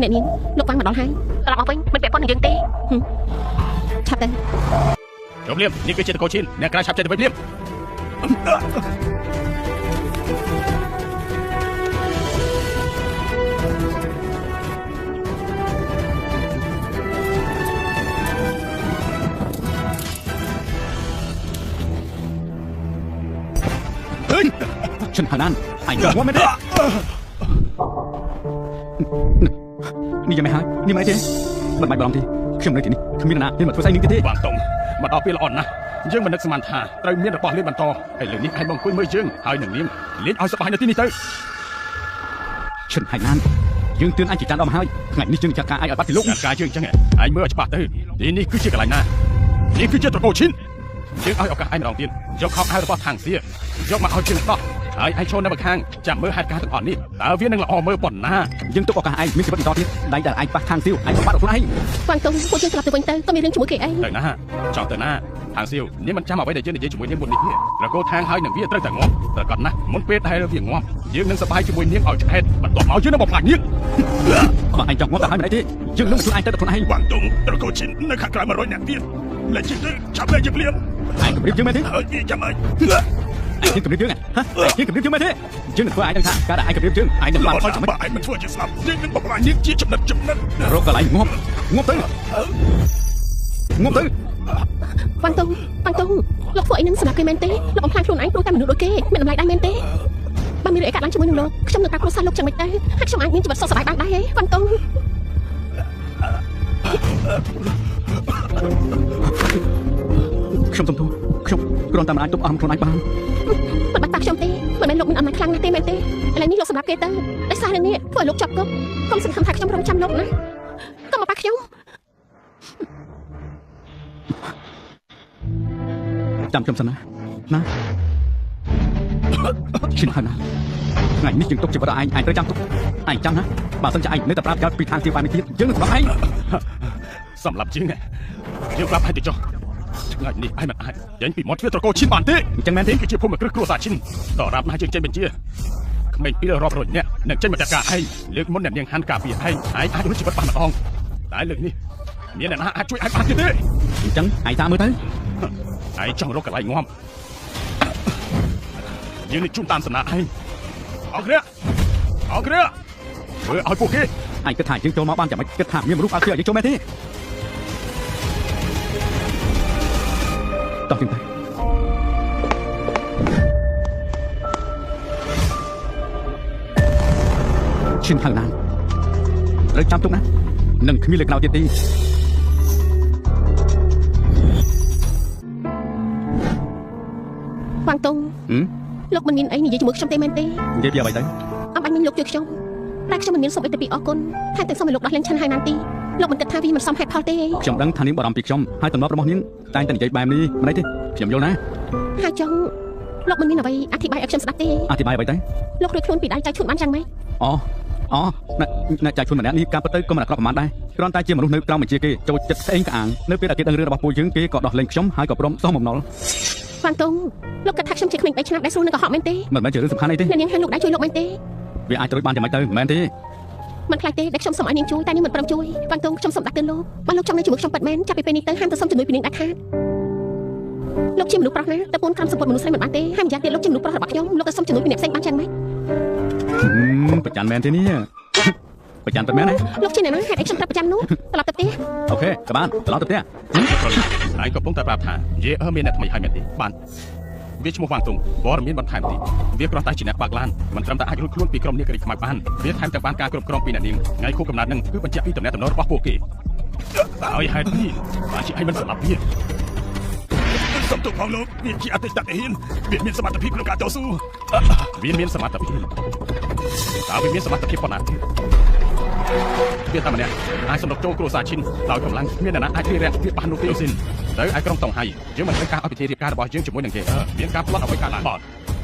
អ្នកនាងលោកវាងមកដល់ហើយត្រឡប់មកវិញមិនពាក់ព័ន្ធនឹងយើងទេឆាប់ទៅ ជុំលៀមនេះគឺជាតកូឈិនអ្នកក្រៅឆាប់ចេញទៅវិញលៀម ឈិនហៅណានឯងងាប់មែនទេនេះយ៉ាងម៉េចហើយនេះមិនអីទេមិនបាច់បារម្ភទេខ្ញុំនៅទីនេះគ្មានអ្នកណាហ៊ានមកធ្វើស្អីនឹងទេ វ៉ាងតុងមកដល់ពេលល្អណាស់យើងមិននឹកស្មានថាត្រូវមានរបស់លេងបន្តឥឡូវនេះឯងមកអង្គុយមើលយើងហើយនឹងនាងលេងឲ្យសប្បាយនៅទីនេះទៅ ឈិនហៅណានយើងទឿនអញជាចានដល់មកហើយថ្ងៃនេះយើងចាត់ការឯងឲ្យបាត់ពីលោក ចាត់ការយើងអញ្ចឹងឯងមើលឲ្យច្បាស់ទៅទីនេះគឺជាកន្លែងណានេះគឺជាត្រកូលឈិនយើងឲ្យឱកាសឯងម្ដងទៀតយកខោអាវរបស់ថងសៀយកមកឲ្យយើងដោះហើយឯងឈរនៅម្ខាងចាំមើលហេតុការណ៍ទាំងអស់នេះតើវានឹងល្អមើលប៉ុណ្ណា យើងទុកឱកាសឯងមានជីវិតបន្តទៀតដៃដែលឯងប៉ះខាងសៀវឯងបាត់ខ្លួនឯង វ៉ាងតុងពួកយើងត្រឡប់ទៅវិញទៅក៏មានរឿងជាមួយគេអី ទៅណាចង់ទៅណាថងសៀវនេះមិនចាំអ្វីដែលយើងនិយាយជាមួយនាងមុននេះទេត្រកូលថងហើយនឹងវាត្រូវតែងាប់ត្រកត់ណាស់មុនពេលដែលវាងាប់យើងនឹងសប្បាយជាមួយនាងឲ្យឆ្អែតបន្ទាប់មកយើងនឹងបំផ្លាញនាង បើឯងចង់ងាប់ទៅហើយមិនអីទេយើងនឹងជួយឯងទៅខ្លួនឯង វ៉ាងតុងត្រកូលឈិននៅខាងក្រៅ100នាក់ទៀតលេងជិះទៅចាប់លេងយើងភ្លាម ឯងគម្រាមយើងមែនទេ ហើយវាចាំឯង ឯងគម្រាមយើងហ៎ឯងគម្រាមយើងមែនទេយើងនឹងធ្វើឯងដឹងថាការដែលឯងគម្រាមយើងឯងនឹងបានផលចំណេញ បើឯងមិនធ្វើជាស្លាប់យើងនឹងបំផ្លាញនាងជាចំណិតចំណិត រកកន្លែងងាប់ងាប់ទៅងាប់ទៅ វ៉ាងតុងវ៉ាងតុងលោកធ្វើអីនឹងសម្រាប់គេមែនទេលោកបំផ្លាញខ្លួនឯងព្រោះតែមនុស្សដូចគេមានតម្លៃដែរមែនទេបើមានរឿងអីកើតឡើងជាមួយនឹងលោកខ្ញុំនឹងប្រាប់គ្រួសារលោកចឹងមិនទៅហើយខ្ញុំអាចមានជីវិតសុខសប្បាយបានដែរហីវ៉ាងតុង ខ្ញុំសុំទោសខ្ញុំគ្រាន់តែមិនអាចទប់អារម្មណ៍ខ្លួនឯងបាន មិនបាច់ប៉ះខ្ញុំទេមិនមែនលោកមានអំណាចខ្លាំងណាស់ទេមែនទេឥឡូវនេះលោកសម្រាប់គេទៅដោយសាររឿងនេះធ្វើឲ្យលោកជាប់គុកកុំសង្ឃឹមថាខ្ញុំរងចាំលោកណាកុំមកប៉ះខ្ញុំ ចាំខ្ញុំសិនណាណាឈិនហើយណាថ្ងៃនេះយើងទុកជីវិតឲ្យឯងឯងត្រូវចាំទុកឯងចាំណាបើសិនជាឯងនៅតែប្រាប់កើតពីທາງជាបែបនេះទៀតយើងនឹងសម្រាប់ឯង សម្រាប់យើងយើងប្រាប់ឲ្យទៅចុះថ្ងៃនេះឯងមិនអាចចេញពីមាត់ទ្វារត្រកូលឈិនបានទេ អញ្ចឹងមែនទេ គឺជាភូមិគ្រឹះគ្រួសារឈិនតរាប់ណាស់យើងចេញបញ្ជាក្មេងពីររាប់រយនាក់នឹងចេញមកចាត់ការឯងលើកមុនអ្នកនាងហាន់ការពារឯងឯងអាចរួចជីវិតបានម្ដងតែលើកនេះមានអ្នកណាអាចជួយឯងបានទៀតទេ អញ្ចឹងឯងតាមមើលទៅ ឯងចង់រកកន្លែងងាប់យើងនឹងជូនតាមសំណាក់ឯងអរគ្រាអរគ្រាធ្វើឲ្យពួកគេ ឯងគិតថាយើងចូលមកបានចាំមិនគិតថាមានមនុស្សអត់ជឿឲ្យយើងចូលមែនទេតោះយើងទៅឈិនហៅណានត្រូវចាំទុកណានឹងគ្មានលើកក្រោយទៀតទេ វ៉ាងតុងលោកមិនមានអីនិយាយជាមួយខ្ញុំទេមែនទេ និយាយពីអ្វីទៅ អំបាញ់មិញលោកជួយខ្ញុំតែខ្ញុំមិនមានសុំអីទៅពីអរគុណថែមទាំងសុំឲ្យលោកដោះលែងឆិនហើយណានទីលោកមិនគិតថាវាមិនសមហេតុផលទេ ខ្ញុំដឹងថានាងបារម្ភពីខ្ញុំហើយទម្លាប់របស់នាងតែងតែនិយាយបែបនេះមិនអីទេខ្ញុំយល់ណា ហើយចង់លោកមិនមានអ្វីអធិប្បាយឲ្យខ្ញុំស្ដាប់ទេ អធិប្បាយអ្វីទៅ លោករួចខ្លួនពីដៃចៅឈួនបានយ៉ាងម៉េច អូអូអ្នកចៅឈួនម្នាក់នេះការពិតទៅក៏មិនអាក្រក់ប្រហែលដែរគ្រាន់តែជាមនុស្សនៅក្រោមបញ្ជាគេចូលចិត្តស្អេងក្អាងនៅពេលដែលគេដឹងរឿងរបស់ពួកយើងគេក៏ដោះលែងខ្ញុំហើយក៏ព្រមសងបំណុល វ៉ាងតុងលោកគិតថាខ្ញុំជាក្មេង3ឆ្នាំដែលស្រួលនឹងកុហកមែនទេ មិនមែនជារឿងសំខាន់អីទេ អ្នកនាងហានលោកដែរជួយលោកមែនទេ វាអាចរួចបានយ៉ាងម៉េចទៅមែនទេ មិនខ្លាចទេដែលខ្ញុំសុំឲ្យនាងជួយតែនាងមិនព្រមជួយវ៉ាងតុងខ្ញុំសុំដាស់តឿនលោកបើលោកចង់នៅជាមួយខ្ញុំពិតមែនចាប់ពីពេលនេះទៅហាមទៅសុំជំនួយពីនាងដាច់ខាតលោកជាមនុស្សប្រុសណាតើពូនក្រុមសម្ពុតមនុស្សស្រីមិនបានទេហើយម្យ៉ាងទៀតលោកជាមនុស្សប្រុសរបស់ខ្ញុំលោកទៅសុំជំនួយពីអ្នកផ្សេងបានយ៉ាងម៉េច ប្រច័នមែនទេនេះប្រច័នពិតមែនទេ លោកជាអ្នកណាហេតុអីខ្ញុំត្រូវប្រច័ននោះត្រឡប់ទៅផ្ទះ អូខេក៏បានត្រឡប់ទៅផ្ទះ ឯងកំពុងតែប្រាប់ថាយេអឺមានអ្នកថ្មីហើយមែនទេបានវាឈ្មោះវ៉ាងតុងព័ត៌មានបន្ថែមទៀតវាគ្រាន់តែជាអ្នកបើកឡានមិនត្រឹមតែអាចរួចខ្លួនពីក្រុមនាគរិខ្មៅបានវាថែមទាំងបានការគ្រប់គ្រងពីអ្នកនាងថ្ងៃខួបកំណើតនឹងគឺបញ្ជាក់ពីទំនាក់ទំនងរបស់ពួកគេហើយហេតុនេះបានជាឯងមិនសម្លាប់វាសំទុកផងលោកវាជាអតីតទាហានវាមានសមត្ថភាពក្នុងការតស៊ូវាមានសមត្ថភាពតើវាមានសមត្ថភាពប៉ុណ្ណាទៀតវាតែម្នាក់អាចសម្រុកចូលគ្រួសារឈិនដោយកម្លាំងគ្មានអ្នកណាអាចរារាំងវាបាននោះទេស៊ីនទៅឯក្រុងតុងហៃយើងមិនត្រូវការឲ្យពិធីរៀបការរបស់យើងជាមួយនឹងគេមានការប្លន់អ្វីកើតឡើងបា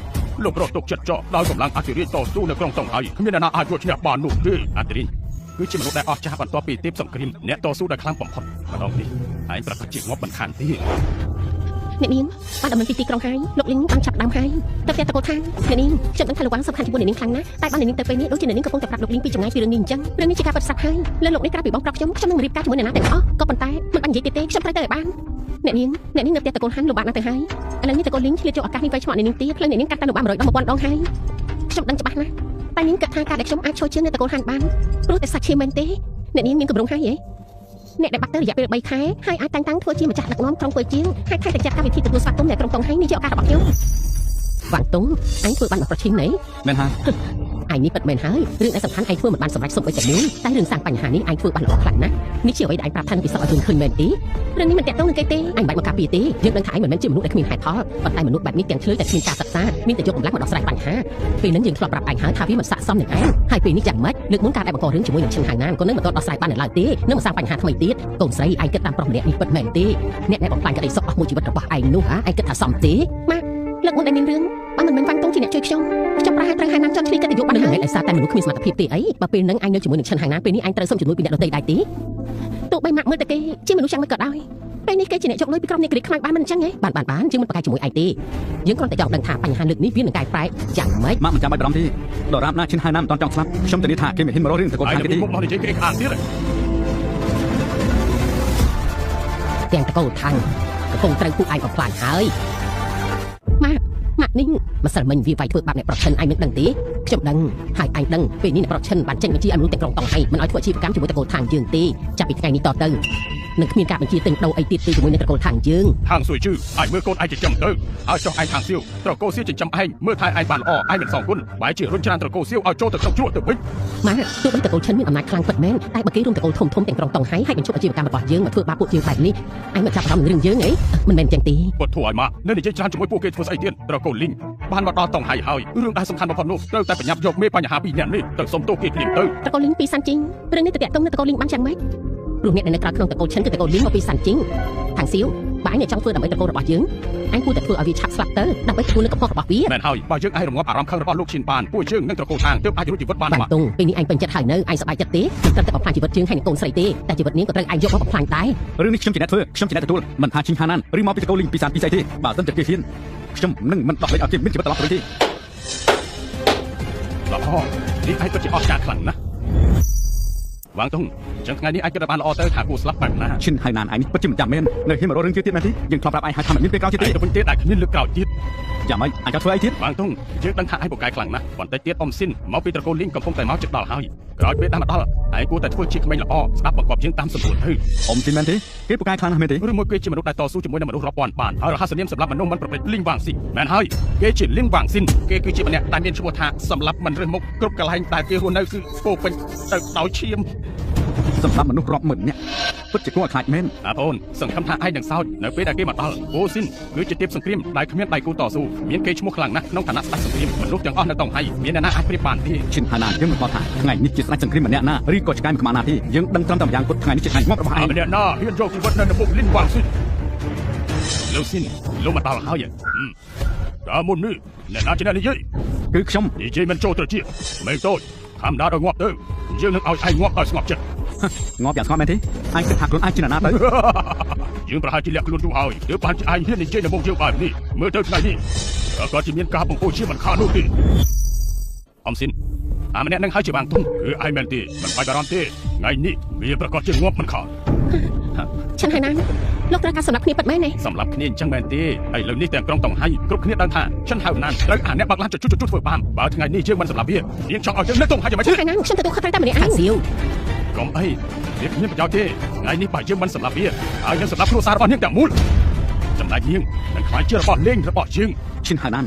ទលោករកទុកចិត្តចោដោយកម្លាំងអធិរាជតស៊ូនៅក្រុងតុងហៃគ្មានអ្នកណាអាចយកឈ្នះបាននោះទេអធិរាជគឺជាមនុស្សដែលអស្ចារ្យបន្ទាប់ពីទេពសង្គ្រាមអ្នកតស៊ូដែលខ្លាំងបំផុតម្ដងនេះឯងប្រកាសជាងាប់មិនខានទេ អ្នកនាងបានដំណឹងពីទីក្រុងហើយលោកលីងបានចាប់ដើមហើយទៅផ្ទះតកូលថាងអ្នកនាងខ្ញុំដឹងថាលោកវ៉ាងសំខាន់ជាមួយអ្នកនាងខ្លាំងណាស់តែបានអ្នកនាងទៅពេលនេះដូចជាអ្នកនាងកំពុងតែប្រាប់លោកលីងពីចម្ងាយពីរឿងនេះអញ្ចឹងរឿងនេះជាការពិតស្រាប់ហើយលើលោកនេះក្រៅពីបងប្រុសខ្ញុំខ្ញុំនឹងរៀបការជាមួយអ្នកណាទាំងអស់ក៏ប៉ុន្តែមិនបាននិយាយទៀតទេខ្ញុំត្រូវទៅឲ្យបានអ្នកនាងអ្នកនាងនៅផ្ទះតកូលហាន់លំបាកណាស់ទៅហើយឥឡូវនេះតកូលលីងឆ្លៀតចូលឱកាសនេះវៃឆ្មក់អ្នកនាងទៀតផ្លូវអ្នកនាងកាត់តែលំបាក100ដង1000ដងហើយខ្ញុំដឹងច្បាស់ណាស់តែនាងគិតថាការដែលខ្ញុំអាចឈរជើងនៅតកូលហាន់បានព្រោះតែសាច់ឈាមមែនទេអ្នកនាងមានកម្រងហើយហ៎អ្នកដែលបាត់ទៅរយៈពេល3ខែហើយអាចតាំងតាំងធ្វើជាម្ចាស់ដឹកនាំក្រុងពើជាងហើយថែមទាំងចាត់កម្មវិធីទទួលស្វាគមន៍នៅក្រុងតុងហៃនេះជាឱកាសរបស់ខ្ញុំ វ៉ាងតុងឯងធ្វើបានមកប្រឈិញណី មែនហើយ ឯងនេះពិតមែនហើយរឿងដែលសំខាន់ឯងធ្វើមិនបានសម្រេចសូម្បីតែមួយតែរឿងសាងបញ្ហានេះឯងធ្វើបានល្អខ្លាំងណាស់នេះជាអ្វីដែលឯងប្រាប់ថានឹងពិសោធន៍ឲ្យយើងឃើញមែនទេរឿងនេះមិនតាក់ទងនឹងគេទេឯងបាច់មកការពារទេយើងដឹងថាឯងមិនមែនជាមនុស្សដែលគ្មានហេតុផលប៉ុន្តែមនុស្សបែបនេះទាំងឆ្លើយតែគ្មានការសិក្សាមានតែយកកម្លាំងមកដោះស្រាយបញ្ហាពេលហ្នឹងយើងធ្លាប់ប្រាប់ឯងហើយថាវាមិនស័ក្តិសមនឹងឯងហើយពេលនេះយ៉ាងម៉េចលើកមុនការដែលបង្ករឿងជាមួយនឹងឈិនហៅណានក៏នៅមិនទាន់ដោះស្រាយបាននៅឡើយទេនឹងមកសាងបញ្ហាថ្មីទៀតកូនស្រីឯងគិតតាមប្រុសម្នាក់នេះពិតមែនទេអ្នកដែលបំផ្លាញក្តីសុខអស់មួយជីវិតរបស់ឯងនោះហ่าឯងគិតថាសមទេម៉ាក់លើកមុនដែលមានរឿងបើមិនមែនវ៉ាងតុងជាអ្នកជួយខ្ញុំខ្ញុំប្រហែលត្រូវហៅណានចន់ឆ្លីកិត្តិយសបាន នឹង ហើយ មិនមែនដោយសារតែមនុស្សគ្មានសមត្ថភាពទេអីបើពេលហ្នឹងឯងនៅជាមួយនឹងឈិនហៅណានពេលនេះឯងត្រូវសុំជំនួយពីអ្នកដទៃដែរទេ ទោះបីម៉ាក់មើលតែគេជាមនុស្សយ៉ាងម៉េចក៏ដោយពេលនេះគេជាអ្នកយកលុយពីក្រុមអ្នកក្រិចខ្មៅបានមិនអញ្ចឹងហ៎ បានបានបានយើងមិនប្រកែកជាមួយឯងទេយើងគ្រាន់តែចង់ដឹងថាបញ្ហាលើកនេះវានឹងកែប្រែយ៉ាងម៉េច ម៉ាក់មិនចាំបាច់បារម្ភទេដរាបណាឈិនហើយណាមិនតន់ចង់ស្លាប់ខ្ញុំធានាថាគេមិនហ៊ានមករករឿងតកូល ឯង ខាងគេទេ មុខមកនិយាយគេខាងទៀត ទាំងតកូលខាងកំពុងត្រូវពួកឯងបំផ្លាញហើយ ម៉ាក់ម៉ាក់នេះ ម្សិលមិញវាវាយធ្វើបាបអ្នកប្រឈិនឯងមិនដឹងទេខ្ញុំដឹងហើយឯងដឹងពេលនេះអ្នកប្រឈិនបានចេញបញ្ជាឲ្យមនុស្សទាំងក្រុងតង់ហៃមិនឲ្យធ្វើអាជីវកម្មជាមួយតកូលខាងយើងទេចាប់ពីថ្ងៃនេះតទៅនឹងគ្មានការបញ្ជាទិញដូរអីទៀតទេជាមួយនឹងតកូលខាងយើង ខាងស៊ុយជឺឯងមើលកូនឯងចិញ្ចឹមទៅហើយចុះឯងខាងសៀវត្រកូលសៀវចិញ្ចឹមឯងមើលថែឯងបានល្អឯងមិនសងគុណបែរជារុញច្រានត្រកូលសៀវឲ្យចូលទៅក្នុងជ្រក់ទៅវិញ ម៉ាក់ទោះបីតកូលឈិនមានអំណាចខ្លាំងពិតមែនតែបើគេរួមតកូលធំធំទាំងក្រុងតង់ហៃហើយបញ្ឈប់អាជីវកម្មរបស់យើងមកធ្វើបាបពួកយើងបែបនេះឯងមិនចាប់អារម្មណ៍នឹងរឿងយើងអីមិនមែនចឹងទេ ពុតធួឲ្យម៉ាក់នៅនិយាយច្រើនជាមួយពួកគេធ្វើស្អីទៀតត្រកូលលីងបានមកដល់តង់ហៃហើយរឿងដែលសំខាន់បំផុតនោះត្រូវតែប្រញាប់យកមេបញ្ហាពីរអ្នកនេះទៅសុំទោសគេភ្លាមទៅ តកូលលីងពីសាន់ជីងរឿងនេះទៅតាក់ទងនឹងតកូលលីងបានយ៉ាងម៉េច ព្រោះអ្នកដែលនៅក្រៅក្នុងតកូលឈិនគឺតកូលលីងមកពីសាន់ជីងខាងសៀវបើឯងចង់ធ្វើដើម្បីតកូលរបស់យើងឯងគួរតែធ្វើឲ្យវាឆាប់ស្លាប់ទៅដើម្បីទទួលនឹងកំហុសរបស់វា មែនហើយបើយើងអាចរងាប់អារម្មណ៍ខឹងរបស់លោកឈិនបានពួកយើងនឹងត្រកូលខាងទើបអាចរួចជីវិតបាន បា ម៉ាក់ នតុងពេលនេះឯងពេញចិត្តហើយនៅឯងសប្បាយចិត្តទេមិនត្រឹមតែបំផ្លាញជីវិតយើងហើយនឹងកូនស្រីទេតែជីវិតនាងក៏ត្រូវឯងយកមកបំផ្លាញដែរ រឿងនេះខ្ញុំជាអ្នកធ្វើខ្ញុំជាអ្នកទទួលមិនថាឈិនហាណានឬមកពីតកូលលីងពីសានពីស្អីទេបើសិនជាគេហ៊ានខ្ញុំនឹងមិនដោះលែងឲ្យគេមានជីវិតត្រឡប់ទៅវិញទេ ល្អនេះឯងពិតជាអស្ចារ្យខ្លាំងណាស់វ៉ាងតុងចឹងថ្ងៃនេះឯងគិតឲ្យបានល្អទៅថាគួរស្លាប់បែបណា ឈិនហើយណានឯងនេះពិតជាមិនចាំមែននៅហ៊ានមករករឿងទៀតទៀតមែនទេយើងធ្លាប់ប្រាប់ឯងហើយថាមិនមានពេលក្រោយទៀតទេ ឯងទៅវិញទេដែលគ្មានលើកក្រោយទៀត យ៉ាងម៉េចអាចធ្វើអីទៀត វ៉ាងតុងយើងដឹងថាឯងពូកែខ្លាំងណាស់បន្តិចទៀតអ៊ំស៊ីនមកពីត្រកូលលីងកំពុងតែមកជិតដល់ហើយក្រោយពេលដែលមកដល់ឯងគួរតែធ្វើជាក្មេងល្អស្ដាប់បង្គាប់យើងតាមសម្រួលទៅ អ៊ំស៊ីនមែនទេគេពូកែខ្លាំងណាស់មែនទេ ឬមួយគេជាមនុស្សដែលតស៊ូជាមួយនឹងមនុស្សរាប់ពាន់បានហើយរហស្សនាមសម្រាប់មនុស្សមិនប្រព្រឹត្តលីងវ៉ាងស៊ីនមែនហើយគេជាលីងវ៉ាងស៊ីនគេគឺជាម្នាក់ដែលមានឈ្មោះថាសម្រាប់មិនរើសមុខគ្រប់កន្លែងដែលគេរស់នៅគឺពោពេញទៅដោយឈាម សម្រាប់មនុស្សរាប់ម៉ឺននាក់ពិតជាគួរឲ្យខ្លាចមែន ណាបងអូនសង្ឃឹមថាឯងនឹងសោចនៅពេលដែលគេមកដល់អូស៊ីនគឺជាទេពសង្គ្រាមដែលគ្មានដៃគូតស៊ូមានគេឈ្មោះខ្លាំងណាស់ក្នុងឋានៈស្ដេចសង្គ្រាមមនុស្សទាំងអស់នៅតុងហៃមានអ្នកណាអាចប្រៀបបានទេ ឈិនហាណានយើងមិនបោះថាថ្ងៃនេះជាស្ដេចសង្គ្រាមម្នាក់ណាឬក៏ឆ្កែមួយក្បាលណាទេយើងដឹងត្រឹមតែម្យ៉ាងគត់ថ្ងៃនេះជាថ្ងៃងាប់របស់ឯង ម្នាក់ណាហ៊ានយកជីវិតនៅមុខលីនវ៉ាងស៊ីនលោកស៊ីនលោកមកដល់ហើយតើមុននេះអ្នកណាជាអ្នកនិយាយ គឺខ្ញុំ និយាយមិនចូលត្រចៀកមេតូចខំដាដល់ងាប់ទៅយើងនឹងឲ្យឯងងាប់ដោយស្ងប់ចិត្ត ងាប់យ៉ាងស្ងប់មែនទេឯងគិតថាខ្លួនឯងជាអ្នកណាទៅ យើងប្រហែលជាលាក់ខ្លួនយូរហើយទើបបានជាឯងហ៊ាននិយាយនៅមុខយើងបែបនេះមើលទៅថ្ងៃនេះក៏ជាមានការបង្ហូរជាមិនខាននោះទេអមស៊ីនអាម្នាក់នឹងហើយជាបាងទុំគឺឯងមែនទេមិនបាច់បារម្ភទេថ្ងៃនេះវាប្រកាសជាងាប់មិនខាន ឆិនហើយណាលោកត្រូវការសម្រាប់គ្នាពិតមែនទេ សម្រាប់គ្នាអញ្ចឹងមែនទេឥឡូវនេះទាំងក្រុងតុងហៃគ្រប់គ្នាដឹងថាចិនហៅណានត្រូវអាអ្នកបាក់ឡានជជជធ្វើបានបើថ្ងៃនេះយើងមិនសម្រាប់វានាងចង់ឲ្យយើងនៅតុងហៃយ៉ាងម៉េច ឆិនហើយណាខ្ញុំទទួលខុសត្រូវតែម្នាក់ឯង ខាងសៀវ កុំអីវាគ្មានប្រយោជន៍ទេថ្ងៃនេះបើយើងមិនសម្រាប់វាហើយនឹងសម្រាប់គ្រួសាររបស់នាងទាំងមូលចំណែកនាងនឹងខ្លាចជារបស់លេងរបស់យើង ឈិនហាណាន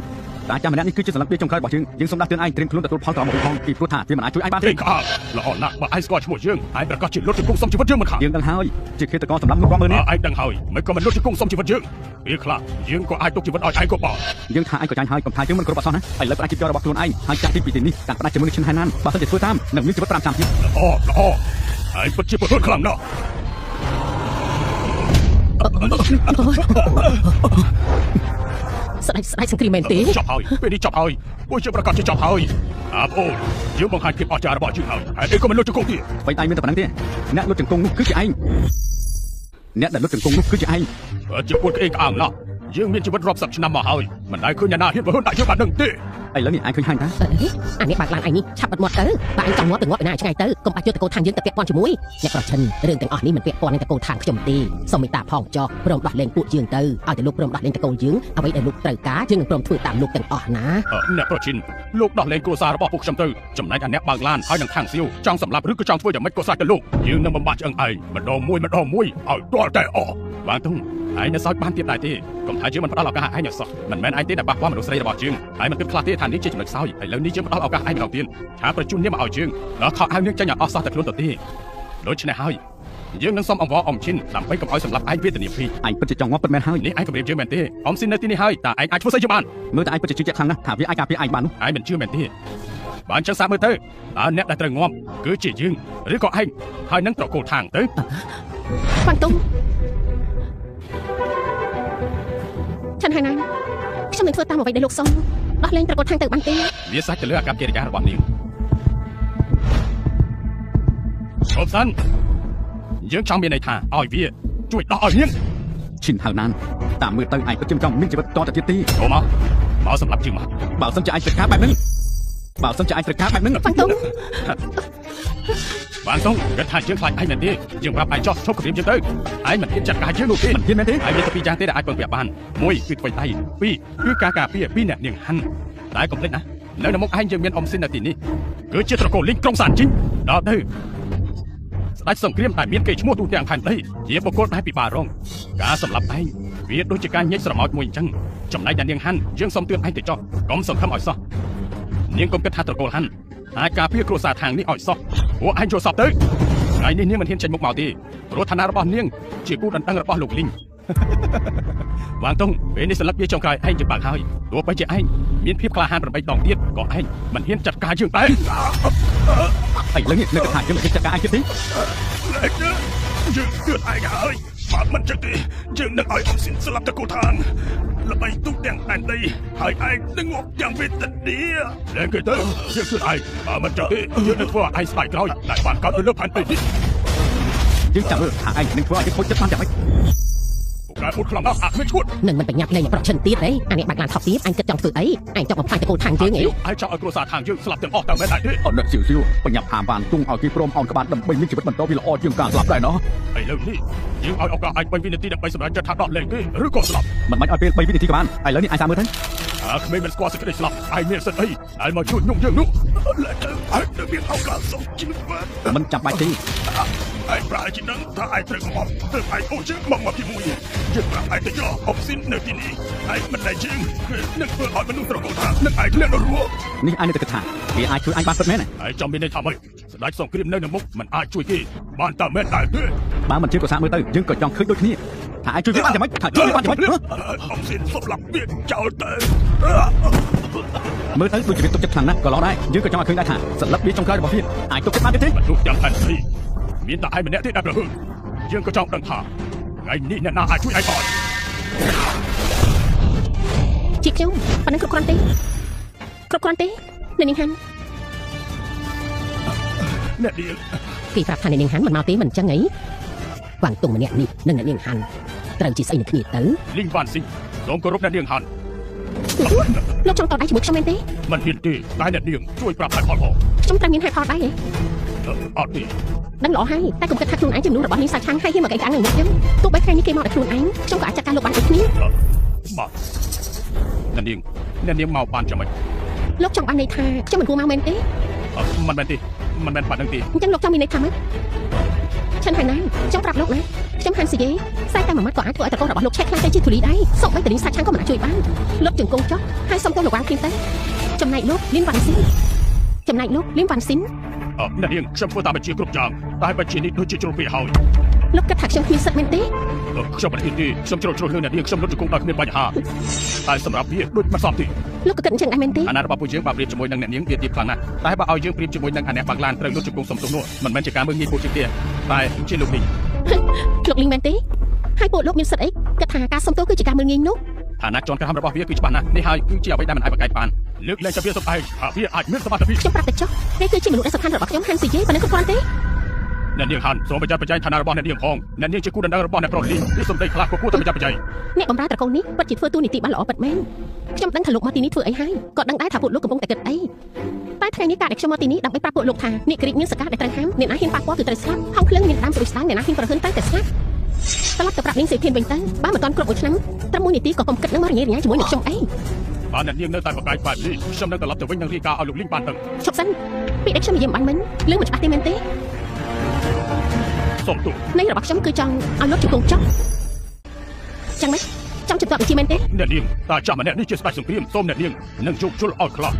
តាចាំម្នាក់នេះគឺជាសន្លឹកពីចុងក្រោយរបស់យើងយើងសូមដាស់តឿនឯងត្រៀមខ្លួនទទួលផលត្រឡប់មកវិញផងពីព្រោះថាវាមិនអាចជួយឯងបានទេ ទេក្អល់ល្អណាស់បើឯងស្គាល់ឈ្មោះយើងឯងប្រកាសជាលុតជង្គង់សុំជីវិតយើងមិនខាន យើងដឹងហើយជាឃាតករសម្រាប់មនុស្សរាប់ម៉ឺននាក់ ឯងដឹងហើយមិនក៏មិនលុតជង្គង់សុំជីវិតយើងពេលខ្លះយើងក៏អាចទុកជីវិតឲ្យឯងក៏បាន យើងថាឯងក៏ចាញ់ហើយកុំថាយើងមិនគ្រប់អសោះណាឥឡូវផ្ដាច់ជីវរបស់ខ្លួនឯងហើយចាក់ទីពីទីនេះតាមផ្ដាច់ជាមួយនឹងឈិនហាណានបើសិនជាធ្វើតាមនឹងមានជីវិត5ឆ្នាំទៀត ល្អល្អឯងពិតជាប្រហិតខ្លាំងណាស់ ស្ដេចស្ដេចសង្គ្រាមមែនទេ ចប់ហើយពេលនេះចប់ហើយពួកយើងប្រកាសជាចប់ហើយអាបងអូនយើងបង្ហាញភាពអស្ចារ្យរបស់យើងហើយហេតុអីក៏មិនលុតជង្គង់ទៀត អ្វីឯងមានតែប៉ុណ្្នឹងទេអ្នកលុតជង្គង់នោះគឺជាឯងអ្នកដែលលុតជង្គង់នោះគឺជាឯង បើជាពួតក្អេងក្អាងណាស់យើងមានជីវិតរាប់សិបឆ្នាំមកហើយមិនដែលឃើញអ្នកណាហ៊ានប្រហិនដាក់យើងបាននឹងទេ ឥឡូវនេះឯងឃើញហើយតា អេអានេះបើកឡានឯងនេះឆាប់បិទមាត់ទៅបើឯងចង់ងាប់ទៅងាប់ឯណាឲ្យឆ្ងាយទៅកុំបាច់យកតកូលខាងយើងទៅពាក់ព័ន្ធជាមួយអ្នកប្រឈិនរឿងទាំងអស់នេះមិនពាក់ព័ន្ធនឹងតកូលខាងខ្ញុំទេសូមមេត្តាផងចោះព្រមដោះលែងពួកយើងទៅឲ្យតែលោកព្រមដោះលែងតកូលយើងអ្វីដែលលោកត្រូវការយើងនឹងព្រមធ្វើតាមលោកទាំងអស់ណា អ្នកប្រជិនលោកដោះលែងគ្រួសាររបស់ពួកខ្ញុំទៅចំណែកអាអ្នកបើកឡានហើយនឹងខាងសៀវចង់សម្លាប់ឬក៏ចង់ធ្វើយ៉ាងម៉េចក៏ស្រេចទៅលោកយើងនឹងបំបាក់ឆ្អឹងឯងម្ដងមួយម្ដងមួយឲ្យទាល់តែអស់បានទុំ ឯងនៅសើចបានទៀតដែរទេកុំថាយើងមិនផ្ដល់ឱកាសឲ្យឯងឲ្យសោះមិនមែនឯងទេដែលប៉ះពាល់មនុស្សស្រីរបស់យើងឯងមិនគិតខ្លះទេថានេះជាចំណុចខ្សោយឥឡូវនេះយើងផ្ដល់ឱកាសឯងម្ដងទៀតថាប្រជុំនេះមកឲ្យយើងដល់ខោអាវនាងចេញឲ្យអស់សោះតែខ្លួនទៅទេដូច្នេះហើយយើងនឹងសុំអង្វរអ៊ំឈិនដើម្បីកុំឲ្យសម្លាប់ឯងវេទនាពេក ឯងពិតជាចង់ងាប់ពិតមែនហើយ នេះឯងគំរាមយើងមែនទេអ៊ំស៊ីននៅទីនេះហើយតើឯងអាចធ្វើស្អីយើងបាន មើលតែឯងពិតជាជឿជាក់ខ្លាំងណាស់ថាវាអាចការពារឯងបាននោះ ឯងមិនជឿមែនទេបើអញ្ចឹងសាកមើលទៅតើអ្នកដែលត្រូវងាប់គឺជាយើងឬក៏ឯងហើយនឹងត្រកូលខាងទៅ វ៉ាងតុងឆាន់ហើយណាខ្ញុំនឹងធ្វើតាមអ្វីដែលលោកសុំដោះលែងត្រកូលខាងទៅបានទេ វាសាច់ទៅលើអាកប្បកិរិយារបស់នាងឈប់សិនយើងចង់មានន័យថាឲ្យវាជួយដោះឲ្យនាង ឈិនហៅណានតាមមើលទៅឯងពិតជាមិនចង់មានជីវិតតទៅទៀតទេ ចូលមកមកសម្រាប់យើងមក បើសិនជាឯងត្រូវការបែបហ្នឹងបើសិនជាឯងត្រូវការបែបហ្នឹង វ៉ាងតុង វ៉ាងតុងគាត់ថាយើងខ្លាចឯងមែនទេយើងប្រាប់ឯងចោះឈប់គំរាមយើងទៅឯងមិនហ៊ានចាត់ការយើងនោះទេ មិនហ៊ានមែនទេ ឯងមានតែពីរយ៉ាងទេដែលអាចពឹងពាក់បានមួយគឺថ្វីដៃពីរគឺការការពារពីអ្នកនាងហាន់តែកុំភ្លេចណានៅនៅមុខឯងយើងមានអ៊ំស៊ីននៅទីនេះគឺជាត្រកូលលីងក្រុងសានជីងដល់ទៅស្ដេចសង្គ្រាមតែមានគេឈ្មោះទូទាំងផែនដីជាបុគ្គលដែលពិបាករងការសម្លាប់ឯងវាដូចជាការញែកស្រមោចមួយអញ្ចឹងចំណែកអ្នកនាងហាន់យើងសុំទឿនឯងទៅចោះកុំសង្ឃឹមឲ្យសោះនាងកុំគិតថាត្រកូលហាន់អាចការពារគ្រួសារខាងនេះឲ្យសោះពួកឯងចូលសពទៅថ្ងៃនេះនាងមិនហ៊ានចេញមុខមកទេព្រោះឋានៈរបស់នាងជាគូដណ្ដឹងរបស់លោកលីងវ៉ាងតុងពេលនេះសន្លឹកវាចុងក្រោយឯងជាបាក់ហើយទោះបីជាឯងមានភាពក្លាហាន8ដងទៀតក៏ឯងមិនហ៊ានចាត់ការយើងដែរ ឥឡូវនេះនៅតែថាយើងមិនហ៊ានចាត់ការឯងទៀតទេ យើងទឿនឯងហើយបើមិនចឹងទេយើងនឹងឲ្យអ៊ំស៊ីនស្លាប់តកូលឋានល្បីទូទាំងដែនដីហើយឯងនឹងងាប់យ៉ាងវេទនាលែងគេទៅយើងទឿនឯងបើមិនចឹងទេយើងនឹងធ្វើឲ្យឯងស្ដាយក្រោយដែលបានកើតនៅលើផែនដីនេះ យើងចាំមើលថាឯងនឹងធ្វើឲ្យយើងខូចចិត្តបានយ៉ាងម៉េច ពួកកែពុតខ្លាំងណាស់អាគ្មានឈួត នឹងមិនបញ្ញាប់លេងប្រឈិនទៀតទេអានេះបាក់ឡានថប់ទៀតអញគិតចង់ធ្វើអីអញចង់បំផ្លាញតកូលខាងយើងអី ឯងចង់ឲ្យគ្រួសារខាងយើងស្លាប់ទាំងអស់តើមែនដែរទេ អត់នឹកសៀវសៀវបញ្ញាប់ហាមបានទុងឲ្យគេព្រមអោនក្បាលដើម្បីមានជីវិតបន្តវាល្អជាងការស្លាប់ដែរណោះ ឥឡូវនេះយើងឲ្យឱកាសឯង3វិនាទីដើម្បីសម្រេចចិត្តថាដោះលែងគេឬក៏ស្លាប់ មិនបាច់ឲ្យពេល3វិនាទីក៏បានឥឡូវនេះឯងសាកមើលទៅ អាក្មេងមិនស្គាល់សេចក្តីស្លាប់ឯងមានសិទ្ធិអីឯងមកជួយញុងយើងនោះ លែងទៅឯងនៅមានឱកាសសុំជីវិត មិនចាំបាច់ទេ ឯងប្រាជ្ញដឹងថាឯងត្រូវងាប់ទើបឯងអូយើងមកងាប់ជាមួយយើងប្រាប់ឯងទៅយកអុកស៊ីននៅទីនេះឯងមិនដែលយើងគឺនឹងធ្វើឲ្យមនុស្សត្រកូលថានឹងឯងធ្លាក់ដល់រស់ នេះឯងនៅតែគិតថាវាអាចជួយអញបានពិតមែន ឯងចាំមានន័យថាម៉េចស្ដេចសង្គ្រាមនៅនៅមុខមិនអាចជួយគេបានតើមែនដែរទេ បើមិនជឿក៏សាកមើលទៅយើងក៏ចង់ឃើញដូចគ្នាថាឯងជួយវាបានយ៉ាងម៉េចថាជួយវាបានយ៉ាងម៉េច អុកស៊ីនសម្លាប់វាចោលទៅ មើលទៅដូចជាវាទុកចិត្តខ្លាំងណាស់ក៏ឡងដែរយើងក៏ចង់ឲ្យឃើញដែរថាសន្លឹកវាចុងក្រោយរបស់វាអាចទុកចិត្តបានទេទេ មនុស្សទាំងផែនដីមានតែឯងម្នាក់ទេដែលប្រហឺយើងក៏ចង់ដឹងថាថ្ងៃនេះអ្នកណាអាចជួយឯងបាន ជាខ្ញុំប៉ុណ្ណឹងគ្រប់គ្រាន់ទេគ្រប់គ្រាន់ទេអ្នកនាងហាន់ អ្នកនាង គេប្រាប់ថាអ្នកនាងហាន់មិនមកទេមិនចឹងអីវ៉ាងតុងម្នាក់នេះនិងអ្នកនាងហាន់ត្រូវជាស្អីនឹងគ្នាទៅ លីងវ៉ាន់ស៊ីសូមគោរពអ្នកនាងហាន់ លោកចង់តដៃជាមួយខ្ញុំមែនទេ មិនហ៊ានទេតែអ្នកនាងជួយប្រាប់ហេតុផលផង ខ្ញុំត្រូវមានហេតុផលដែរហ៎ អត់ទេ ដឹងល្អហើយតែកុំគិតថាខ្លួនឯងជាមនុស្សរបស់នាងសាឆាំងហើយហ៊ានមកកេងកាំងនឹងមុខខ្ញុំទោះបីថ្ងៃនេះគេមកដល់ខ្លួនឯងខ្ញុំក៏អាចចាត់ការលោកបានដូចគ្នា បាទអ្នកនាងអ្នកនាងមកបានចាំម៉េច លោកចង់បានន័យថាខ្ញុំមិនគួរមកមែនទេ មិនមែនទេមិនមែនបាត់នឹងទេ អញ្ចឹងលោកចង់មានន័យថាម៉េចឆិនហើយណាខ្ញុំប្រាប់លោកណាខ្ញុំហាន់ស៊ីយេខ្សែតែមួយម៉ាត់ក៏អាចធ្វើឲ្យតកូនរបស់លោកឆេះខ្លាំងទៅជាធូលីដែរសូម្បីតែនាងសាឆាំងក៏មិនអាចជួយបានលោកជង្គង់ចុះហើយសុំទោសលោកវ៉ាងភ្លាមទៅចំណែកលោកលៀនវ៉ាន់ស៊ីនចំណែកលោកលៀនវ៉ាន់ស៊ីន អ្នកនាងខ្ញុំធ្វើតាមបញ្ជាគ្រប់យ៉ាងតែបញ្ជានេះដូចជាជ្រុលពេកហើយ លោកគិតថាខ្ញុំគ្មានសិទ្ធិមែនទេ ខ្ញុំមិនហ៊ានទេខ្ញុំជ្រុលជ្រុលរឿងអ្នកនាងខ្ញុំលុតជង្គង់ដោយគ្មានបញ្ហាតែសម្រាប់វាដូចមិនសមទេ លោកក៏គិតអញ្ចឹងដែរមែនទេ អាណារបស់ពួកយើងបើប្រៀបជាមួយនឹងអ្នកនាងវាទៀបខ្លាំងណាស់តែបើឲ្យយើងប្រៀបជាមួយនឹងអាអ្នកបាំងឡានត្រូវលុតជង្គង់សុំទោសនោះមិនមែនជាការមើលងាយពួកយើងទេតែជាលោកលីង លោកលីងមែនទេហើយពួកលោកមានសិទ្ធិអីគិតថាការសុំទោសគឺជាការមើលងាយនោះ ឋានៈជាន់ក្រោមរបស់វាគឺច្បាស់ណាស់នេះហើយគឺជាអ្វីដែលមិនអាចបង្កើតបានលើកលែងតែវាសុំឯងថាវាអាចមានសមត្ថភាព ខ្ញុំប្រាប់តែចុះនេះគឺជាមនុស្សដែលសំខាន់របស់ខ្ញុំហាន់ស៊ីយេប៉ុណ្ណឹងគ្រប់គ្រាន់ទេ អ្នកនាងហាន់សូមប្រយ័ត្នប្រយែងឋានៈរបស់អ្នកនាងផងអ្នកនាងជាគូដណ្ដឹងរបស់អ្នកប្រុសលីងវាសំដីខ្លះក៏គួរតែប្រយ័ត្នប្រយែង អ្នកបម្រើត្រកូលនេះពិតជាធ្វើតួនាទីបានល្អពិតមែនខ្ញុំដឹងថាលោកមកទីនេះធ្វើអីហើយក៏ដឹងដែរថាពួកលោកកំពុងតែគិតអីតែថ្ងៃនេះការដែលខ្ញុំមកទីនេះដើម្បីប្រាប់ពួកលោកថាអ្នកក្រិចមានសកាដែលត្រូវហាមអ្នកណាហ៊ានប៉ះពាល់គឺត្រូវស្លាប់ហងភ្លើងមានដើមស្រួយស្ដាងអ្នកណាហ៊ានប្រហិនត្រូវតែស្លាប់ត្រឡប់ទៅប្រាប់នាងសេធានវិញទៅបើមិនទាន់គ្រប់មួយឆ្នាំត្រឹមមួយនាទីក៏កុំគិតនឹងមករញ៉េរញ៉ៃជាមួយនឹងខ្ញុំអី បើអ្នកនាងនៅតែប្រកែកបែបនេះខ្ញុំនឹងត្រឡប់ទៅវិញនឹងរាយការណ៍ឲ្យលោកលីងបានដឹង ឈប់សិនពីដែលខ្ញុំនិយាយមិនបានមិញលឺមិនច្បាស់ទេមែនទេ សូមទោស ន័យរបស់ខ្ញុំគឺចង់ឲ្យលោកជង្គង់ចុះ ចឹងម៉េចចង់ជំទាប់វិជាមែនទេអ្នកនាងតាចាស់ម្នាក់នេះជាស្ដេចសង្គ្រាមសូមអ្នកនាងនឹងយោគយល់ឲ្យខ្លះ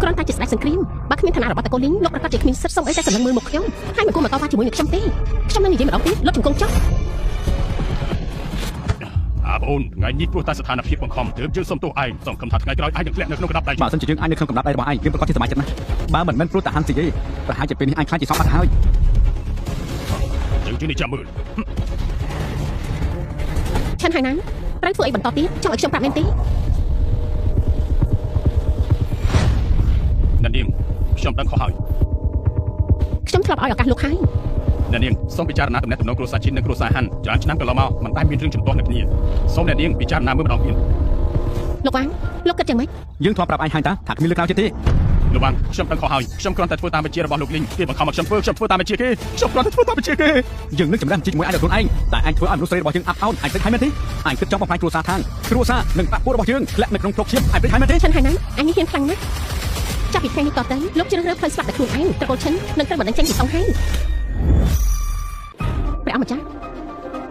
គ្រាន់តែជាស្ដេចសង្គ្រាមបើគ្មានឋានៈរបស់តកូលីងលោកប្រកាសជាគ្មានសិទ្ធិសុំអីតែសម្លឹងមើលមុខខ្ញុំហើយមិនគួរមកតវ៉ាជាមួយនឹងខ្ញុំទេខ្ញុំនឹងនិយាយម្ដងទៀតលុបជង្គង់ចុះអាបងអូនថ្ងៃនេះព្រោះតែស្ថានភាពបង្ខំទើបយើងសុំទោសឯងសង្ឃឹមថាថ្ងៃក្រោយឯងនឹងធ្លាក់នៅក្នុងកណ្ដាប់ដៃបើសិនជាយើងអាចនៅក្នុងកណ្ដាប់ដៃរបស់ឯងយើងប្រកាសជាសប្បាយចិត្តណាស់បើមិនមែនព្រោះតែហាន់ស៊ីទេប្រហែលជាពេលនេះឯងខ្លាចជាសពបាត់ហើយយើងជឿនេះចាំមើលឆាន់ហើយណាត្រូវធ្វើអីបន្តទៀតចង់ឲ្យខ្ញុំប្រាប់មែនទេអ្នកនាងខ្ញុំដឹងខុសហើយខ្ញុំធ្លាប់ឲ្យឱកាសលោកហើយអ្នកនាងសូមពិចារណាទំនាក់ទំនងគ្រួសារជីននិងគ្រួសារហាន់ច្រើនឆ្នាំកន្លងមកមិនដែលមានរឿងជំទាស់នឹងគ្នាសូមអ្នកនាងពិចារណាមើលម្ដងទៀតលោកវ៉ាងលោកគិតយ៉ាងម៉េចយើងធ្លាប់ប្រាប់ឯងហើយតាថាគ្មានលើកក្រោយទៀតទេលោកវ៉ាងខ្ញុំដឹងខុសហើយខ្ញុំគ្រាន់តែធ្វើតាមបញ្ជារបស់លោកលីងគេបង្ខំឲ្យខ្ញុំធ្វើខ្ញុំធ្វើតាមបញ្ជាគេខ្ញុំគ្រាន់តែធ្វើតាមបញ្ជាគេយើងនឹងចម្រើនជីជាមួយឯងដល់ខ្លួនឯងតែឯងធ្វើឲ្យមនុស្សស្រីរបស់យើងអាប់អោនឯងគិតហើយមែនទេឯងគិតចង់បំផ្លាញគ្រួសារខាងគ្រួសារនិងបក្សពួករបស់យើងធ្លាក់នៅក្នុងទ្រព្យឈាមឯងគិតហើយមែនទេឆិនហើយណាឯងនេះហ៊ានខ្លាំងណាស់ចាប់ពីថ្ងៃនេះតទៅលោកជ្រើសរើសផ្លូវស្លាប់តែខ្លួនឯងត្រកូលឈិននឹងត្រូវបណ្ដឹងចេញពីសង្ហៃព្រះអង្គម្ចាស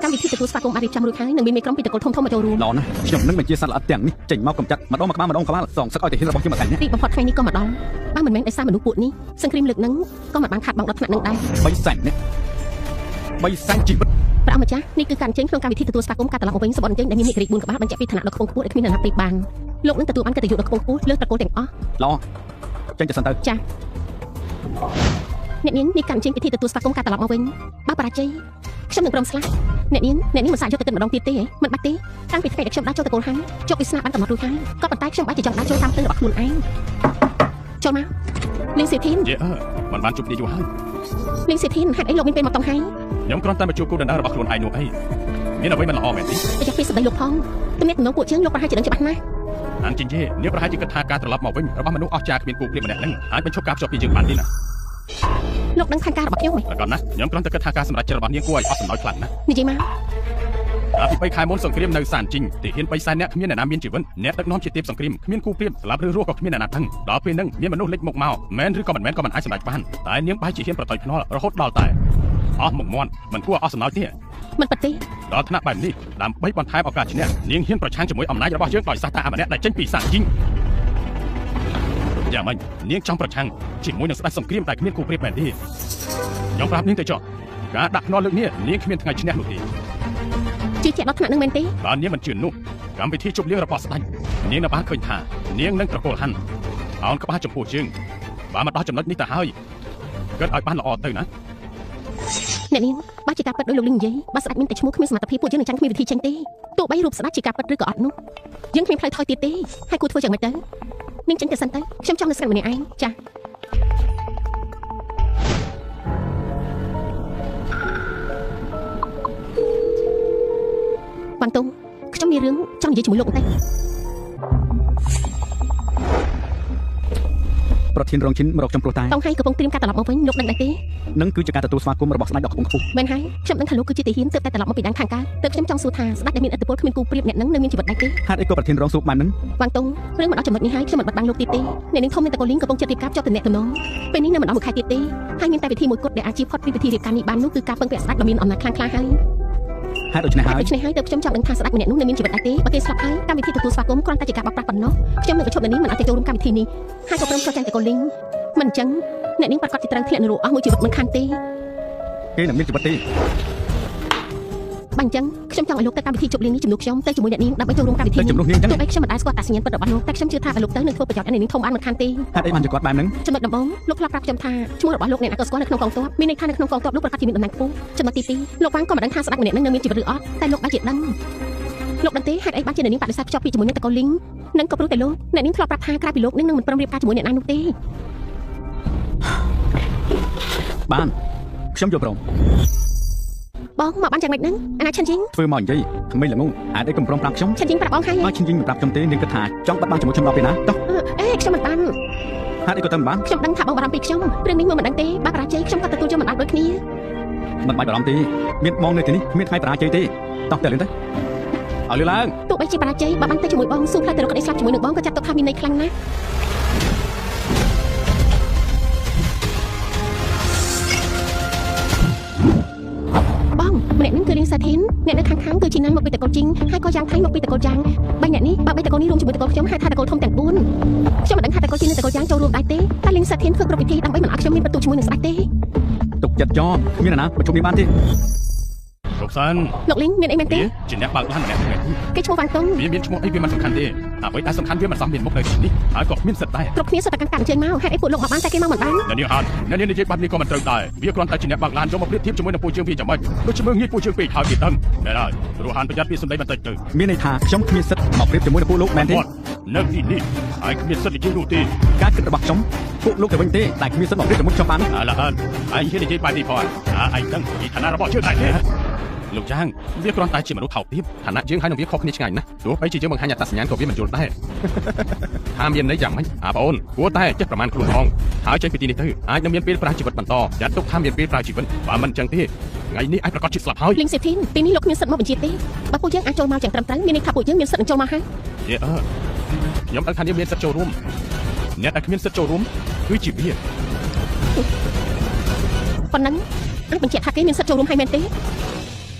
់កម្មវិធីទទួលស្វាគមន៍បានរៀបចំរួចហើយនឹងមានមេក្រុមពីត្រកូលធំៗមកចូលរួមល្អណាស់ខ្ញុំនឹងបញ្ជាសត្វល្អិតទាំងនេះចេញមកកម្ចាត់ម្ដងមួយក្បាលម្ដងក្បាលសងសឹកឲ្យទាហានរបស់ខ្ញុំមួយថ្ងៃនេះទីបំផុតថ្ងៃនេះក៏មកដល់បើមិនមែនដោយសារមនុស្សពួកនេះសង្គ្រាមលើកនឹងក៏មិនបានខាតបង់ដល់ថ្នាក់នឹងដែរ3សែននេះ3សែនជីវិតព្រះអង្គម្ចាស់នេះគឺការអញ្ជើញក្នុងកម្មវិធីទទួលស្វាគមន៍ការត្រឡប់មកវិញសម្បត្តិអញ្ជើញដែលមានមេក្រិច4ក្បាលបញ្ជាក់ពីឋានៈដ៏ខ្ពង់ខ្ពស់ដែលគ្មាននរណាប្រៀបបានលោកនឹងទទួលបានកិត្តិយសដ៏ខ្ពង់ខ្ពស់លើសត្រកូលទាំងអស់ល្អចេញទៅសិនទៅចាអ្នកនាងនេះការអញ្ជើញពិធីទទួលស្វាគមន៍ការត្រឡប់មកវិញបើបរាជ័យខ្ញុំនឹងព្រមស្លាប់អ្នកនាងមិនសាកយកទៅគិតម្ដងទៀតទេមិនបាច់ទេតាំងពីថ្ងៃដែលខ្ញុំដើរចូលត្រកូលហាន់ជោគវាសនាបានកំណត់រួចហើយក៏ប៉ុន្តែខ្ញុំបែរជាចង់ដើរចូលតាមផ្លូវរបស់ខ្លួនឯងចូលមកលីងសេធីនយេមិនបានជួបគ្នាយូរហើយលីងសេធីនហេតុអីលោកមានពេលមកតង់ហើយខ្ញុំគ្រាន់តែមកជួបគូដណ្ដើមរបស់ខ្លួនឯងនោះអីមានអ្វីមិនល្អមែនទេប្រយ័ត្នពីសម្ដីលោកផងទំនាក់ទំនងពួកយើងលោកប្រហែលជាដឹងច្បាស់ណាស់អានជីងយេនាងប្រហែលជាគិតថាការត្រឡប់មកវិញរបស់មនុស្សអស្ចារ្យគ្មានគូប្រៀបម្នាក់ហ្នឹងអាចបញ្ឈប់ការភ្ជាប់ពីយើងបានទេណាលោកដឹងផែនការរបស់ខ្ញុំហ៎ប្រកបណាស់ខ្ញុំគ្រាន់តែគិតថាការសម្រេចចិត្តរបស់នាងគួរឲ្យអស់សំណោចខ្លាំងណាស់និយាយមកកាលពី3ខែមុនសង្គ្រាមនៅសានជីងទាហាន3សែននាក់គ្មានអ្នកណាមានជីវិតអ្នកដឹកនាំជាទេពសង្គ្រាមគ្មានគូប្រៀបស្លាប់ឬរស់ក៏គ្មានអ្នកណាដឹងដល់ពេលហ្នឹងមានមនុស្សលេចមុខមកមែនឬក៏មិនមែនក៏មិនអាចសម្រេចបានតែនាងបែរជាហ៊ានប្រថុយភ្នាល់រហូតដល់តែអស់មុខមាត់មិនគួរអស់សំណោចទេមិនពិតទេដល់ថ្នាក់បែបនេះដើម្បីបន្ថែមឱកាសឈ្នះនាងហ៊ានប្រឆាំងជាមួយអំណាចរបស់យើងដោយសារតែអាម្នាក់ដែលចេញពីសានជីងយ៉ាងម៉េចនាងចង់ប្រឆាំងជាមួយនឹងស្ដេចសង្គ្រាមតែគ្មានគូប្រៀបមែនទេខ្ញុំប្រាប់នាងទៅចុះការដាក់ភ្នាល់លើកនេះនាងគ្មានថ្ងៃឈ្នះនោះទេជឿជាក់ដល់ថ្នាក់នឹងមែនទេបើនាងមិនជឿនោះកម្មវិធីជប់លៀងរបស់ស្ដេចនាងនៅបានឃើញថានាងនឹងត្រកូលហាន់អោនក្បាលចំពោះយើងបើមកដល់ចំណុចនេះទៅហើយគិតឲ្យបានល្អទៅណាអ្នកនាងបើជាការពិតដោយលោកលីងនិយាយបើស្ដេចមានតែឈ្មោះគ្មានសមត្ថភាពពួកយើងនឹងចាំគ្មានវិធីចេញទេទោះបីរូបស្ដេចជាការពិតឬក៏អត់នោះយើងគ្មានផ្លូវថយទៀតទេហើយគួរធ្វើយ៉ាងម៉េចទៅនាងចេញទៅសិនទៅខ្ញុំចង់នៅស្ងាត់ម្នាក់ឯងចាវ៉ាន់តុងខ្ញុំមានរឿងចង់និយាយជាមួយលោកបន្តិច ប្រធានរងឈិនមករកខ្ញុំព្រោះតែតង់ហៃកំពុងត្រៀមការត្រឡប់មកវិញលោកដឹងដែរទេនឹងគឺជាការទទួលស្វាគមន៍របស់ស្ដេចដ៏ខ្ពង់ខ្ពស់មែនហើយខ្ញុំដឹងថាលោកគឺជាទាហានទើបតែត្រឡប់មកពីដែនខាងកើតទើបខ្ញុំចង់សួរថាស្ដេចដែលមានឥទ្ធិពលគ្មានគូប្រៀបអ្នកនឹងនៅមានជីវិតដែរទេហេតុអីក៏ប្រធានរងសួរបែបហ្នឹងវ៉ាងតុងរឿងមកដល់ចំណុចនេះហើយខ្ញុំមិនបិទបាំងលោកទៀតទេអ្នកនាងធំនឹងតកូលីងកំពុងចិត្តរៀបការភ្ជាប់ទំនាក់ទំនងពេលនេះនៅមិនដល់មួយខែទៀតទេហើយមានតែវិធីមួយគត់ដែលអាចជៀសផុតពីពិធីរៀបការនេះបាននោះគឺការពឹងពាក់ស្ដេចដ៏មានអំណាចខ្លាំងក្លាហើយហេតុដូច្នេះហើយដូច្នេះហើយទើបខ្ញុំចង់ដឹងថាស្ដេចម្នាក់នោះនៅមានជីវិតដែរទេបើគេស្លាប់ហើយកម្មវិធីទទួលស្វាគមន៍គ្រាន់តែជាការបោកប្រាស់ប៉ុណ្ណោះខ្ញុំនឹងប្រឈប់នៅនេះមិនអាចចូលរួមកម្មវិធីនេះហើយក៏ព្រមចុះចាញ់តកូលីងមិនអញ្ចឹងអ្នកនាងប្រាកដជាត្រូវធ្លាក់នរកអស់មួយជីវិតមិនខានទេគេនឹងមានជីវិតទេបាញ់អញ្ចឹងខ្ញុំចង់ឲ្យលោកទៅកម្មវិធីជប់លៀងនេះជំនួសខ្ញុំទៅជាមួយអ្នកនាងដើម្បីចូលរួមកម្មវិធីនេះទោះបីខ្ញុំមិនដែលស្គាល់តាសញ្ញាណពិតរបស់លោកតែខ្ញុំជឿថាបើលោកទៅនឹងធ្វើប្រយោជន៍ឲ្យអ្នកនាងធំបានមិនខានទេហេតុអីបានជាគាត់បែបហ្នឹងចំណុចដំបូងលោកធ្លាប់ប្រាប់ខ្ញុំថាឈ្មោះរបស់លោកអ្នកណាក៏ស្គាល់នៅក្នុងកងទ័ពមានន័យថានៅក្នុងកងទ័ពលោកប្រាកដជាមានតំណែងខ្ពស់ចំណុចទី2លោកវ៉ាងក៏មិនដឹងថាស្ដេចម្នាក់នឹងនៅមានជីវិតឬអត់តែលោកបានជាដឹងលោកដឹងទេហេតុអីបានជាអ្នកនាងបដិសេធភ្ជាប់ពីជាមួយនឹងតកូលីងនឹងក៏ព្រោះតែលោកអ្នកនាងធ្លាប់ប្រាប់ថាក្រៅពីលោកនឹងមិនព្រមរៀបការជាមួយអ្នកណានោះទេបានខ្ញុំយល់ព្រមបងមកបានយ៉ាងម៉េចហ្នឹងអាណាឈិនជីងធ្វើមកនិយាយក្មេងល្ងងហេតុអីកុំព្រមប្រាប់ខ្ញុំឈិនជីងប្រាប់បងហើយបើឈិនជីងមិនប្រាប់ខ្ញុំទេនាងគិតថាចង់បាត់បង់ជាមួយខ្ញុំដល់ពេលណាតោះអេខ្ញុំមិនបានហេតុអីក៏ទៅមិនបានខ្ញុំដឹងថាបងបារម្ភពីខ្ញុំរឿងនេះមើលមិនដឹងទេបើបរាជ័យខ្ញុំក៏ទទួលយកមិនបានដូចគ្នាមិនបាច់បារម្ភទេមានបងនៅទីនេះគ្មានថ្ងៃបរាជ័យទេតោះទៅលឿនទៅឲ្យលឿនឡើងទោះបីជាបរាជ័យបើបានទៅជាមួយបងស៊ូផ្លូវទៅរកក្តីស្លាប់ជាមួយនឹងបងក៏ចាត់ទុកថាមានន័យខ្លាំងណាស់ម្នាក់នឹងគឺរៀងសា សាធីនអ្នកនៅខាងខាងគឺជាណានមកពីតកូលជីងហើយក៏យ៉ាងថៃមកពីតកូលយ៉ាងបីអ្នកនេះបើបីតកូលនេះរួមជាមួយតកូលខ្ញុំហៅថាតកូលធំទាំង4ខ្ញុំមិនដឹងថាតកូលជីងនិងតកូលយ៉ាងចូលរួមដែរទេតែលីងសាធីនធ្វើគ្រប់វិធីដើម្បីមិនឲ្យខ្ញុំមានបន្ទុកជាមួយនឹងស្ដេចទេទុកចិត្តចោលគ្មានអ្នកណាប្រជុំនេះបានទេលោកសានលោកលីងមានអីមែនទេជាអ្នកបើកឡានម្នាក់ហ្នឹងគេឈ្មោះវ៉ាងតុងវាមានឈ្មោះអីវាមិនសំខាន់ទេអ្វីដែលសំខាន់វាមិនសមមានមុខនៅទីនេះហើយក៏គ្មានសិទ្ធិដែរគ្រប់គ្នាសុទ្ធតែកាន់កាប់អញ្ជើញមកហេតុអីពួកលោកមកបានតែគេមកមិនបានអ្នកនាងហានអ្នកនាងនិយាយបែបនេះក៏មិនត្រូវដែរវាគ្រាន់តែជាអ្នកបើកឡានយកមកប្រៀបធៀបជាមួយនឹងពួកយើងវាយ៉ាងម៉េចដូចជាមើលងាយពួកយើងពេកហើយគេដឹងមែនហើយព្រោះហានប្រយ័ត្នពីសម្ដីបន្តិចទៅមានន័យថាខ្ញុំគ្មានសិទ្ធិមកប្រៀបជាមួយនឹងពួកលោកមែនទេនៅទីនេះហើយគ្មានសិទ្ធិនិយាយនោះទេការគិតរបស់ខ្ញុំពួកលោកទៅវិញទេតែគ្មានសិទ្ធិមកប្រៀបជាមួយខ្ញុំបានអើឡាហានឯងហ៊ាននិយាយបែបនេះផងអើឯងដឹងពីឋានៈរបស់យើងដែរទេលោកចាងវាគ្រាន់តែជាមនុស្សថោកទាបឋានៈយើងហើយនឹងវាខុសគ្នាឆ្ងាយណាស់ទោះបីជាយើងបង្ហាញអត្តសញ្ញាណក៏វាមិនយល់ដែរថាមានន័យយ៉ាងម៉េចអាបងអូនគួរតែចេះប្រមាណខ្លួនផងហើយចេញពីទីនេះទៅអាចនឹងមានពេលប្រាជីវិតបន្តចាត់ទុកថាមានពេលប្រាជីវិតបើមិនចឹងទេថ្ងៃនេះអាចប្រកាសជាស្លាប់ហើយលីងសេធីនទីនេះលោកគ្មានសិទ្ធិមកបញ្ជាទេបើពួកយើងអាចចូលមកយ៉ាងត្រឹមត្រូវមានន័យថាពួកយើងមានសិទ្ធិនឹងចូលមកហើយយេអឺខ្ញុំដឹងថានេះមានសិទ្ធិចូលរួមអ្នកដែលគ្មានសិទ្ធិចូលរួមគឺជាវាប៉ុណ្ណឹងអាចបញ្ជាក់ថាគេមានសិទ្ធិចូលរួមហើយមែនទេ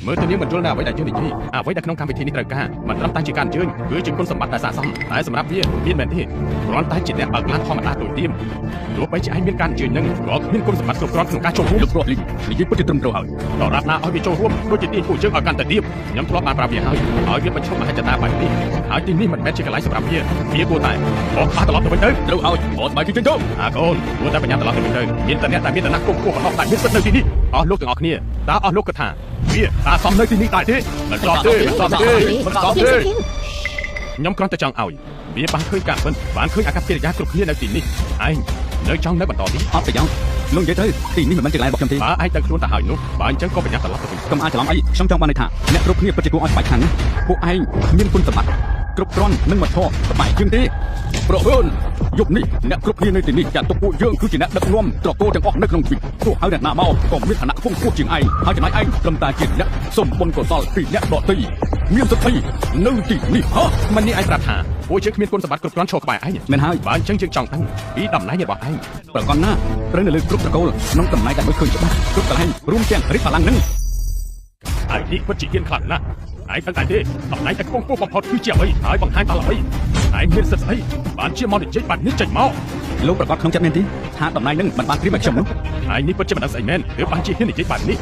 មើលទៅនាងមិនយល់ណាអ្វីដែលយើងនិយាយអ្វីដែលក្នុងកម្មវិធីនេះត្រូវការមិនត្រឹមតែជាការអញ្ជើញគឺជាគុណសម្បត្តិដែលស័ក្តិសមតែសម្រាប់វាមានមែនទេគ្រាន់តែជាអ្នកបើកឡានធម្មតាទូទាមទោះបីជាឯងមានការអញ្ជើញនឹងក៏គ្មានគុណសម្បត្តិគ្រប់គ្រាន់ក្នុងការចូលរួមលោកប្រុសលីងនិយាយពិតជាត្រឹមត្រូវហើយដរាបណាឲ្យវាចូលរួមដូចជាទាញពួកយើងឲ្យកាន់តែទាបខ្ញុំធ្លាប់បានប្រាប់វាហើយឲ្យវាបញ្ឈប់មហិច្ឆតាបែបនេះហើយទីនេះមិនមែនជាកន្លែងសម្រាប់វាវាគួរតែបោះបាត្រឡប់ទៅវិញទៅត្រូវហើយអត់ស្បាយជិះចេញទៅអាកូនគួរតែបញ្ញាត្រឡប់ទៅវិញទៅមានតែអ្នកដែលមានឋានៈខ្ពង់ខ្ពស់ប៉ុណ្ណោះដែលមានសិទ្ធិនៅទីនេះអស់លោកទាំងអស់គ្នាតើអស់លោកគិតថាវាអាសមនៅទីនេះដែរទេមិនសមទេមិនសមទេមិនសមទេខ្ញុំគ្រាន់តែចង់ឲ្យវាបានឃើញការពិតបានឃើញអាកប្បកិរិយាគ្រប់គ្នានៅទីនេះឯងនៅចង់នៅបន្តទៀតអត់ប្រយោជន៍លោកនិយាយទៅទីនេះមិនមែនជាកន្លែងរបស់ខ្ញុំទេបើឯងដឹងខ្លួនទៅហើយនោះបើអញ្ចឹងក៏ប្រញាប់ត្រឡប់ទៅវិញកុំអាចច្រឡំអីខ្ញុំចង់បានន័យថាអ្នកគ្រប់គ្នាពិតជាគួរឲ្យស្បែកខ្លាំងណាស់ពួកឯងមានគុណសម្បត្តិគ្រប់គ្រាន់និងមិនធေါ်ស្បែកជាងទេប្រហែលយប់នេះអ្នកគ្រប់គ្នានៅទីនេះចាត់ទុកពួកយើងគឺជាអ្នកដឹកនាំត្រកូលទាំងអស់នៅក្នុងទ្វីបទោះហើយអ្នកណាមកក៏មានឋានៈខ្ពង់ខ្ពស់ជាងឯងហើយចំណែកឯងត្រឹមតែជាអ្នកសុំបុណ្យកុសលពីអ្នកដទៃមានសិទ្ធិនៅទីនេះហ៎មិននេះឯងប្រាប់ថាពួកយើងគ្មានគុណសម្បត្តិគ្រប់គ្រាន់ឈរក្បែរឯងមែនហើយបើអញ្ចឹងយើងចង់ដឹងពីតំណែងរបស់ឯងប្រកបណាត្រូវនៅលើគ្រប់ត្រកូលក្នុងតំណែងដែលមើលឃើញច្បាស់គ្រប់កន្លែងរួមទាំងរិទ្ធបលាំងនឹងឯងនេះពិតជាហ៊ានខ្លាំងណាស់ឯងដឹងតែទេតំណែងតែខ្ពង់ខ្ពស់បំផុតគឺជាអ្វីហើយបង្ហាញដល់អ្វីឯងមានសិទ្ធិស្អីបានជាមកនិយាយបែបនេះចេញមកលោកប្រកាសក្នុងចិត្តមែនទេថាតំណែងនឹងមិនបានត្រៀមឲ្យខ្ញុំនោះឯងនេះពិតជាមិនដឹងស្អីមែនឬបានជាហ៊ាននិយាយបែបនេះ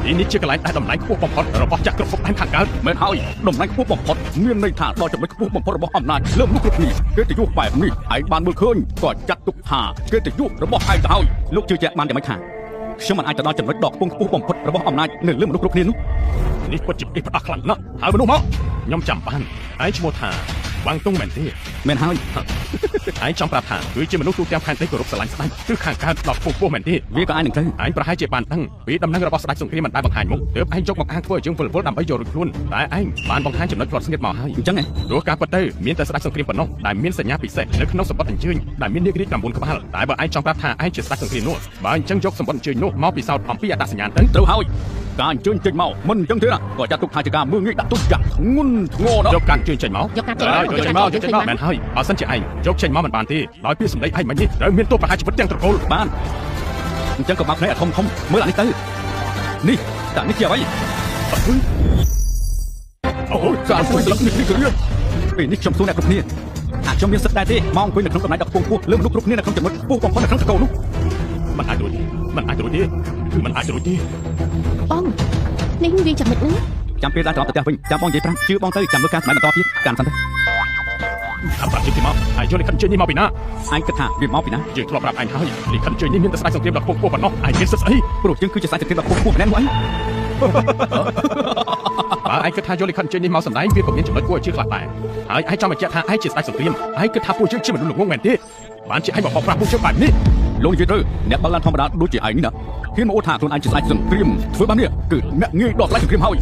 ទីនេះជាកន្លែងដែលតំណែងខ្ពស់បំផុតរបស់ចក្រភពដែនខាងកើតមែនហើយតំណែងខ្ពស់បំផុតមានន័យថាដល់ចំណុចខ្ពស់បំផុតរបស់អំណាចលើមនុស្សគ្រប់គ្នាកិត្តិយសបែបនេះឯងបានមើលឃើញក៏ចាត់ទុកថាកិត្តិយសរបស់ឯងទៅហើយលោកជឿជាក់បានយ៉ាងម៉េចថាខ្ញុំមិនអាចទៅដល់ចំណុចដ៏ខ្ពង់ខ្ពស់បំផុតរបស់អំណាចនៅលើមនុស្សគ្រប់គ្នានោះនេះពិតជាផ្ដាស់ខ្លាំងណាស់ហើយមនុស្សមកខ្ញុំចាំបានឯងឈ្មោះថាវ៉ាងតុងមែនទេមែនហើយឯងចង់ប្រាប់ថាគឺជាមនុស្សទូទាំងផែនដីគោរពស្រឡាញ់ស្ដេចគឺខាងកើតដល់ខ្ពង់ខ្ពស់មែនទេវាក៏អាចនឹងត្រូវឯងប្រហែលជាបានដឹងពីដំណឹងរបស់ស្ដេចសង្គ្រាមមិនដែលបង្ហាញមុខទើបឯងយកមកអាងធ្វើឲ្យយើងវិលវល់ដើម្បីយករួចខ្លួនតែឯងបានបង្ហាញចំណុចផ្លត់ស្ងៀតមកហើយអញ្ចឹងឯងព្រោះការពិតទៅមានតែស្ដេចសង្គ្រាមប៉ុណ្ណោះដែលមានសញ្ញាពិសេសនៅក្នុងសម្បត្តិអញ្ជើញដែលមាននាគរាជ9ក្បាលតែបើឯងចង់ប្រាប់ថាឯងជាស្ដេចសង្គ្រាមនោះបើអញ្ចឹងយកសម្បត្តិអញ្ជើញនោះមកពិសោធន៍អំពីអត្តសញ្ញាណទៅត្រូវហើយការអញ្ជើញចេញមកមិនអញ្ចឹងទេណាក៏ចាត់ទុកថាជាការមើលងាយដាក់ទុកយ៉ាងធ្ងន់ធ្ងរណាស់យកការអញ្ជើញចេញមកយកការចេញមកយកចេញមកយកចេញមកមែនហើយបើសិនជាឯងយកចេញមកមិនបានទេដោយពាក្យសម្ដីឯងមិញនេះត្រូវមានទោសប្រហារជីវិតទាំងត្រកូលបានអញ្ចឹងក៏បើកភ្នែកឲ្យធំធំមើលអានេះទៅនេះតើនេះជាអ្វីអូយការជួយស្លឹកនេះគឺរឿងពេលនេះខ្ញុំសួរអ្នកគ្រប់គ្នាថាខ្ញុំមានសិទ្ធិដែរទេមកអង្គុយនៅក្នុងតំណែងដ៏ខ្ពង់ខ្ពស់លើមនុស្សគ្រប់គ្នានៅក្នុងចំណុចខ្ពស់បំផុតនៅក្នុងត្រកូលនោះមិនអាចរួចទេមិនអាចរួចទេគឺមិនអាចរួចទេបងនេះវាចាំមិនហ្នឹងចាំពេលដល់ត្រឡប់ទៅផ្ទះវិញចាំបងនិយាយប្រាប់ជឿបងទៅចាំមើលការសម្ដែងបន្តទៀតចាំសិនទៅ ចាំប្រាប់ជិះមកហើយយកលិខិតអញ្ជើញនេះមកពីណា ឯងគិតថាវាមកពីណា យើងធ្លាប់ប្រាប់ឯងហើយលិខិតអញ្ជើញនេះមានតែស្ដេចសង្គ្រាមដ៏ខ្ពង់ខ្ពស់ប៉ុណ្ណោះឯងមានសិទ្ធិស្អី ព្រោះយើងគឺជាស្ដេចសង្គ្រាមដ៏ខ្ពង់ខ្ពស់ម្នាក់នោះអី បើឯងគិតថាយកលិខិតអញ្ជើញនេះមកសម្ដែងវាក៏មានចំណុចគួរឲ្យជឿខ្លះដែរហើយឯងចង់បញ្ជាក់ថាឯងជាស្ដេចសង្គ្រាមឯងគិតថាពួកយើងជាមនុស្សល្ងង់មែនទេបានជាឯងមកបោកប្រាស់ពួកយើងបែបនេះ លោកនិយាយទៅអ្នកបើកឡានធម្មតាដូចជាឯងនេះណាហ៊ានមកអូថាខ្លួនឯងជាស្ដេចសង្គ្រាមធ្វើបែបនេះគឺអ្នកងាយដល់ស្ដេចសង្គ្រាមហើយ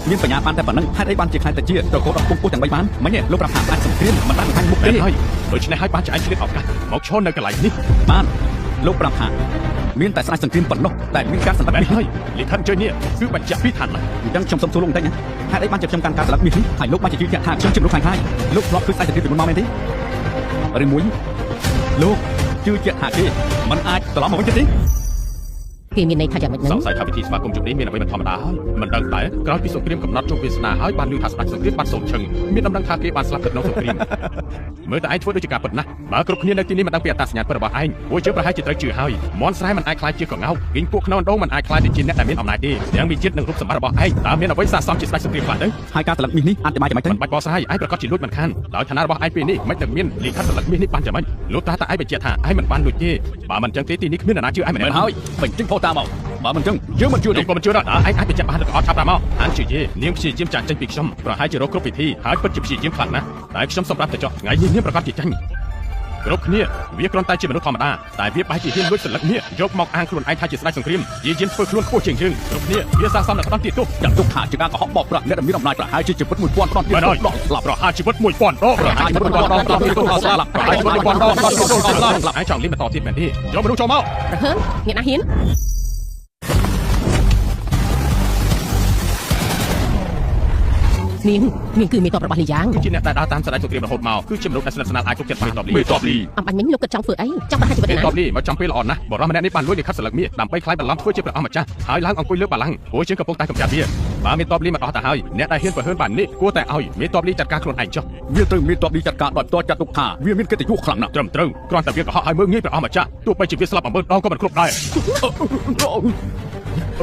មានបញ្ញាបានតែប៉ុណ្្នឹងហេតុអីបានជាខ្លាចតែជាត្រកូលដល់ពុំពោះទាំង3បានមិញទេលោកប្រាប់ថាស្ដេចសង្គ្រាមមិនបានបង្ហាញមុខទេ ហើយដូច្នេះហើយបានជាឯងឆ្លៀតឱកាសមកឈរនៅកន្លែងនេះ បានលោកប្រាប់ថាមានតែស្ដេចសង្គ្រាមប៉ុណ្ណោះតែមានការសម្ដែង ហើយលិខិតអញ្ជើញនេះគឺបញ្ជាក់ពីឋានៈ អញ្ចឹងខ្ញុំសូមសួរលោកបន្តិចណាហេតុអីបានជាខ្ញុំកាន់ការស្លាប់មាសនេះហើយលោកបានជាជឿជាក់ថាខ្ញុំជាមនុស្សខ្លាចៗលោកធ្លាប់ឃើញស្ដេចសង្គ្រាមពីមុនមកមែនទេឬមួយលោកជឿជាក់ថាគេមិនអាចត្រឡប់មកវិញទៀតទេ គេមានន័យថាយ៉ាងម៉េចហ្នឹង សង្ស័យថាពិធីស្វាគមន៍ជុំនេះមានអ្វីមិនធម្មតាហើយមិនដឹងតែក្រោយពីសង្គ្រាមកំណត់ជោគវាសនាហើយបានឮថាស្ដេចសង្គ្រាមបានសូត្រឈឹងមានដំណឹងថាគេបានស្លាប់ទៅក្នុងសង្គ្រាមមើលតែឯងធ្វើដូចជាការពិតណាស់បើគ្រប់គ្នានៅទីនេះមិនដឹងពីអត្តសញ្ញាណពិតរបស់ឯងពួកយើងប្រហែលជាត្រូវជឿហើយមន់ស្រែមិនអាចក្លាយជាកងោកគីងពួកខ្នងដងមិនអាចក្លាយទៅជាអ្នកដែលមានអំណាចទេទាំងវិជាតិនិងរូបសម្បត្តិរបស់ឯងតើមានអ្វីស័ក្តិសមជាស្ដេចសង្គ្រាមខ្លះទៅ ហើយការសន្លឹកមាសនេះអធិប្បាយយ៉ាងម៉េចទៅ មិនបាច់បកស្រាយឯងប្រកាសជាលួចមិនខានដោយឋានៈរបស់ឯងពេលនេះមិននឹងមានលិខិតសន្លឹកមាសនេះបានយ៉ាងម៉េចលោកតាតែឯងបញ្ជាក់ថាឯងមិនបានលួចទេបើមិនចឹងទេទីនេះគ្មាននរណាជឿឯងម្នាក់ មែនហើយបញ្ចេញផុសតាមមកបើមិនចឹងយើងមិនជឿទេ ខ្ញុំក៏មិនជឿដែរតើឯងអាចបញ្ជាក់បានឬក៏អត់ឆាប់តាមមកហានជាយេនាងព្យាយាមចាក់ចេញពីខ្ញុំប្រហែលជារកគ្រប់វិធីហើយពិតជាព្យាយាមខ្លាំងណាស់តែខ្ញុំសម្រាប់តែចោះថ្ងៃនេះនាងប្រកាសជាចាញ់គ្រប់គ្នាវាគ្រាន់តែជាមនុស្សធម្មតាតែវាបែរជាហ៊ានលួចសន្លឹកមាសយកមកអាងខ្លួនឯងថាជាស្ដេចសង្គ្រាមយាយយាមធ្វើខ្លួនខ្ពស់ជាងយើងគ្រប់គ្នាវាសាកសមនឹងផ្ដន់ទាទោស ចាត់ទុកថាជាការកុហកបោកប្រាស់អ្នកដែលមានអំណាចប្រហែលជាជីវិត1000ផ្ដន់ទាទោសដល់ស្លាប់ ប្រហារជីវិត1000ដងប្រហារជីវិត1000ដងផ្ដន់ទាទោសដល់ស្លាប់ប្រហារជីវិត1000ដងផ្ដន់ទាទោសដល់ស្លាប់ឯងចង់លេងបន្តទៀតមែនទេយកមនុស្សចូលមក ប្រហើនអ្នកណាហ៊ាននាងនាងគឺមេតបរបស់លីយ៉ាង គឺជាអ្នកដែលដើរតាមស្ដេចសង្គ្រាមរហូតមកគឺជាមនុស្សដែលស្និទ្ធស្នាលអាចទុកចិត្តមេតបលី មេតបលី អំបញ្ញមិញលោកគិតចង់ធ្វើអីចង់ប្រហារជីវិត មេ ណា តបលីមកចំពេលល្អណាស់បរិសម្នាក់នេះបានលួចលិខិតសន្លឹកមាសដើម្បីខ្លាយបន្លំធ្វើជាព្រះអង្គម្ចាស់ហើយឡើងអង្គុយលើបល្ល័ង្កព្រោះជាងកំពុងតែកម្ចាត់វាបើមេតបលីមកអស់ទៅហើយអ្នកដែលហ៊ានប្រហើនបាននេះគួរតែឲ្យមេតបលីចាត់ការខ្លួនឯងចុះ វាត្រូវមេតបលីចាត់ការដោយផ្ទាល់ចាត់ទុកថាវាមានកិត្តិយសខ្លាំងណាស់ ត្រឹមត្រូវគ្រាន់តែវាកុហកឲ្យមើលងាយព្រះអង្គម្ចាស់ទោះបីជាវាស្លាប់10000ដងក៏មិនគ្រប់ដែ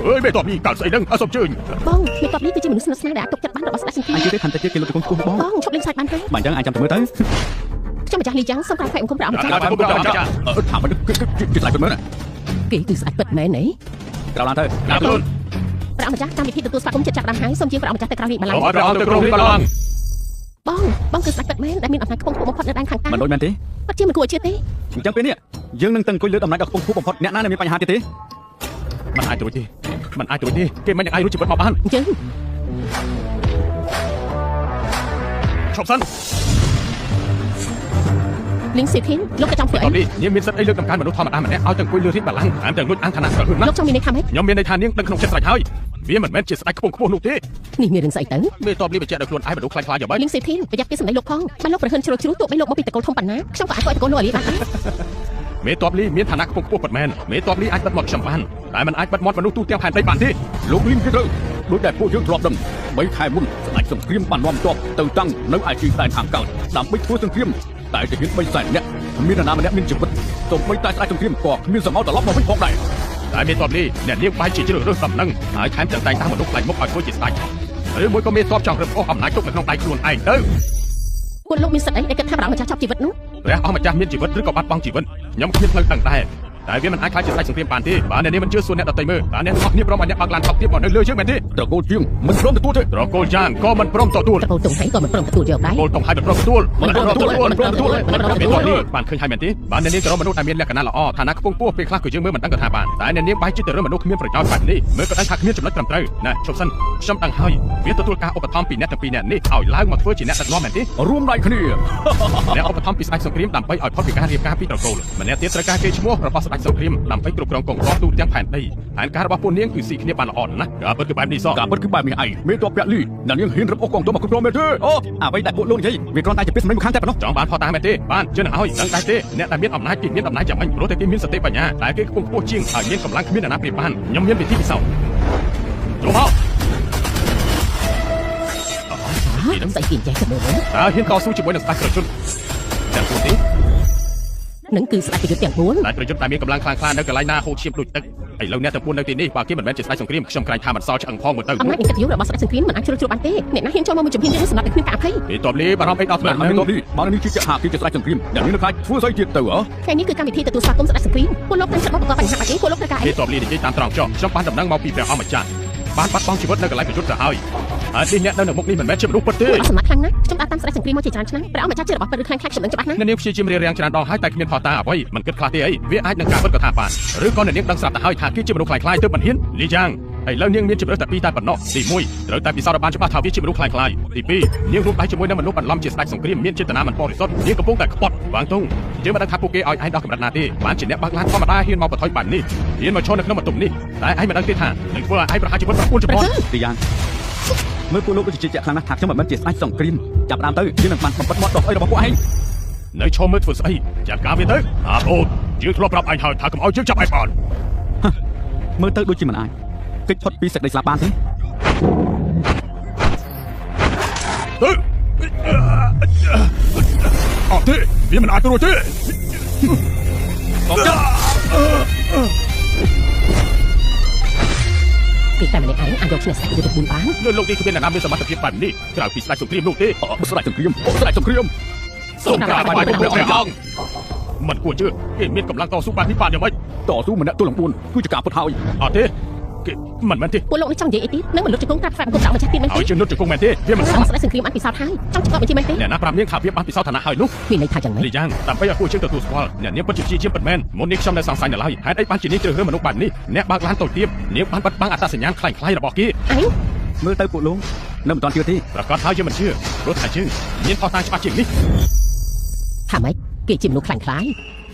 រអើយមេតបលីកើតស្អីនឹងអត់សុំជើញ បងមេតបលីគឺជាមនុស្សស្និទ្ធស្នាលដែលអាចទុកចិត្តបានរបស់ស្ដេចសង្គ្រាម អញជឿទេថាតែជាគេលុតទៅគោះបង បងឈប់លេងសើចបានហើយ បើអញ្ចឹងអាចចាំទៅមើលទៅ ខ្ញុំម្ចាស់លីយ៉ាងសូមក្រាបថ្វាយបង្គំព្រះអង្គម្ចាស់ បាទព្រះអង្គម្ចាស់ ថាមិនគឺជាស្ដេចពិតមែន គេគឺស្ដេចពិតមែនទេ ក្រោយឡើងទៅ ក្រាបទូល ព្រះអង្គម្ចាស់កម្មវិធីទទួលស្វាគមន៍ចិត្តចាប់ដើមហើយសូមជាព្រះអង្គម្ចាស់ទៅក្រោយនេះបល្ល័ង្ក ឲ្យព្រះអង្គទៅក្រុងនេះបល្ល័ង្ក បងបងគឺស្ដេចពិតមែនដែលមានអំណាចខ្ពង់ខ្ពស់បំផុតនៅដែនខាងកើត មិនដូចមែនទេ ពិតជាមិនគួរឲ្យជឿទេ អញ្ចឹងពេលនេះយើងនឹងទៅអង្គុយលើតំណែងដ៏ខ្ពង់ខ្ពស់បំផុតអ្នកណានៅមានបញ្ហាទៀតទេ មិនអាចរួចទេមិនអាចរួចទេគេមិននឹងអាចរួចជីវិតមកបាន អញ្ចឹង ឈប់សិន លីងស៊ីធីនលោកក៏ចង់ធ្វើ ត អី នេះនាងមានសិទ្ធិអីលើកដំកើងមនុស្សធម្មតាម្នាក់ឲ្យទៅអង្គុយលើរាជបល្ល័ង្កថែមទាំងលួចអាងឋានៈស្រហឿនណា លោកចង់មានន័យថាម៉េច ខ្ញុំមានន័យថានាងដឹងក្នុងចិត្តស្រេចហើយវាមិនមែនជាស្ដេចខ្ពង់ខ្ពស់នោះទេ នេះមានរឿងស្អីទៅ មេតបលីបញ្ជាក់ដល់ខ្លួនឯងមនុស្សខ្លាចខ្លាចយ៉ាងម៉េច លីងស៊ីធីនប្រយ័ត្នគេសម្ដីលោកផងបើលោកប្រហិនជ្រុលជ្រុះទោះបីលោកមកពីតកូលធំប៉ុណ្ណាខ្ញុំក៏អាចធ្វើឲ្យតកូលលោកឲ្យលាបានដែរ មេតបលីមានឋានៈខ្ពង់ខ្ពស់ពិតមែនមេតបលីអាចបិទមាត់ខ្ញុំបានតែมันអាចបិទមាត់មនុស្សទូទាំងផែនដីបានទេ លោកលីមគេត្រូវដោយដែលពួកយើងធ្លាប់ដឹង3ខែមុនស្ដេចសង្គ្រាមបាននាំទ័ពទៅតាំងនៅឯទីដែនខាងកើតដើម្បីធ្វើសង្គ្រាមតែទាហាន3សែននាក់គ្មាននរណាម្នាក់មានជីវិតសូម្បីតែស្ដេចសង្គ្រាមក៏គ្មានសមោត្រឡប់មកវិញផងដែរ តែមេតបលីអ្នកនាងបែរជាជ្រើសរើសដំណឹងហើយថែមទាំងតែងតាំងមនុស្សខ្លាចមុខឲ្យធ្វើជាស្ដេចឬមួយក៏មេតបចង់រឹបអូសអំណាចទុកនៅក្នុងដៃខ្លួនឯងទៅ ពួកលោកមានសិទ្ធិអីដែលគិតថាព្រះអង្គម្ចាស់ចាប់ជីវិតនោះ ព្រះអង្គម្ចាស់មានជីវិតឬក៏បាត់បង់ជីវិតខ្ញុំគ្មានផ្លូវដឹងដែរតែវាមិនអាចខ្លាចជាស្ដេចសង្គ្រាមបានទេបើអ្នកនេះមិនជឿសួរអ្នកដទៃមើលតើអ្នកទាំងអស់គ្នាព្រមឲ្យអ្នកបើកឡានថោកទាបមកនៅលើយើងមែនទេ ត្រកូលជាងមិនព្រមទទួលទេ ត្រកូលចាងក៏មិនព្រមទទួល តកូលតុងហៃក៏មិនព្រមទទួលយកដែរ ត្រកូលតុងហៃមិនព្រមទទួល មិនព្រមទទួលមិនព្រមទទួល មិនព្រម មេ ទទួល តបនេះបានឃើញហើយមែនទេបានអ្នកនាងក៏រកមនុស្សដែលមានលក្ខណៈល្អឋានៈខ្ពង់ខ្ពស់ពេលខ្លះក៏យើងមើលមិនដឹងក៏ថាបានតែអ្នកនាងបែរជាទៅរើសមនុស្សគ្មានប្រយោជន៍បែបនេះមើលក៏ដឹងថាគ្មានចំណុចត្រឹមត្រូវណាឈប់សិនខ្ញុំដឹងហើយវាទទួលការឧបត្ថម្ភពីអ្នកទាំងពីរអ្នកនេះឲ្យឡើងមកធ្វើជាអ្នកដឹកនាំមែនទេ រួមដៃគ្នា អ្នកឧបត្ថម្ភពីស្ដេចសង្គ្រាមដើម្បីឲ្យផុតពីការរៀបការពីត្រកូលម្នាក់ទៀតត្រូវការគេឈ្មោះរបស់ស្ដេចសង្គ្រាមដើម្បីគ្រប់គ្រងកងទ័ពទូទាំងផែនដីផែនការរបស់ពួកនាងគឺស៊ីគ្នាបានល្អណាស់ការពិតគឺបែបនេះសោះ ការពិតគឺបែបនេះឯងមេតបពាក់លីអ្នកនាងហ៊ានរឹបអូសកងទ័ពមកគ្រប់គ្រងមែនទេ អូអ្វីដែលពួកលោកនិយាយវាគ្រាន់តែជាពាក្យសម្ដីមួយខាងតែប៉ុណ្ណោះ ចង់បានផុសតាមែនទេបានជឿនឹងឲ្យដឹងដែរទេអ្នកដែលមានអំណាចគេមានអំណាចយ៉ាងម៉េចព្រោះតែគេមានសតិបញ្ញាតែគេខ្ពង់ខ្ពស់ជាងហើយមានកម្លាំងគ្មានអ្នកណាប្រៀបបានខ្ញុំមានវិធីពិសោធន៍ចូលមក ស្អីគេចេះទៅមើល តើហ៊ានតស៊ូជាមួយនឹងស្ដេចប្រយុទ្ធទាំងពួកនេះ នឹងគឺស្ដេចប្រយុទ្ធទាំង4 ស្ដេចប្រយុទ្ធដែលមានកម្លាំងខ្លាំងក្លានៅកន្លែងណាហូរឈាមដូចទឹកឥឡូវអ្នកទាំង4នៅទីនេះបើគេមិនមែនជាស្ដេចសង្គ្រាមខ្ញុំក្រែងថាមិនសល់ឆ្អឹងផងមើលទៅ អំណាចនិងកិត្តិយសរបស់ស្ដេចសង្គ្រាមមិនអាចជ្រុលជ្រួបបានទេអ្នកណាហ៊ានចូលមកមួយជំហានយើងសម្រាប់តែគ្មានការអភ័យ មេតបលីបារម្ភអីដល់ថ្នាក់ មែន ហ្នឹង មេតបលីបើនេះជាថាគេជាស្ដេចសង្គ្រាមអ្នកនាងនឹងខ្លាចធ្វើស្អីទៀតទៅហ៎ ថ្ងៃនេះគឺកម្មវិធីទទួលស្វាគមន៍ស្ដេចសង្គ្រាមពួកលោកតាំងចិត្តមកបង្កបញ្ហាបែបនេះពួកលោកត្រូវការអី មេតបលីនិយាយតាមត្រង់ចុះខ្ញុំបានដំណឹងមកពីព្រះអង្គម្ចាស់បានបាត់បង់ជីវិតនៅកន្លែងប្រយុទ្ធទៅហើយហើយនេះអ្នកនៅមុខនេះមិនមែនជាមនុស្សពិតទេ អត់សមត្ថខ្លាំងណាស់ខ្ញុំដើរតាមស្ដេចសង្គ្រាមមកជាច្រើនឆ្នាំព្រះអង្គម្ចាស់ជារបស់ពិតឬខ្លាំងខ្លាចខ្ញុំដឹងច្បាស់ណាស់ អ្នកនាងព្យាយាមរារាំងច្រើនដងហើយតែគ្មានផុសតាអ្វីមិនគិតខ្លះទេអីវាអាចនឹងការពិតក៏ថាបានឬក៏អ្នកនាងដឹងស្រាប់ទៅហើយថាគេជាមនុស្សខ្លាយៗទើបមិនហ៊ានលីយ៉ាងឥឡូវនាងមានជម្រើសតែពីរតែប៉ុណ្ណោះទី1ត្រូវតែពិសោធន៍ឲ្យបានច្បាស់ថាវាជាមនុស្សខ្លាយៗទី2នាងរួមដៃជាមួយនឹងមនុស្សបន្លំជាស្ដេចសង្គ្រាមមានចេតនាមិនបរិសុទ្ធនាងកំពុងតែក្បត់វាងតុងយើងមិនដឹងថាពួកគេឲ្យឯងដល់កម្រិតណាទេបានជាអ្នកបើកឡានធម្មតាហ៊ានមកបន្ថយបែបនេះហ៊ានមកឈរនៅក្នុងបន្ទប់នេះតែឯងមិនដឹងទេថានឹងធ្វើឲ្យឯងប្រហែលជីវិត9ចំពោះ ទីយ៉ាងមើលពួកលោកដូចជាជឿជាក់ខ្លាំងណាស់ថាខ្ញុំមិនមែនជាស្ដេចសង្គ្រាមចាប់ដើមទៅយើងនឹងបានបំបិតមាត់ដល់អីរបស់ពួកឯង នៅឈរមើលធ្វើស្អីចាត់ការវាទៅអាអូនយើងធ្លាប់ប្រាប់ឯងហើយថាកុំឲ្យយើងចាប់ឯងបាន មើលទៅដូចជាមិនអាចគេចផុតពីសេចក្តីស្លាប់បានទេអត់ទេវាមិនអាចរួចទេគេតែម្នាក់ឯងអាចយកឈ្នះស្ដេចយុទ្ធភូមិបានលើលោកនេះគ្មានអ្នកណាមានសមត្ថភាពបែបនេះក្រៅពីស្ដេចសង្គ្រាមនោះទេស្ដេចសង្គ្រាមស្ដេចសង្គ្រាមសូមក្រាបថ្វាយបង្គំព្រះអង្គមិនគួរជឿគេមានកម្លាំងតស៊ូបែបនេះបានយ៉ាងម៉េចតស៊ូម្នាក់ទល់នឹង4គឺជាការពិតហើយអត់ទេគេមិនមែនទេពួកលោកនេះចង់និយាយអីទៀតនឹងមិនលុតជង្គង់ក្រាបថ្វាយបង្គំព្រះអង្គម្ចាស់ទៀតមែនទេឲ្យជឿលុតជង្គង់មែនទេវាមិនសមស្ដេចសង្គ្រាមបានពិសោធន៍ហើយចង់ឆ្កត់បញ្ជាមែនទេអ្នកណាប្រាប់នាងថាវាបានពិសោធន៍ឋានៈហើយនោះមានន័យថាយ៉ាងម៉េចយ៉ាងដើម្បីឲ្យពួកយើងទទួលស្គាល់អ្នកនាងពិតជាព្យាយាមពិតមែនមុននេះខ្ញុំនៅសង្ស័យនៅឡើយហេតុអីបានជានាងជ្រើសរើសមនុស្សបែបនេះអ្នកបើកឡានតូចទាបនាងបានបិទបាំងអត្តសញ្ញាណខ្លាំងៗរបស់គេឯងមើលទៅពួកលោកនៅមិនទាន់ជឿទេប្រកាសហើយយើងមិនជឿព្រោះថាយើងមានភស្តុតាងច្បាស់ជាងនេះថាម៉េចគេជាមនុស្សខ្លាំងខ្លាយ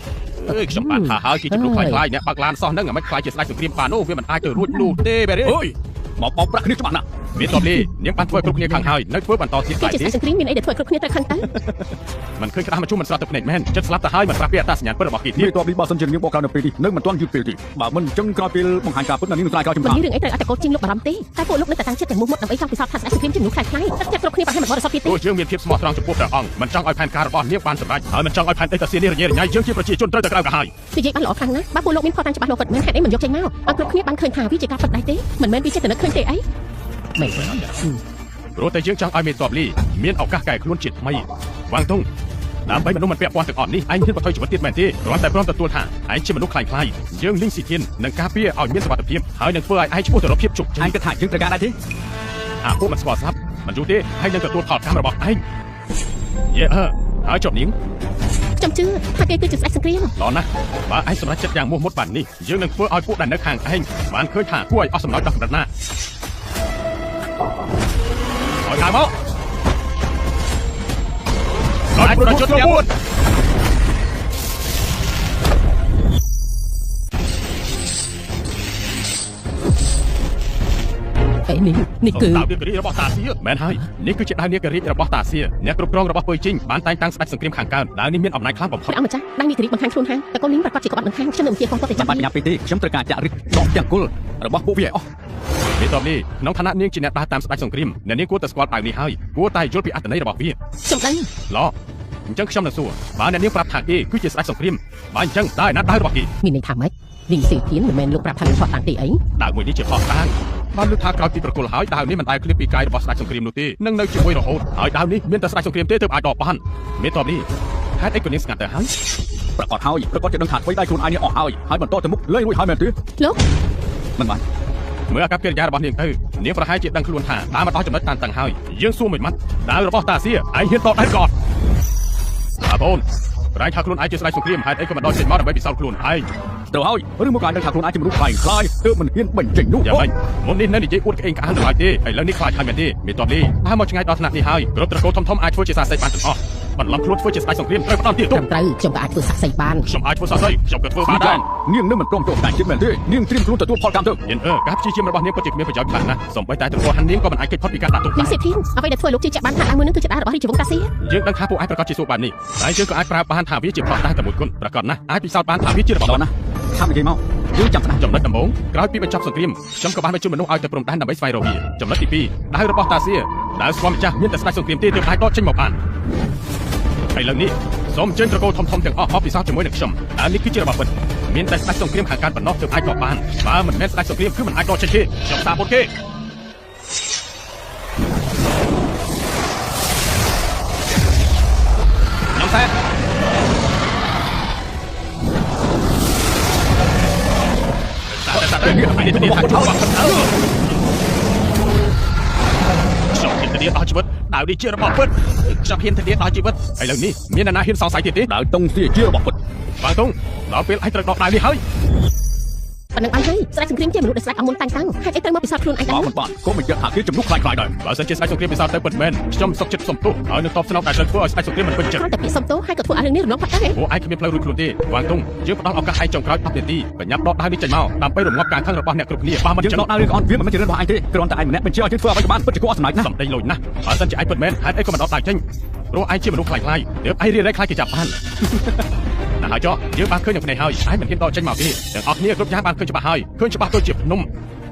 អើយខ្ញុំបានថាហើយគេជាមនុស្សខ្លាយៗអ្នកបើកឡានសោះហ្នឹងមិនខ្លាយជាស្ដេចសង្គ្រាមបាននោះវាមិនអាចទៅរួចនោះទេបែរេអើយមកបោកប្រាក់គ្នាច្បាស់ណាស់មានតបលីនាងបានធ្វើគ្រប់គ្នាខាងហើយនៅធ្វើបន្តទៀតគេជាស្ដេចសង្គ្រាមមានអីដែលធ្វើគ្រប់គ្នាត្រូវខឹងទៅមិនឃើញក្តារមកជុំមិនស្រស់ទៅភ្នែកមែនចិត្តស្លាប់ទៅហើយមិនប្រាប់ពីអត្តសញ្ញាណពិតរបស់គេទៀតមានតបលីបើសិនជានាងបកក្រោយនៅពេលនេះនឹងមិនទាន់យឺតពេលទេបើមិនអញ្ចឹងក្រោយពេលបង្ហាញការពិតនាងនឹងស្រាយក្រោយជំនឿមិនរឿងអីត្រូវអត្តកោជាងលោកបារម្ភទេតែពួកលោកនៅតែតាំងចិត្តទាំងមុះមុតដើម្បីចង់ពិសោធន៍ថាស្ដេចសង្គ្រាមជាមនុស្សខ្លាយៗទឹកចិត្តគ្រប់គ្នាប្រហែលមិនបរិសុទ្ធទៀតទេពួកយើងមានភាពស្មោះត្រង់ចំពោះព្រះអង្គមិនចង់ឲ្យផែនការរបស់នាងបានសម្រេចហើយមិនចង់ឲ្យផែនដីតាសៀនេះរញ៉េរញ៉ៃយើងជាប្រជាជនត្រូវតែក្រៅក្រហាយនិយាយបានល្អខ្លាំងណាស់បើពួកលោកមានភស្តុតាងច្បាស់លាស់ពិតមែនហេតុអីមិនយកចេញមកឲ្យគ្រប់គ្នាបានឃើញថាវាជាការពិតដែរទេមិនមែនវាចេតនាឃើញទេអីមែនព្រោះតែយើងចង់ឲ្យមេតបលីមានឱកាសកែខ្លួនជាថ្មីវ៉ាងតុងដើម្បីមនុស្សមិនពាក់ព័ន្ធទាំងអស់នេះឯងហ៊ានបថុយជីវិតទៀតមែនទេគ្រាន់តែព្រមទទួលថាឯងជាមនុស្សខ្លាយៗយើងលីងស៊ីធាននឹងការពារឲ្យមានសុវត្ថិភាពហើយនឹងធ្វើឲ្យឯងឆ្ពោះទៅរកភាពជោគជ័យឯងគិតថាយើងត្រូវការដែរទេអាពួកមិនស្គាល់ស្រាប់មិនយូរទេហើយនឹងទទួលផលកម្មរបស់ឯងយេអើហើយចប់នាងខ្ញុំជឿថាគេគឺជាស្ដេចសង្គ្រាមល្អណាស់បើឯងសម្រេចចិត្តយ៉ាងមោះមុតបែបនេះយើងនឹងធ្វើឲ្យពួកដែលនៅខាងឯងបានឃើញថាគួរឲ្យអស់សំណើចដល់កម្រិតណាឲ្យតាមមកដល់ប្រយុទ្ធទាំង4អេនេះនេះគឺដាវនាគរាជរបស់តាសៀមែនហើយនេះគឺជាដាវនាគរាជរបស់តាសៀអ្នកគ្រប់គ្រងរបស់ពើជីងបានតែងតាំងស្ដេចសង្គ្រាមខាងកើតដាវនេះមានអំណាចខ្លាំងបំផុតព្រះអង្គម្ចាស់ដាវនាគរាជបង្ហាញខ្លួនហើយតែកូនលីងប្រកាសជាក្បត់នឹងខាងខ្ញុំនឹងជាកងទ័ពទៅចាប់បាច់ញ៉ាំពេកទេខ្ញុំត្រូវការចាក់ឫសដកទាំងគល់របស់ពួកវាឲ្យអស់នេះតបនេះក្នុងឋានៈនាងជាអ្នកដើរតាមស្ដេចសង្គ្រាមអ្នកនាងគួរតែស្គាល់ដាវនេះហើយគួរតែយល់ពីអត្ថន័យរបស់វាខ្ញុំដឹងល្អអញ្ចឹងខ្ញុំនឹងសួរបើអ្នកនាងប្រាប់ថាគេគឺជាស្ដេចសង្គ្រាមបើអញ្ចឹងតើឯណាដាវរបស់គេមានន័យថាម៉េចលីងស៊ីធានមិនមែនលោកប្រាប់ថាមានភស្តុតាងទេអីដាវមួយនេះជាភស្តុតាងបានលើថាក្រោយពីប្រគល់ហើយដាវនេះមិនដែលឃ្លាតពីកាយរបស់ស្ដេចសង្គ្រាមនោះទេនឹងនៅជាមួយរហូតហើយដាវនេះមានតែស្ដេចសង្គ្រាមទេទើបអាចដកបានមានតបនេះហេតុអីក៏នាងស្ងាត់ទៅហើយប្រកាសហើយប្រកាសជាដឹងថាអ្វីដៃខ្លួនឯងនេះអស់ហើយហើយបន្តទៅមុខលែងរួចហើយមែនទេលោកមិនបានមើលអាកប្បកិរិយារបស់នាងទៅនាងប្រហែលជាដឹងខ្លួនថាដើរមកដល់ចំណុចតានតឹងហើយយើងសួរមួយម៉ាត់ដាវរបស់តាសៀឯងហ៊ានតដែរក៏អត់អាបងប្រែងថាខ្លួនឯងជាស្ដេចសង្គ្រាមហេតុអីក៏មិនដល់ចេញមកដើម្បីពិសោធន៍ខ្លួនឯងត្រូវហើយឬមកកាយដឹងថាខ្លួនឯងជាមនុស្សខ្លាយខ្លាយទើបមិនហ៊ានបញ្ចេញនោះយ៉ាងម៉េចមុននេះនៅនិយាយអួតក្អេងក្អាងដល់ទេឥឡូវនេះខ្លាចហើយមែនទេមានតបនេះដើរមកឆ្ងាយដល់ថ្នាក់នេះហើយគ្រប់ត្រកូលធំៗអាចធ្វើជាសាសីបានទាំងអស់បន្លំខ្លួនធ្វើជាស្ដេចសង្គ្រាមត្រូវផ្ដំទៀតត្រឹមត្រូវខ្ញុំក៏អាចធ្វើសាក់សីបានខ្ញុំអាចធ្វើសាក់សីខ្ញុំក៏ធ្វើបានដែរនាងនឹងមិនព្រមចូលតែជាតិមែនទេនាងត្រៀមខ្លួនទទួលផលកម្មទៅយិនអើការព្យាយាមរបស់នាងពិតជាគ្មានប្រយោជន៍ខ្លាំងណាស់សូម្បីតែត្រកូលហាន់នាងក៏មិនអាចគេចផុតពីការដាក់ទោស នាងសេធីនអ្វីដែលធ្វើលោកជឿជាក់បានថាដើមមួយនឹងគឺជាដារបស់រាជវង្សតាសៀយើងដឹងថាពួកឯងប្រកាសជាសួរបែបនេះតែយើងក៏អាចប្រើបានថាវាជាផលតាតែមួយគត់ប្រកាសណាស់អាចពិសោធន៍បានថាវាជារបស់ណាថានិយាយមកយើងចាំស្ដាប់ចំណុចដំបូងក្រោយពីបញ្ចប់សង្គ្រាមខ្ញុំក៏បានបញ្ជូនមនុស្សឲ្យទៅព្រំដែនដើម្បីស្វែងរកវាចំណុចទី2ដាវរបស់តាសៀដាវស្គាល់ម្ចាស់មានតែស្ដេចសង្គ្រាមទេទើបអាចដកចេញមកបានឥឡូវនេះសូមអញ្ជើញត្រកូលធំៗទាំងអស់មកពិសោធន៍ជាមួយនឹងខ្ញុំដាវនេះគឺជារបស់ពិតមានតែស្ដេចសង្គ្រាមខាងកើតប៉ុណ្ណោះទើបអាចដកបានបើមិនមែនស្ដេចសង្គ្រាមគឺមិនអាចដកចេញទេខ្ញុំតាមបុតគេខ្ញុំតែខ្ញុំហ៊ានធានាដល់ជីវិតដាវនេះជារបស់ពិតខ្ញុំហ៊ានធានាដល់ជីវិតឥឡូវនេះមានអ្នកណាហ៊ានសង្ស័យទៀតទេដាវតុងសៀជារបស់ពិតបាទតុងដល់ពេលឯងត្រូវដកដាវនេះហើយ ប៉ុណ្ណឹងបានហើយស្ដេចសង្គ្រាមជាមនុស្សដែលស្ដេចអមុនតាំងតាំងហេតុអីត្រូវមកពិសោធន៍ខ្លួនឯងដែរមិនបានក៏មិនយល់ថាគេជំនួសខ្លាចខ្លាយដែរបើសិនជាស្ដេចសង្គ្រាមពិសោធន៍ទៅពិតមែនខ្ញុំសុខចិត្តសុំទោសហើយនឹងតបស្នងដែលត្រូវធ្វើឲ្យស្ដេចសង្គ្រាមមិនពេញចិត្តគ្រាន់តែពាក្យសុំទោសហើយក៏ធ្វើឲ្យរឿងនេះរំលងផុតទៅពួកឯងគ្មានផ្លូវរួចខ្លួនទេវ៉ាងតុងយើងផ្ដល់ឱកាសឯងចុងក្រោយ10នាទីបញ្ញាប់ដកដាវនេះចេញមកដើម្បីរំងាប់ការខឹងរបស់អ្នកគ្រប់គ្នាបើមិនយើងដកដាវឬក៏អត់វាមិនមែនជារឿងរបស់ឯងទេគ្រាន់តែឯងម្នាក់បញ្ជាឲ្យយើងធ្វើអ្វីក៏បានពិតជាគួរអស់សំណើចណាស់សំដីលុយណាស់បើសិនជាឯងពិតមែនហេតុអីក៏មិនដកដាវចេញព្រោះឯងជាមនុស្សខ្លាចខ្លាយទើបឯងរៀនរែកខ្លាចគេចាប់បានណា ណាស់ហើយចុះយើងបានឃើញនៅភ្នែកហើយឯងមិនហ៊ានដកចេញមកទេទាំងអស់គ្នាគ្រប់យ៉ាងបានឃើញច្បាស់ហើយឃើញច្បាស់ដូចជាភ្នំ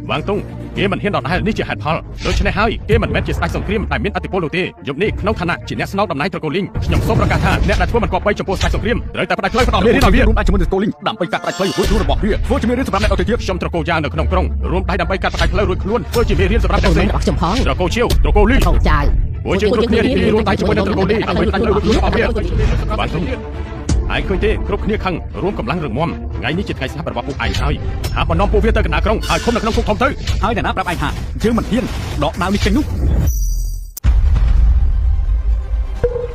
វ៉ាងតុងគេមិនហ៊ានដដែលនេះជាហេតុផលដូច្នេះហើយគេមិនមែនជាស្ដេចសង្គ្រាមដែលមានឥទ្ធិពលនោះទេយប់នេះក្នុងឋានៈជាអ្នកស្នងតំណែងត្រកូលលីងខ្ញុំសូមប្រកាសថាអ្នកដែលធ្វើមិនគប្បីចំពោះស្ដេចសង្គ្រាមត្រូវតែផ្ដាច់ផ្លូវផ្ដល់មេរៀនឲ្យវា រួមដៃជាមួយនឹងត្រកូលលីងដើម្បីកាត់ផ្ដាច់ផ្លូវរួចខ្លួនរបស់វាធ្វើជាមេរៀនសម្រាប់អ្នកដទៃទៀត ខ្ញុំត្រកូលយ៉ាងនៅក្នុងក្រុងរួមដៃដើម្បីកាត់ផ្ដាច់ផ្លូវរួចខ្លួនធ្វើជាមេរៀនសម្រាប់អ្នកផ្សេង របស់ខ្ញុំផង ត្រកូលជាវត្រកូលលី ត្រកូលចៅ ពួកយើងគ្រប់គ្នារួមដៃជាមួយនឹងត្រកូលលីដើម្បីផ្ដាច់ផ្លូវរួចខ្លួនរបស់វាបានទុំឯងឃើញទេគ្រប់គ្នាខឹងរួមកម្លាំងរឹងមាំថ្ងៃនេះជាថ្ងៃស្លាប់របស់ពួកឯងហើយហាមនាំពួកវាទៅកណ្ដាលក្រុងហើយឃុំនៅក្នុងគុកធំទៅ ហើយអ្នកណាប្រាប់ឯងថាយើងមិនហ៊ានដកដាវនេះចេញនោះ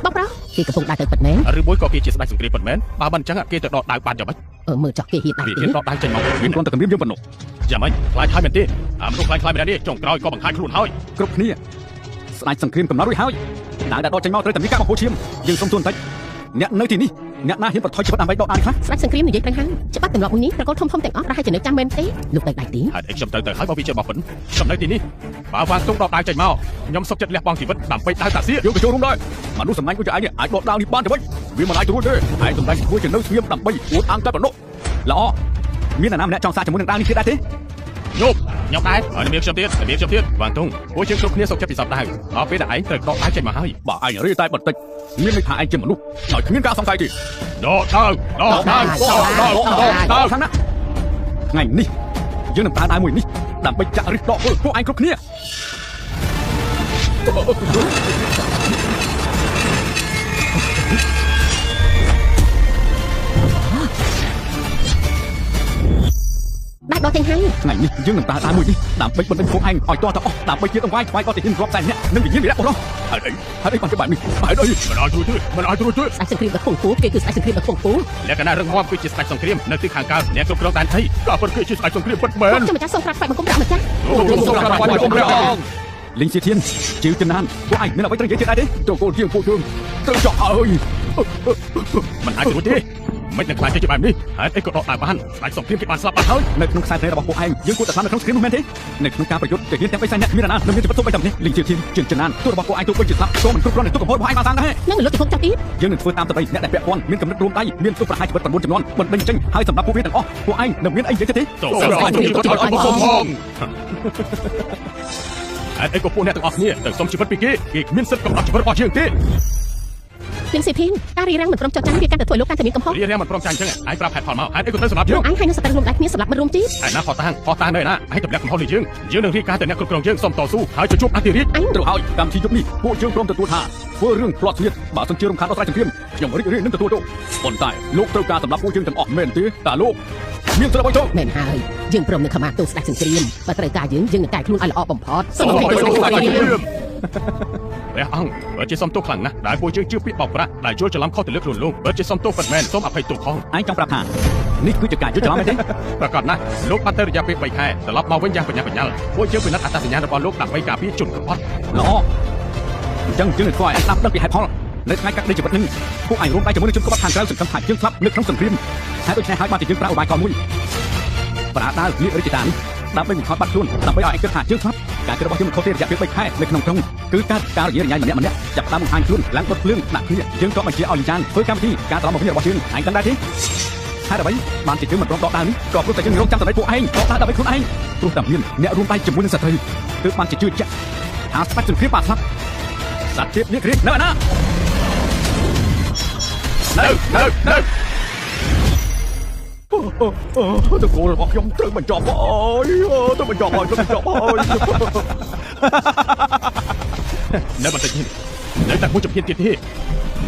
បងប្រុស គេកំពុងដើរទៅពិតមែន ឬមួយក៏គេជាស្ដេចសង្គ្រាមពិតមែនបើមិនអញ្ចឹងគេទៅដកដាវបានយ៉ាងម៉េច មើលចោះគេហ៊ានដែរ គេហ៊ានដកដាវចេញមក វាគ្រាន់តែគម្រាមយើងប៉ុណ្ណោះ យ៉ាងម៉េចខ្លាចហើយមែនទេអាមនុស្សខ្លាចខ្លាចម្នាក់នេះចុងក្រោយក៏បង្ហាញខ្លួនហើយ គ្រប់គ្នាស្ដេចសង្គ្រាមកំណត់រួចហើយដាវដែលដកចេញមកត្រូវតែមានការបង្ហូរឈាមយើងសុំទួបន្តិចអ្នកនៅទីនេះអ្នកណាហ៊ានប្រថុយជីវិតដើម្បីដកដាវនេះខ្លះ ស្ដេចសង្គ្រាមនិយាយត្រូវហើយច្បាប់ទម្លាប់មួយនេះត្រកូលធំធំទាំងអស់ប្រហែលជានៅចាំមែនទេ លោកទៅដៃទី ហេតុអីខ្ញុំទៅហើយបើវាជារបស់ពិនខ្ញុំនៅទីនេះបើវ៉ាងតុងដកដាវចេញមកខ្ញុំសុខចិត្តលះបង់ជីវិតដើម្បីដាវតាសៀ យើងក៏ចូលរួមដែរមនុស្សសម្លាញ់ដូចជាឯងនេះអាចដកដាវនេះបានទៅវិញវាមិនអាចរួចទេឯងសម្លាញ់ធ្វើជានៅស្ងៀមដើម្បីអួតអាងតែប៉ុណ្ណោះ ល្អមានអ្នកណាម្នាក់ចង់សាកជាមួយនឹងដាវនេះទៀតដែរទេ ញប់ខ្ញុំដែរហើយមានខ្ញុំទៀតមានខ្ញុំទៀតវ៉ាងតុងពួកយើងគ្រប់គ្នាសុខចិត្តពិសោធន៍ដាវដល់ពេលដែលឯងត្រូវដកដាវចេញមកហើយ បើឯងរីតែបន្តិចមានន័យថាឯងជាមនុស្សដោយគ្មានការសង្ស័យទេ ដកដាវដកដាវដកដាវដកដាវ ខាងណាថ្ងៃនេះយើងនឹងប្រើដាវមួយនេះដើម្បីចាក់ឫសដកពលពួកឯងគ្រប់គ្នា ដាច់ដកចេញហើយ ថ្ងៃនេះយើងនឹងប្រើដាវមួយនេះដើម្បីបណ្ដេញពួកឯងឲ្យទាល់តែអស់ដើម្បីជាដង្វាយថ្វាយដល់ទាហានរាប់សែននាក់និងវិញ្ញាណវីរៈបុរសហេតុអីហេតុអីបានជាបែបនេះហេតុអី មិនអាចរួចទេមិនអាចរួចទេ ស្ដេចសង្គ្រាមដ៏ខ្ពង់ខ្ពស់គេគឺស្ដេចសង្គ្រាមដ៏ខ្ពង់ខ្ពស់ លក្ខណៈរឹងមាំគឺជាស្ដេចសង្គ្រាមនៅទីខាងកើតអ្នកគ្រប់គ្រងដែនដីក៏ពិតគឺជាស្ដេចសង្គ្រាមពិតមែន ខ្ញុំម្ចាស់សូមក្រាបថ្វាយបង្គំព្រះម្ចាស់ សូមក្រាបថ្វាយបង្គំព្រះអង្គ លីងសៀធានជីវចិនណានពួកឯងមានអ្វីត្រូវនិយាយទៀតដែរទេ ត្រកូលជាងពួកយើងត្រូវចោះហើយ មិនអាចរួចទេមិននឹងខ្លាចទៅជាបែបនេះហេតុអីក៏ដកដាវបានស្ដេចសង្គ្រាមគេបានស្លាប់បាត់ហើយ នៅក្នុងខ្សែភ្នែករបស់ពួកឯងយើងគួរតែស្លាប់នៅក្នុងសង្គ្រាមនោះមែនទេនៅក្នុងការប្រយុទ្ធទាហានទាំង3សែននាក់គ្មាននរណានឹងមានជីវិតសូម្បីតែម្នាក់លីងសៀធានជឿនចិនណានទោះរបស់ពួកឯងទោះបីជាស្លាប់ក៏មិនគ្រប់គ្រាន់នឹងទុកកំហុសរបស់ឯងបានសាងដែរ នឹងលុតពិភពចោះទៀត យើងនឹងធ្វើតាមសម្ដីអ្នកដែលពាក់ព័ន្ធមានកំណត់រួមដៃមានទោសប្រហារជីវិត9ចំនួនបណ្ដេញចេញហើយសម្រាប់ពួកវាទាំងអស់ពួកឯងនឹងមានអីនិយាយទៀតទេ សូមស្ដេចសង្គ្រាមក៏ឲ្យបង្គំផងហេតុអីក៏ពួកអ្នកទាំងអស់គ្នាទៅសុំជីវិតពីគេគេគ្មានសិទ្ធិកំណត់ជីវិតរបស់យើងទេ លីងសេធីនការរៀបរៀងមិនព្រមចុះចាញ់វាកាន់តែធ្វើឲ្យលោកកាន់តែមានកំហុស រៀបរៀងមិនព្រមចាញ់អញ្ចឹងឯងប្រាប់ហេតុផលមកហេតុអីក៏ត្រូវសម្រាប់យើង ឯងហើយនឹងសត្រូវរួមដៃគ្នាសម្រាប់មិត្តរួមជាតិ ឯណាខតាំងខតាំងនៅណាឯងទម្លាក់កំហុសលើយើងយើងនឹងរៀបការទៅអ្នកគ្រប់គ្រងយើងសុំតស៊ូហើយទៅជួបអធិរាជ អញ ត្រូវហើយកម្មវិធីយប់នេះពួកយើងព្រមទទួលថាធ្វើរឿងផ្្លាត់ស្នៀតបើសិនជារំខានដល់ស្រែចង្គ្រាមខ្ញុំរីករាយនឹងទទួលទោសប៉ុន្តែលោកត្រូវការសម្រាប់ពួកយើងទាំងអស់មែនទេតើលោកមានស្រាប់ឲ្យទោស មែនហើយយើងព្រមនឹងខមាទោសស្ដេចសង្គ្រាមបើត្រូវការយើងយើងនឹងកែខ្លួនឲ្យល្អបំផុត សូមអភ័យទោសស្ដេចសង្គ្រាមព្រះអង្គបើជាសុំទោសខ្លាំងណាស់ដែលពួកយើងជឿពាក្យបោកប្រាស់ដែលយល់ច្រឡំខុសទៅលើខ្លួនលោកបើជាសុំទោសពិតមែនសូមអភ័យទោសផង ឯងចង់ប្រាប់ថានេះគឺជាការយល់ច្រឡំមែនទេ ប្រកាសណាស់លោកបាត់ទៅរយៈពេល3ខែត្រឡប់មកវិញយ៉ាងបញ្ញាបញ្ញាល់ពួកយើងពិនិត្យអត្តសញ្ញាណរបស់លោកដើម្បីការពារជនក្បត់ ល្អអញ្ចឹងយើងនឹងធ្វើឲ្យឯងស្ដាប់ដឹងពីហេតុផលនៅថ្ងៃកាត់នៃជីវិតនឹងពួកឯងរួមដៃជាមួយនឹងជនក្បត់ខាងក្រៅសង្ឃឹមថាយើងស្លាប់នៅក្នុងសង្គ្រាមហើយដូច្នេះហើយបានជាយើងប្រើឧបាយកលមួយប្រើដាវលាករាជតានេះដើម្បីបង្ខំបាត់ខ្លួនដើម្បីឲ្យឯងគិតថាយើងស្លាប់ការគិតរបស់យើងមិនខុសទេរយៈពេល3ខែនៅក្នុងក្រុងគឺការការរញ៉េរញ៉ៃម្នាក់ម្នាក់ចាប់តាមបង្ហាញខ្លួនឡើងដុតភ្លើងដាក់គ្នាយើងក៏បញ្ជាឲ្យលីចាងធ្វើកម្មវិធីការត្រឡប់មកវិញរបស់យើងឯងដឹងដែរទេហេតុអ្វីបានជាយើងមិនព្រមដកដាវនេះក៏ព្រោះតែយើងរងចាំសម្ដីពួកឯងដកដាវដើម្បីខ្លួនឯងព្រោះតែមានអ្នករួមដៃជាមួយនឹងសត្រូវទើបបានជាជឿជាក់ថាស្ដេចសង្គ្រាមបានស្លាប់សត្វទេពនេះគ្រានៅឯណា នៅនៅនៅ ត្រកូលរបស់ខ្ញុំត្រូវបញ្ចប់ហើយត្រូវបញ្ចប់ហើយត្រូវបញ្ចប់ហើយ នៅបន្តិចនេះនៅតែមួយជំហានទៀតទេ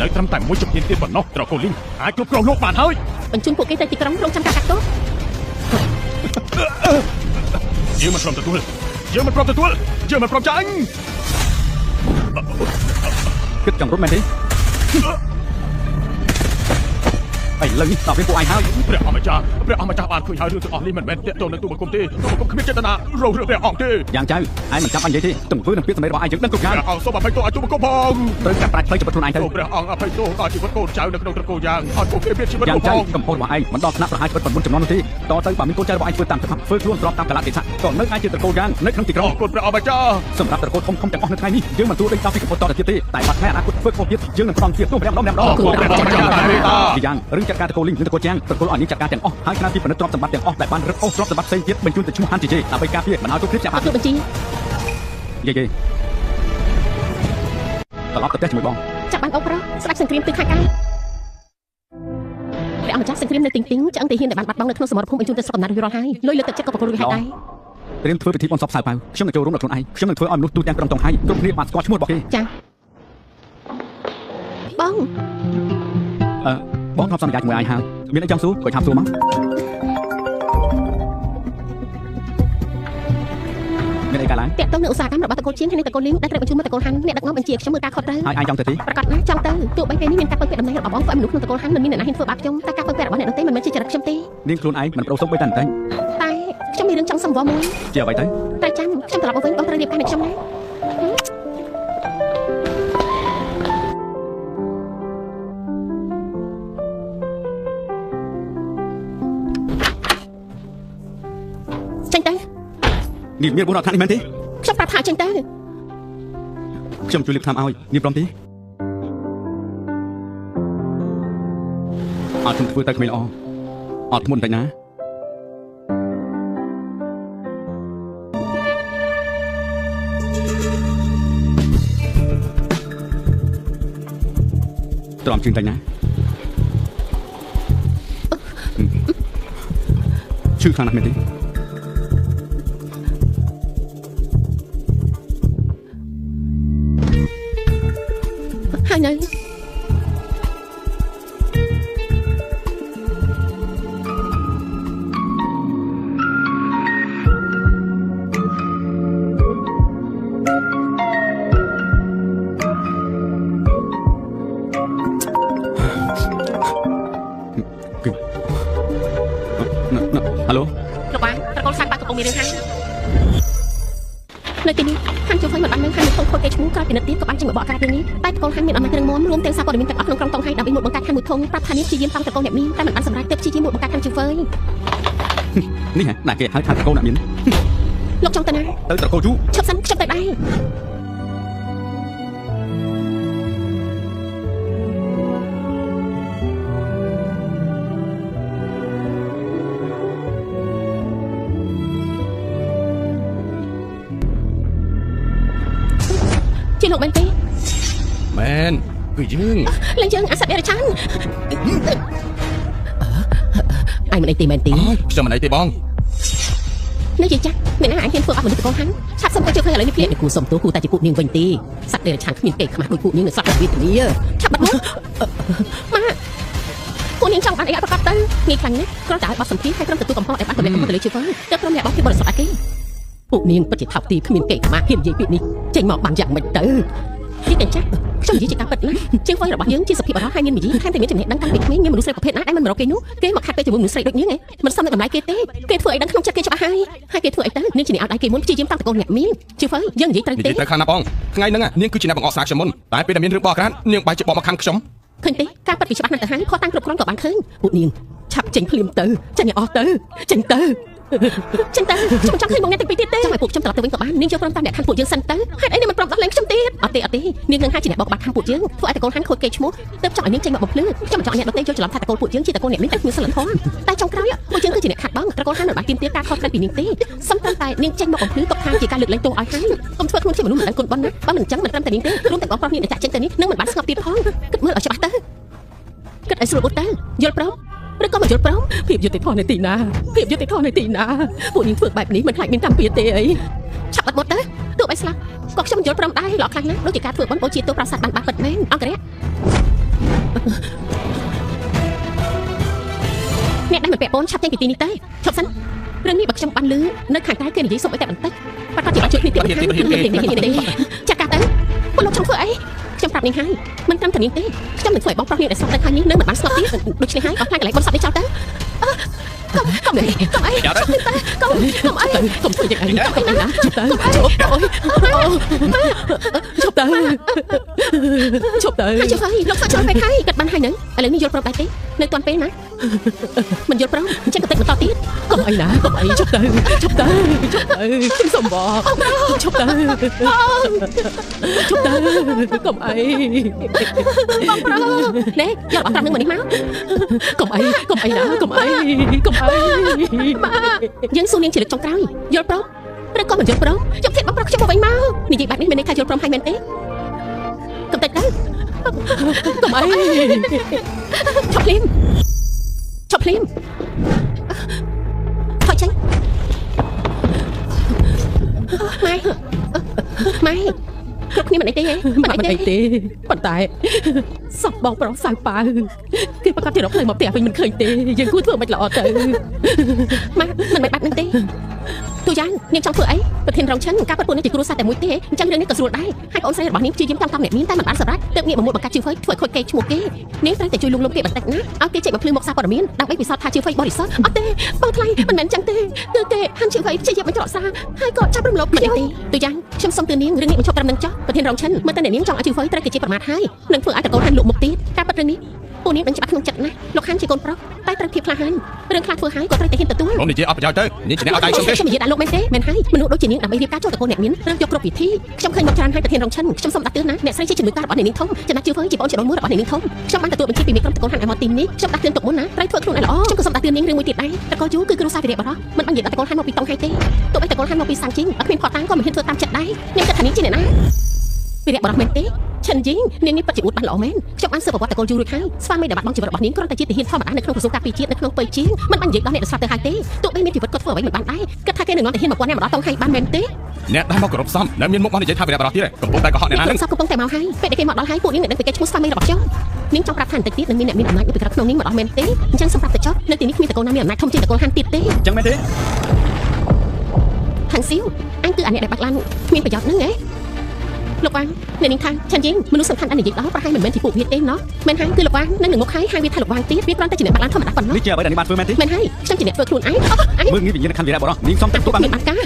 នៅត្រឹមតែមួយជំហានទៀតប៉ុណ្ណោះត្រកូលលីងអាចគ្រប់គ្រងលោកបានហើយ បញ្ជូនពួកគេទៅទីក្រុងរងចាំការកាត់ទោស យើងមិនព្រមទទួលយើងមិនព្រមទទួលយើងមិនព្រមចាញ់ គិតចង់រត់មែនទេឥឡូវនេះដល់ពេលពួកឯងហើយ ព្រះអម្ចាស់ព្រះអម្ចាស់បានឃើញហើយរឿងទាំងអស់នេះមិនមែនទាក់ទងនឹងទូបង្គំទេទូបង្គំគ្មានចេតនារងរឿងព្រះអង្គទេ យ៉ាងចៅឯងមិនចាំបាច់និយាយទេទង្វើនិងពាក្យសម្ដីរបស់ឯងយើងដឹងគ្រប់យ៉ាង ព្រះអង្គសូមអភ័យទោសឲ្យទូបង្គំផង ត្រូវកាត់ប្រាច់ផ្លូវជីវិតខ្លួនឯងទៅ ព្រះអង្គអភ័យទោសដល់ជីវិតកូនចៅនៅក្នុងត្រកូលយ៉ាងឲ្យពួកគេមានជីវិត យ៉ាងចៅកំហុសរបស់ឯងមិនដល់ថ្នាក់ប្រហែលជីវិត9ចំនួននោះទេតទៅបើមានកូនចៅរបស់ឯងធ្វើតាមច្បាប់ធ្វើខ្លួនស្របតាមកាលៈទេសៈក៏នៅឯជាត្រកូលយ៉ាងនៅក្នុងទីក្រុង អរគុណព្រះអម្ចាស់ សម្រាប់ត្រកូលធំធំទាំងអស់នៅថ្ងៃនេះយើងមិនទួដេញដោពីកំពតតទៅទៀតទេតែបាត់ថ្ងៃអនាគតធ្វើខុសទៀតយើងនឹងផ្ដំទៀតទោះម្ដងម្ដង អរគុណព្រះអម្ចាស់មេត្តា យ៉ាងរឿងចិត្ត ចាត់ការតកូលលីងនិងតកូលជាងប្រគល់ឲ្យនាងចាត់ការទាំងអស់ហើយក្រៅពីផលិតទ្រព្យសម្បត្តិទាំងអស់ដែលបានរឹបអូសទ្រព្យសម្បត្តិផ្សេងទៀតបញ្ជូនទៅឈ្មោះហាន់ជីជេដើម្បីការពារមិនឲ្យទុកគ្រីបចាប់ អត់បញ្ជី យេយេត្រឡប់ទៅផ្ទះជាមួយបង ចាប់បានអូប្រុសស្ដេចសង្គ្រាមទិសខាងកាយព្រះអង្គម្ចាស់សង្គ្រាមនៅទីងទីងឆ្អឹងទីហ៊ានដែលបានបាត់បង់នៅក្នុងសមរភូមិបញ្ជូនទៅស្រុកកំណើតរួចរាល់ហើយលុយលើកទឹកចិត្តក៏ប្រគល់រួចហើយដែរ ត្រៀមធ្វើពិធីបុណ្យសពសៅប៉ៅខ្ញុំនឹងចូលរួមដល់ខ្លួនឯងខ្ញុំនឹងធ្វើឲ្យមនុស្សទូទាំងក្រុងតុងហៃគ្រប់គ្នាបានស្គាល់ឈ្មោះរបស់គេ ចាបង អឺបងធ្លាប់សន្យាជាមួយឯងហើយមានអីចង់សួរក៏ឆាប់សួរមកមានអីកើតឡើង តាក់ទងនឹងឧស្សាហកម្មរបស់តកូលជាងហើយនិងតកូលលីងដែលត្រូវបញ្ជូនមកតកូលហាន់អ្នកដឹកនាំបញ្ជាខ្ញុំមើលការខុសត្រូវ ហើយឯងចង់ទៅទី ប្រកាសណាស់ចង់ទៅទោះបីពេលនេះមានការពឹងពាក់តំណែងរបស់បងធ្វើឲ្យមនុស្សក្នុងតកូលហាន់មិនមានអ្នកណាហ៊ានធ្វើបាបខ្ញុំតែការពឹងពាក់របស់អ្នកដទៃមិនមែនជាចរិតខ្ញុំទេ នាងខ្លួនឯងមិនប្រូសុំបីតែបន្តិច តែខ្ញុំមានរឿងចង់សុំវល់មួយ ជាអ្វីទៅ តែចាំខ្ញុំត្រឡប់មកវិញបងត្រូវរៀបការនឹងខ្ញុំណាចេញទៅ នាងមានបុណ្យអត់ឋាននេះមែនទេ ខ្ញុំប្រាប់ថាចេញទៅ ខ្ញុំជួយលាបថ្នាំឲ្យនាងព្រមទេអត់ខ្ញុំធ្វើទៅក្មេងល្អអត់ធ្ងន់បន្តិចណាទ្រាំជើងតិចណាឈឺខ្លាំងណាស់មែនទេ ហើយនៅ គឺហៅឡូ លោកបានត្រកូលសានបាក់កំពុងមានរឿងហើយនៅទីនេះហាន់ជុំហ្វៃមិនបាននៅហាន់នៅក្នុងខូចគេឈ្មោះក្រោយពិនិត្យទៀតក៏បានចេញមកបកក្រាបរឿងនេះតែត្រកូលហាន់មានអំណាចរឹងមាំរួមទាំងសារព័ត៌មានទាំងអស់ក្នុងក្រុងតុងហៃដើម្បីមុតបង្កើតហាន់មួយធំប្រាប់ថានេះព្យាយាមតង់ត្រកូលអ្នកមានតែមិនបានសម្រេចទើបព្យាយាមមុតបង្កើតហាន់ជុំហ្វៃ នេះហ៎ណាគេហៅថាត្រកូលអ្នកមាន លោកចង់ទៅណា ទៅត្រកូលយូ ឈប់សិនខ្ញុំទៅដែរជាលោកមែនទេ មែនគឺយើង ឡើងយើងអាសត្វដេរឆាន ឯងមិនអីទេមែនទេ អើយខ្ញុំមិនអីទេបង នៅជាចាស់មានណាអញហ៊ានធ្វើអស់មនុស្សតកូលហាន់ឆាប់សុំទៅជឿឃើញឥឡូវនេះភ្លាម អ្នកគូសុំទោសគូតែជាពួកនាងវិញទេសត្វដេរឆានគ្មានគេខ្មាស់ដូចពួកនាងនៅសត្វវេទនា ឆាប់បាត់មកម៉ាពួកនាងចង់បានអីឲ្យប្រកាសទៅងាយខ្លាំងណាស់គ្រាន់តែឲ្យបោះសម្ភារហើយក្រុមទទួលកំហុសដែលបានទម្លាក់កំហុសទៅលើជឿហ្វទៅក្រុមអ្នកបោះភាពបរិសុទ្ធឲ្យគេ ពួកនាងពិតជាថោកទាបគ្មានគេខ្មាស់ហ៊ាននិយាយពាក្យនេះចេញមកបានយ៉ាងម៉េចទៅ នេះកញ្ចាស់ខ្ញុំនិយាយជាការពិតណាជាងហ្វរបស់យើងជាសុភាពបរិសុទ្ធហើយមានមារយាទថែមទាំងមានចំណេះដឹងតាំងពីក្មេងមានមនុស្សស្រីប្រភេទណាដែលមិនមករកគេនោះគេមកខាត់ពេលជាមួយមនុស្សស្រីដូចនាងឯងមិនសមនឹងតម្លៃគេទេគេធ្វើអីដឹងក្នុងចិត្តគេច្បាស់ហើយហើយគេធ្វើអីទៅនាងជាអ្នកឲ្យដៃគេមុនព្យាយាមតាំងតកូលអ្នកមានជាហ្វយើងនិយាយត្រូវទេ និយាយត្រូវខាងណាបងថ្ងៃហ្នឹងនាងគឺជាអ្នកបង្អកស្រាខ្ញុំមុនតែពេលដែលមានរឿងបកក្រាតនាងបែរជាបកមកខាងខ្ញុំ ឃើញទេការពិតវាច្បាស់ណាស់ទៅហើយខុសតាំងគ្រប់គ្រាន់ក៏បានឃើញ ពួកនាងឆាប់ចេញភ្លាមទៅចេញឲ្យអស់ទៅចេញទៅ ចឹងទៅខ្ញុំចង់ឃើញមកអ្នកទាំងពីរទៀតទេចង់ឲ្យពួកខ្ញុំត្រឡប់ទៅវិញក៏បាននាងចូលព្រមតាមអ្នកខាងពួកយើងសិនទៅហេតុអីនាងមិនព្រមដោះលែងខ្ញុំទៀតអត់ទេអត់ទេនាងនឹងហើយជាអ្នកបកបាត់ខាងពួកយើងធ្វើឲ្យតកូលហាន់ខូចគេឈ្មោះទើបចង់ឲ្យនាងចេញមកបំភ្លឺខ្ញុំមិនចង់ឲ្យអ្នកដទៃយល់ច្រឡំថាតកូលពួកយើងជាតកូលអ្នកមានតែគ្មានសិលធម៌តែចុងក្រោយពួកយើងគឺជាអ្នកខាត់បងតកូលហាន់មិនបានទាមទារការខុសត្រូវពីនាងទេសំត្រឹមតែនាងចេញមកបំភ្លឺទុកថាជាការលើកលែងទោសឲ្យហើយកុំធ្វើខ្លួនជាមនុស្សមិនដឹងគុណបុណ្យណាបើមិនអញ្ចឹងមិនត្រឹមតែនាងទេរួមទាំងបងប្រុសនាងដែលចាក់ចេញទៅនេះនឹងមិនបានស្ងប់ទៀតផងគិតមើលឲ្យច្បាស់ទៅគិតឲ្យស្រួលបួតទៅយល់ព្រមឬក៏មិនយល់ព្រម ភាពយុត្តិធម៌នៅទីណាភាពយុត្តិធម៌នៅទីណាពួកនាងធ្វើបែបនេះមិនខ្លាចមានកម្មពៀទេអី ឆាប់បាត់មកទៅទោះបីស្លាប់ក៏ខ្ញុំមិនយល់ព្រមដែរល្អខ្លាំងណាស់ដូចជាការធ្វើបុណ្យបូជាទោសប្រាសាទបានបាក់ពិតមែនអង្គរៈអ្នកដែលមិនពាក់ព័ន្ធឆាប់ចេញពីទីនេះទៅឈប់សិនរឿងនេះបើខ្ញុំបានលឺនៅខាងក្រៅគេនិយាយសុំអីតែបន្តិចបាត់គាត់ជាបានជួយគ្នាទៀតទេចាក់កាទៅពួកលោកចង់ធ្វើអីខ្ញុំប្រាប់នាងហើយមិនត្រឹមតែនាងទេខ្ញុំនឹងធ្វើឲ្យបងប្រុសនាងដែលស្លាប់ទៅខាងនេះនៅមិនបានស្ងប់ទៀតដូច្នេះហើយអស់ខ្លាចកន្លែងបុណ្យសពនេះចោលទៅកុំកុំកុំអីកុំកុំកុំអី កុំធ្វើយ៉ាងនេះកុំណាជប់ទៅជប់អូយជប់ទៅជប់ទៅ ហើយជប់ហើយលោកសក់ជ្រុលពេកហើយកាត់បានហើយនឹងឥឡូវនេះយល់ព្រមដែរទេនៅទាន់ពេលណាមិនយល់ព្រមអញ្ចឹងក៏តិចបន្តទៀតកុំ អីណាកុំអីឈប់ទៅឈប់ទៅឈប់ទៅខ្ញុំសុំបងឈប់ទៅឈប់ទៅកុំអីបងប្រុសនេះយករបស់ត្រង់នឹងមកនេះមកកុំអីកុំអីណាកុំអីកុំអីយើងសួរនាងជាលើកចុងក្រោយយល់ព្រមឬក៏មិនយល់ព្រមយកធាតុបងប្រុសខ្ញុំមកវិញមកនិយាយបែបនេះមានន័យថាយល់ព្រមហើយមែនទេកុំតិចទៅកុំអីឈប់ភ្លាមឈប់ភ្លាមថយចេញម៉ែម៉ែគ្រប់គ្នាមិនអីទេមិនអីទេប៉ុន្តែសពបងប្រុសសៅប៉ៅគេប្រកាសជារកផ្លូវមកផ្ទះវិញមិនឃើញទេយើងគួរធ្វើមិនល្អទៅម៉ាមិនបែបហ្នឹងទេទូយ៉ាងនាងចង់ធ្វើអីប្រធានរងឈិនការប៉ັດពួកនេះជាគ្រួសារតែមួយទេអញ្ចឹងរឿងនេះក៏ស្រួលដែរហើយបងស្រីរបស់នាងព្យាយាមតាមអ្នកមានតែមិនបានសម្រេចទើបងាកមកមួលបង្កាច់ជឿហ្វៃធ្វើឲ្យខូចកេរឈ្មោះគេនាងត្រូវតែជួយលួងលោមគេបន្តិចណាឲ្យគេចេញមកភ្លឺមកសារព័ត៌មានដើម្បីពិសោធន៍ថាជឿហ្វៃបរិសុទ្ធអត់ទេបងថ្លៃមិនមែនចឹងទេគឺគេហាន់ជឿហ្វៃព្យាយាមបញ្ច្រកសារហើយក៏ចាប់រំលោភខ្ញុំទេទូយ៉ាងខ្ញុំសុំទឿននាងរឿងនេះបញ្ឈប់ត្រឹមនឹងចុះប្រធានរងឈិនមើលតែអ្នកនាងចង់ឲ្យជឿហ្វៃត្រូវគេជាប្រមាថហើយនឹងធ្វើឲ្យតកូលហាន់លក់មុខទៀតការប៉ັດរឿងនេះពួកនាងដឹងច្បាស់ក្នុងចិត្តណាស់លោកហាន់ជាកូនប្រុសតែត្រូវភាពក្លាហានរឿងខ្លះធ្វើហើយក៏ត្រូវតែហ៊ានទទួលខ្ញុំនិយាយអត់ប្រយោជន៍ទៅនាងជាអ្នកឲ្យដៃខ្ញុំទេខ្ញុំនិយាយដាក់លោកមែនទេមែនហើយមនុស្សដូចជានាងដើម្បីរៀបការចូលតកូលអ្នកមានត្រូវយកគ្រប់វិធីខ្ញុំឃើញមកច្រើនហើយប្រធានរងឈិនខ្ញុំសូមដាក់ទឿនណាអ្នកស្រីជាជំនួយការរបស់អ្នកនាងធំចំណាក់ជឿហ្វឺជាបងជាដូនមួយរបស់អ្នកនាងធំខ្ញុំបានទទួលបញ្ជាពីមេក្រុមតកូលហាន់ឲ្យមកទីនេះខ្ញុំដាក់ទឿនទុកមុនណាត្រូវធ្វើខ្លួនឲ្យល្អខ្ញុំក៏សូមដាក់ទឿននាងរឿងមួយទៀតដែរតកូលយូគឺគ្រួសារវីរៈបរោះមិនបាញ់និយាយដល់តកូលហាន់មកពីតុងហើយទេទោះបីតកូលហាន់មកពីសាំងជីងអត់គ្មានផតាំងក៏មិនហ៊ានធ្វើតាមចិត្តដែរនាងគិតថានាងជាអ្នកណាវីរៈបរោះមែនទេឈិនយីងនាងនេះពិតជាអួតបានល្អមែនខ្ញុំបានស៊ើបប្រវត្តិតកូលយូររួចហើយស្វាមីដែលបាត់បង់ជីវិតរបស់នាងគ្រាន់តែជាទាហានធម្មតានៅក្នុងក្រសួងការពារជាតិនៅក្នុងប៉ៃជាងមិនបាញ់និយាយដល់អ្នកដែលស្លាប់ទៅហើយទេទោះបីមានជីវិតក៏ធ្វើអ្វីមិនបានដែរគិតថាគេនឹងនាំទាហាន1000នាក់មកដល់តុងហើយបានមែនទេអ្នកដែលមកគោរពសមនៅមានមុខមកនិយាយថាវីរៈបរោះទៀតកំពុងតែកុហកអ្នកណានឹងកំពុងតែមកហើយពេលដែលគេមកដល់ហើយពួកនាងនឹងដឹងពីគេឈ្មោះស្វាមីរបស់ខ្ញុំនាងចង់ប្រាប់ថាបន្តិចទៀតនឹងមានអ្នកមានអំណាចនៅពីក្រៅក្នុងនាងមកដល់មែនទេអញ្ចឹងសូមប្រាប់ទៅចុះនៅទីនេះគ្មានតកូលណាមានអំណាចធំជាងតកូលហាន់ទៀតទេអញ្ចឹងមែនទេហាន់ស៊ីវអញគឺអាអ្នកដែលបាក់ឡានគ្មានប្រយោជន៍ហ្នឹងហ៎លោកវ៉ាងអ្នកនាងថាឆាន់យីងមនុស្សសំខាន់អនិយាយដល់ប្រហែលមិនមែនជាពួកវាទេណោះមែនហើយគឺលោកវ៉ាងនឹងនឹងមុខហើយហើយវាថាលោកវ៉ាងទៀតវាគ្រាន់តែជាអ្នកបាក់ឡានធម្មតាប៉ុណ្ណោះនេះជាអ្វីដែលនាងបានធ្វើមែនទេមែនហើយខ្ញុំជាអ្នកធ្វើខ្លួនឯងមើលងាយវិញ្ញាណខណ្ឌវីរៈបរោះនាងសុំតែទទួលបានបានការ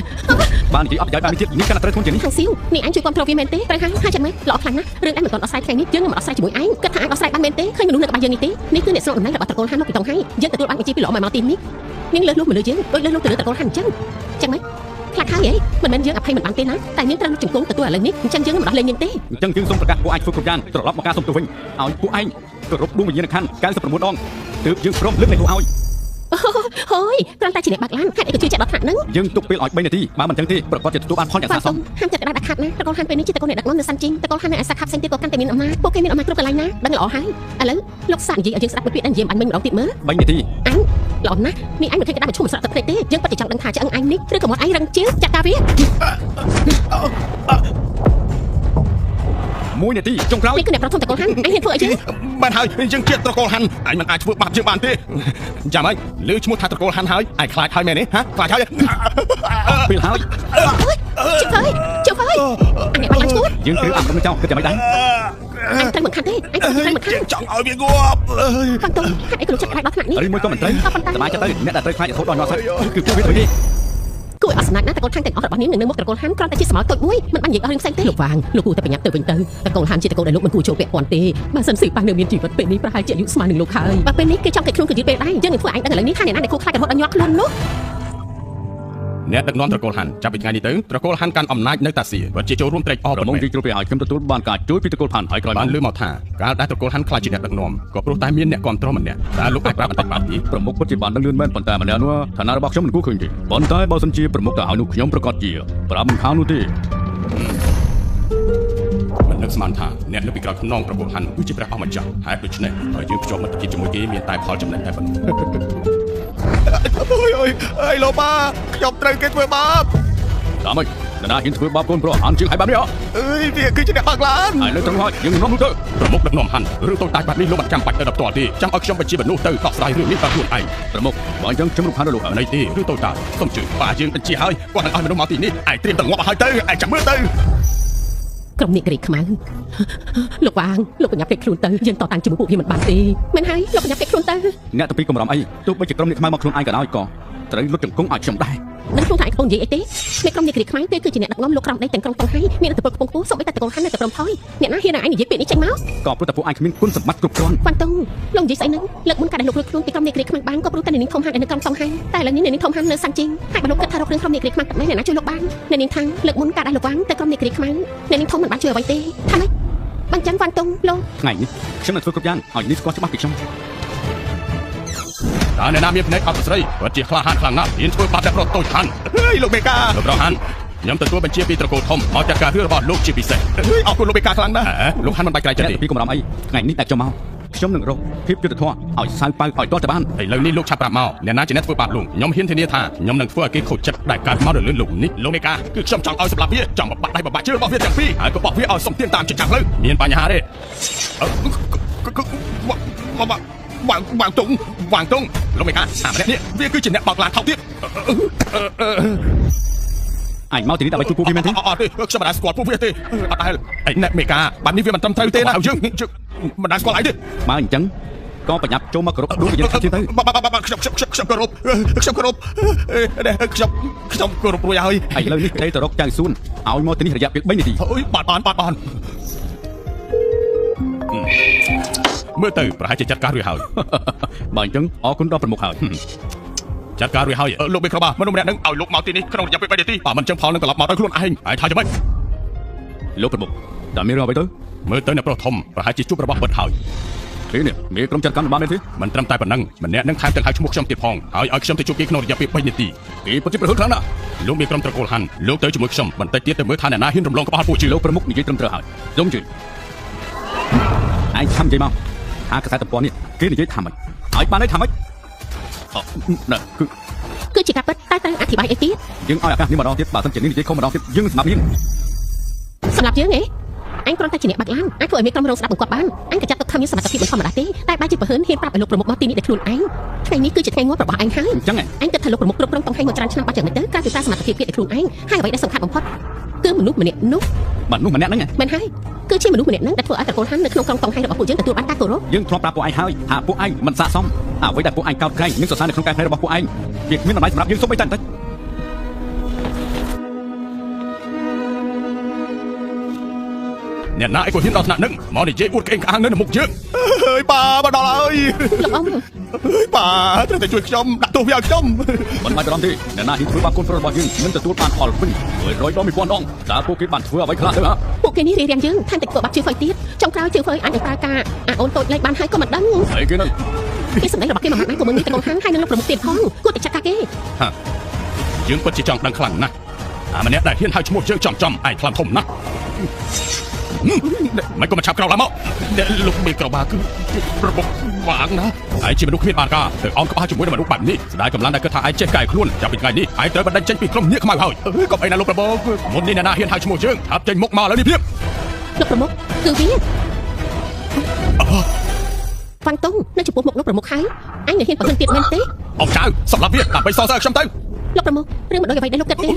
បាននិយាយអត់ប្រយោជន៍បានទៀតនាងកាន់តែត្រូវធ្ងន់ជាងនេះខាងស៊ីវនាងឯងជួយគ្រប់គ្រងវាមែនទេត្រូវហើយហើយចាំមែនល្អខ្លាំងណាស់រឿងឯងមិនទាន់ដោះស្រាយថ្ងៃនេះយើងនឹងមកដោះស្រាយជាមួយឯងគិតថាអាចដោះស្រាយបានមែនទេឃើញមនុស្សនៅក្បែរយើងនេះទេនេះគឺអ្នកស្រុកតំណែងរបស់ត្រកូលហាន់មកពីតុងហើយយើងទទួលបានបញ្ជាពីលោកមកទីនេះនាងលើសលុះមកលើយើងដូចលើសលុះទៅលើត្រកូលហាន់អញ្ចឹងចឹងមែនខ្លាចហើយហីមិនមែនយើងអភ័យមិនបានទេណាតែយើងត្រូវជង្គង់ទទួលឥឡូវនេះអញ្ចឹងយើងមិនដោះលែងនាងទេអញ្ចឹងយើងសូមប្រកាសពួកឯងធ្វើគ្រប់យ៉ាងត្រឡប់មកការសុំទោសវិញឲ្យពួកឯងគោរពដួងវិញ្ញាណក្ខន្ធ99ដងទើបយើងព្រមលើកលែងទោសឲ្យ ហើយគ្រាន់តែជាអ្នកបាក់ឡានហេតុអីក៏ជឿជាក់ដល់ថ្នាក់ហ្នឹងយើងទុកពេលឲ្យ3នាទីបើមិនចឹងទេប្រកាសជាទទួលបានផលយ៉ាងសាសមហាមចិត្តក្តៅដាច់ខាតណាតកូលហានពេលនេះជាតកូលអ្នកដឹកនាំនៅសាន់ជីងតកូលហាននៅឯសាខាផ្សេងទៀតក៏កាន់តែមានអំណាចពួកគេមានអំណាចគ្រប់កន្លែងណាដឹងល្អហើយឥឡូវលោកសានិយាយឲ្យយើងស្ដាប់មួយពាក្យដែលនិយាយអញមិញម្ដងទៀតមើល3នាទីអញល្អណាស់នេះអញមិនឃើញក្តារមឈុំស្រក់ទឹកភ្នែកទេយើងពិតជាចង់ដឹងថាឆ្អឹងអញនេះឬក៏មាត់អញរឹងជាងចាត់ការវា 1នាទីចុងក្រោយនេះគឺអ្នកប្រធំតកូលហាន់អញហ៊ានធ្វើអីយើងបានហើយយើងជាត្រកូលហាន់អញមិនអាចធ្វើបាបយើងបានទេចាំហើយលើឈ្មោះថាត្រកូលហាន់ហើយអញខ្លាចហើយមែនទេហាខ្លាចហើយពេលហើយជិះហើយជិះហើយអញអ្នកបាច់ឡើងឈួតយើងត្រូវអាប់រំចោលគិតយ៉ាងម៉េចដែរអញត្រូវមិនខានទេអញត្រូវមិនខានចង់ឲ្យវាងាប់បាំងតហេតុអីក៏លោកចិត្តខ្លាចដល់ថ្នាក់នេះឬមួយក៏មិនត្រូវសប្បាយចិត្តទៅអ្នកដែលត្រូវខ្លាចរហូតដល់ញាត់សាច់គឺពួកវាទៅនេះ គួរឲ្យអស់សំណើចណាស់តកូលហាន់ទាំងអស់របស់នាងនឹងនៅមុខត្រកូលហាន់គ្រាន់តែជាសមោលតូចមួយមិនបាននិយាយអស់រឿងផ្សេងទេលោកវាងលោកគួរតែប្រញាប់ទៅវិញទៅតកូលហាន់ជាតកូលដែលលោកមិនគួរចូលពាក់ព័ន្ធទេបើសិនស៊ឺប៉ះនៅមានជីវិតពេលនេះប្រហែលជាអាយុស្មើនឹងលោកហើយបើពេលនេះគេចង់គេខ្លួនក៏យឺតពេលដែរយើងនឹងធ្វើឯងដឹងឥឡូវនេះថាអ្នកណាដែលគួរខ្លាចរហូតដល់ញាត់ខ្លួននោះ អ្នកដឹកនាំត្រកូលហាន់ចាប់ពីថ្ងៃនេះទៅត្រកូលហាន់កាន់អំណាចនៅតាសៀពិតជាចូលរួមត្រេកអរប្រមុខយើងជ្រុលពេលឲ្យខ្ញុំទទួលបានការជួយពីត្រកូលហាន់ហើយក្រោយបានលើមកថាកាលដែលត្រកូលហាន់ខ្លាចជាអ្នកដឹកនាំក៏ព្រោះតែមានអ្នកគ្រប់គ្រងម្នាក់តើលោកអាចប្រាប់បន្តិចបានទេប្រមុខពិតជាបានដឹងលឿនមែនប៉ុន្តែម្នាក់នោះឋានៈរបស់ខ្ញុំមិនគួរឃើញទេប៉ុន្តែបើសិនជាប្រមុខទៅឲ្យនោះខ្ញុំប្រកាសជាប្រាប់មិនខាននោះទេមិននឹកស្មានថាអ្នកនៅពីក្រោយខ្នងត្រកូលហាន់គឺជាព្រះអង្គម្ចាស់ហេតុដូច្នេះបើយើងភ្ជាប់មិត្តភាពជាមួយគេមានតែផលចំណេញតែប៉ុណ្ណោះ អូយអូយអើយលោកបាខ្ញុំត្រូវគេធ្វើបាបតាមមកណាហ៊ានធ្វើបាបកូនប្រុសហាន់ជាងហើយបែបនេះអើយវាគឺជាអ្នកបើកឡានហើយនៅត្រង់ហើយយើងនាំនោះទៅប្រមុខដឹកនាំហាន់រឿងតូចតាចបែបនេះលោកមិនចាំបាច់ទៅដល់ផ្ទាល់ទេចាំឲ្យខ្ញុំបញ្ជាមនុស្សទៅដោះស្រាយរឿងនេះដល់ខ្លួនឯងប្រមុខបើអញ្ចឹងខ្ញុំរំខានដល់លោកនេះទេរឿងតូចតាចសូមជឿបាទយើងបញ្ជាឲ្យគាត់នឹងឲ្យមនុស្សមកទីនេះឯងត្រៀមតែងាប់ឲ្យទៅឯងចាំមើលទៅ ក្រុមនេះក្រីខ្មៅលោកវាងលោកបញ្ញាពេកខ្លួនទៅយើងតតាំងជាមួយពួកវាមិនបានទេមែនហើយលោកបញ្ញាពេកខ្លួនទៅ អ្នកទៅពីកំរំអីទោះបីជាក្រុមនេះខ្មៅមកខ្លួនឯងក៏ដោយក៏ ត្រូវលុតជង្គង់ឲ្យខ្ញុំដែរ ដឹងខ្លួនថាឯងកំពុងនិយាយអីទេមេក្រុមនេះគ្រាខ្មៅគេគឺជាអ្នកដឹកនាំលោកក្រោមដីទាំងក្រុងតុងហៃមានឥទ្ធិពលខ្ពង់ខ្ពស់សូម្បីតែតកូលហាន់នៅតែព្រមថយអ្នកណាហ៊ានឲ្យឯងនិយាយពាក្យនេះចេញមក ក៏ព្រោះតែពួកឯងគ្មានគុណសម្បត្តិគ្រប់គ្រាន់ វ៉ាន់តុងលោកនិយាយស្អីហ្នឹងលើកមុនកាលដែលលោករួចខ្លួនពីក្រុមនេះគ្រាខ្មៅបានក៏ព្រោះតែអ្នកនាងធំហាន់នៅក្រុងតុងហៃតែឥឡូវនេះអ្នកនាងធំហាន់នៅសាន់ជីងហើយបើលោកគិតថារករឿងក្រុមនេះគ្រាខ្មៅតែអ្នកណាជួយលោកបានអ្នកនាងថាងលើកមុនកាលដែលលោកវ៉ាងទៅក្រុមនេះគ្រាខ្មៅអ្នកនាងធំមិនបានជួយអ្វីទេថាម៉េចបានចឹងវ៉ាន់តុងលោក ថ្ងៃនេះខ្ញុំនឹងធ្វើគ្រប់យ៉ាងឲ្យនេះស្គាល់ច្បាស់ពីខ្ញុំ តើអ្នកណាមានភ្នែកអត់ស្រីគាត់ជាក្លាហានខ្លាំងណាស់ហ៊ានធ្វើបាបតែប្រុសតូចហាន់ ហេលោកបេកា លោកប្រុសហាន់ខ្ញុំទទួលបញ្ជាពីត្រកូលធំមកចាត់ការរឿងរបស់លោកជាពិសេស ហេអរគុណលោកបេកាខ្លាំងណាស់ លោកហាន់មិនបាច់ក្រែងចិត្តទេ ពីកំរំអីថ្ងៃនេះតែខ្ញុំមកខ្ញុំនឹងរកភាពយុត្តិធម៌ឲ្យសៅប៉ៅឲ្យទាល់តែបាន ឥឡូវនេះលោកឆាប់ប្រាប់មកអ្នកណាជាអ្នកធ្វើបាបលោកខ្ញុំហ៊ានធានាថាខ្ញុំនឹងធ្វើឲ្យគេខូចចិត្តដែលកើតមកនៅលើលោកនេះ លោកមេកាគឺខ្ញុំចង់ឲ្យសម្លាប់វាចង់បំបាក់ដៃបំបាក់ជើងរបស់វាទាំងពីរហើយក៏បោះវាឲ្យសុំទានតាមចិញ្ចាំងផ្លូវ មានបញ្ហាទេ វាងវាងតុងវាងតុងលោកមេកាអាម្នាក់នេះវាគឺជាអ្នកបោកឡានថោកទៀត អញមកទីនេះដើម្បីជួយពួកវាមែនទេ អត់ទេខ្ញុំមិនដែលស្គាល់ពួកវាទេអត់ដែលឯអ្នកមេកាបែបនេះវាមិនត្រឹមត្រូវទេណាយើងមិនដែលស្គាល់ឯងទេ បើអញ្ចឹងក៏ប្រញាប់ចូលមកគោរពដួងវិញ្ញាណទៀតទៅ បាទខ្ញុំខ្ញុំខ្ញុំគោរពខ្ញុំគោរពខ្ញុំខ្ញុំគោរពរួចហើយ ឥឡូវនេះត្រូវទៅរកចៅសួនឲ្យមកទីនេះរយៈពេល3នាទី អើយបាទបានបាទបាន មើលទៅប្រហែលជាចាត់ការរួចហើយ បើអញ្ចឹងអរគុណដល់ប្រមុខហើយ ចាត់ការរួចហើយ លោកមេក្របមនុស្សម្នាក់នឹងឲ្យលោកមកទីនេះក្នុងរយៈពេល3នាទី បើមិនចឹងផលនឹងត្រឡប់មកដោយខ្លួនឯងឯងថាយ៉ាងម៉េច លោកប្រមុខតើមានរឿងអ្វីទៅ មើលទៅអ្នកប្រុសធំប្រហែលជាជួបរបស់ពិតហើយ ទេនេះមានក្រុមចាត់ការបានទេ មិនត្រឹមតែប៉ុណ្ណឹងម្នាក់នឹងថែមទាំងហៅឈ្មោះខ្ញុំទៀតផងហើយឲ្យខ្ញុំទៅជួបគេក្នុងរយៈពេល3នាទី គេពិតជាប្រហិតខ្លាំងណាស់ លោកមានក្រុមត្រកូលហាន់លោកទៅជាមួយខ្ញុំបន្តិចទៀតទៅមើលថាអ្នកណាហ៊ានរំលងក្បាលពួកជឿ លោកប្រមុខនិយាយត្រឹមត្រូវហើយសូមជឿឯងខំនិយាយមកថាកសែតទំព័រនេះគេនិយាយថាម៉េចហើយបានន័យថាម៉េចអឺគឺ គឺជាការពិតតែត្រូវអធិប្បាយអីទៀត យើងឲ្យឱកាសនេះម្ដងទៀតបើសិនជានេះនិយាយខុសម្ដងទៀតយើងសម្រាប់នាង សម្រាប់យើងហ៎អញគ្រាន់តែជាអ្នកបាក់ឡានអាចធ្វើឲ្យមានក្រុមរងស្ដាប់បង្គាប់បានអញក៏ចាត់ទុកថាមានសមត្ថភាពមិនធម្មតាទេតែបែរជាប្រហិនហ៊ានប្រាប់ឲ្យលោកប្រមុខមកទីនេះដោយខ្លួនឯងថ្ងៃនេះគឺជាថ្ងៃងាប់របស់អញហើយ អញ្ចឹង អញគិតថាលោកប្រមុខគ្រប់គ្រងតុងហែងមកច្រើនឆ្នាំបាត់យ៉ាងម៉េចទៅក្រៅពីប្រើសមត្ថភាពគេដោយខ្លួនឯងហើយអ្វីដែលសំខាន់បំផុតគឺមនុស្សម្នាក់នោះ បាទនោះម្នាក់ហ្នឹង មែនហើយគឺជាមនុស្សម្នាក់ហ្នឹងដែលធ្វើឲ្យត្រកូលហាន់នៅក្នុងក្រុងតុងហែងរបស់ពួកយើងទទួលបានការគោរព យើងធ្លាប់ប្រាប់ពួកឯងហើយថាពួកឯងមិនស័ក្តិសមអ្វីដែលពួកឯងកោតក្រែងនិងសរសើរនៅក្នុងការផ្នែករបស់ពួកឯងវាគ្មានតម្លៃសម្រាប់យើងសូម្បីតែបន្តិច អ្នកណាឯងក៏ហ៊ានដល់ថ្នាក់នឹងមកនិយាយអួតក្អេងក្អាងនៅមុខយើង អើយប៉ាមកដល់ហើយ លោកអ៊ំ អើយប៉ាត្រូវតែជួយខ្ញុំដាក់ទោសវាឲ្យខ្ញុំ មិនបាច់បារម្ភទេអ្នកណាហ៊ានធ្វើបាបកូនប្រុសរបស់យើងនឹងទទួលបានផលវិញ100ដង1000ដងតើពួកគេបានធ្វើអ្វីខ្លះទៅហ៎ ពួកគេនេះរារាំងយើងថែមតែធ្វើបាបជឿហ្វៃទៀតចុងក្រោយជឿហ្វៃអាចនឹងប្រើការអាអូនតូចលេខបានហើយក៏មិនដឹង អីគេនឹង គេសម្ដែងរបស់គេមួយម៉ាត់ណាក៏មិនមានតកូលហាងហើយនឹងលោកប្រមុខទៀតផងគួរតែចាត់ការគេ ហាយើងពិតជាចង់ដឹងខ្លាំងណាស់អាម្នាក់ដែលហ៊ានហៅឈ្មោះយើងចំចំឯងខ្លាំងធំណាស់មិនក៏មកឆាប់ក្រោកឡើងមកលោកមេក្របាគឺប្រមុខវាងណាឯងជាមនុស្សគ្មានបានការទៅអោនក្បាលជាមួយនឹងមនុស្សបែបនេះស្ដាយកម្លាំងដែលគិតថាឯងចេះកែខ្លួនចាប់ពីថ្ងៃនេះឯងត្រូវបណ្ដេញចេញពីក្រុមនាគខ្មៅហើយកុំអីណាលោកប្រមុខមុននេះអ្នកណាហ៊ានហៅឈ្មោះយើងឆាប់ចេញមុខមកឥឡូវនេះភ្លាម លោកប្រមុខគឺវាវ៉ាន់តុងនៅចំពោះមុខលោកប្រមុខហើយអញនៅហ៊ានប្រហិនទៀតមែនទេ អង្ចៅសម្រាប់វាដើម្បីសរសើរខ្ញុំទៅ លោកប្រមុខរឿងមិនដូចអ្វីដែលលោកគិតទេ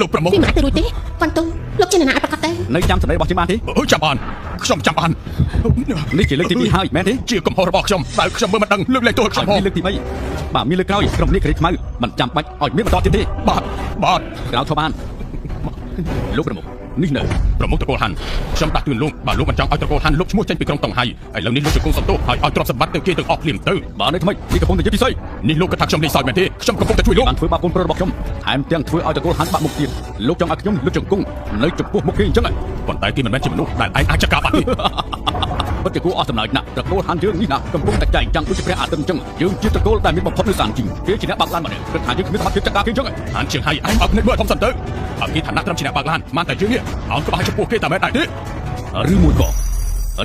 លោកប្រមុខ វាមិនអាចទៅរួចទេវ៉ាន់តុងលោកជាអ្នកណាឲ្យប្រកាសទេ នៅចាំសម្ដីរបស់យើងបានទេ ចាំបានខ្ញុំចាំបាន នេះជាលើកទី2ហើយមែនទេ ជាកំហុសរបស់ខ្ញុំតែខ្ញុំមើលមិនដឹងលើកលែងទោសខ្ញុំផង លើកទី3បាទមានលើកក្រោយក្រុមនេះគ្រីខ្មៅមិនចាំបាច់ឲ្យមានបន្តទៀតទេ បាទបាទ ក្រៅធំបានលោកប្រមុខនេះនៅ ប្រមុខត្រកូលហាន់ខ្ញុំដាស់តឿនលោកបើលោកមិនចង់ឲ្យត្រកូលហាន់លុបឈ្មោះចេញពីក្រុងតុងហៃឥឡូវនេះលោកជង្គង់សំទោសហើយឲ្យទ្រព្យសម្បត្តិទៅគេទាំងអស់ភ្លាមទៅ បាទនេះថ្មីនេះកំពុងតែយិបពិសី នេះលោកគិតថាខ្ញុំលេងសើចមែនទេខ្ញុំកំពុងតែជួយលោក បានធ្វើបាបកូនប្រុសរបស់ខ្ញុំថែមទាំងធ្វើឲ្យត្រកូលហាន់បាក់មុខទៀតលោកចង់ឲ្យខ្ញុំលុបជង្គង់នៅចំពោះមុខគេអញ្ចឹង ប៉ុន្តែគេមិនមែនជាមនុស្សដែលឯងអាចចាត់ការបានទេ ពិតជាគួរអស់សំណើចណាស់ត្រកូលហាន់យើងនេះណាកំពុងតែចែងចាំងដូចជាព្រះអាទិត្យអញ្ចឹងយើងជាត្រកូលដែលមានបំផុតនៅសានជីងគេជាអ្នកបើកឡានមកនេះគិតថាយើងគ្មានសមត្ថភាពចាត់ការគេអញ្ចឹង ហាន់ជាងហើយឯងអត់ភ្នែកមើលធំសិនទៅអត់គេឋានៈត្រឹមជាអ្នកបើកឡានមិនតែយើងនេះអោនក្បាលចំពោះគេតែមែនដែរទេ ឬមួយក៏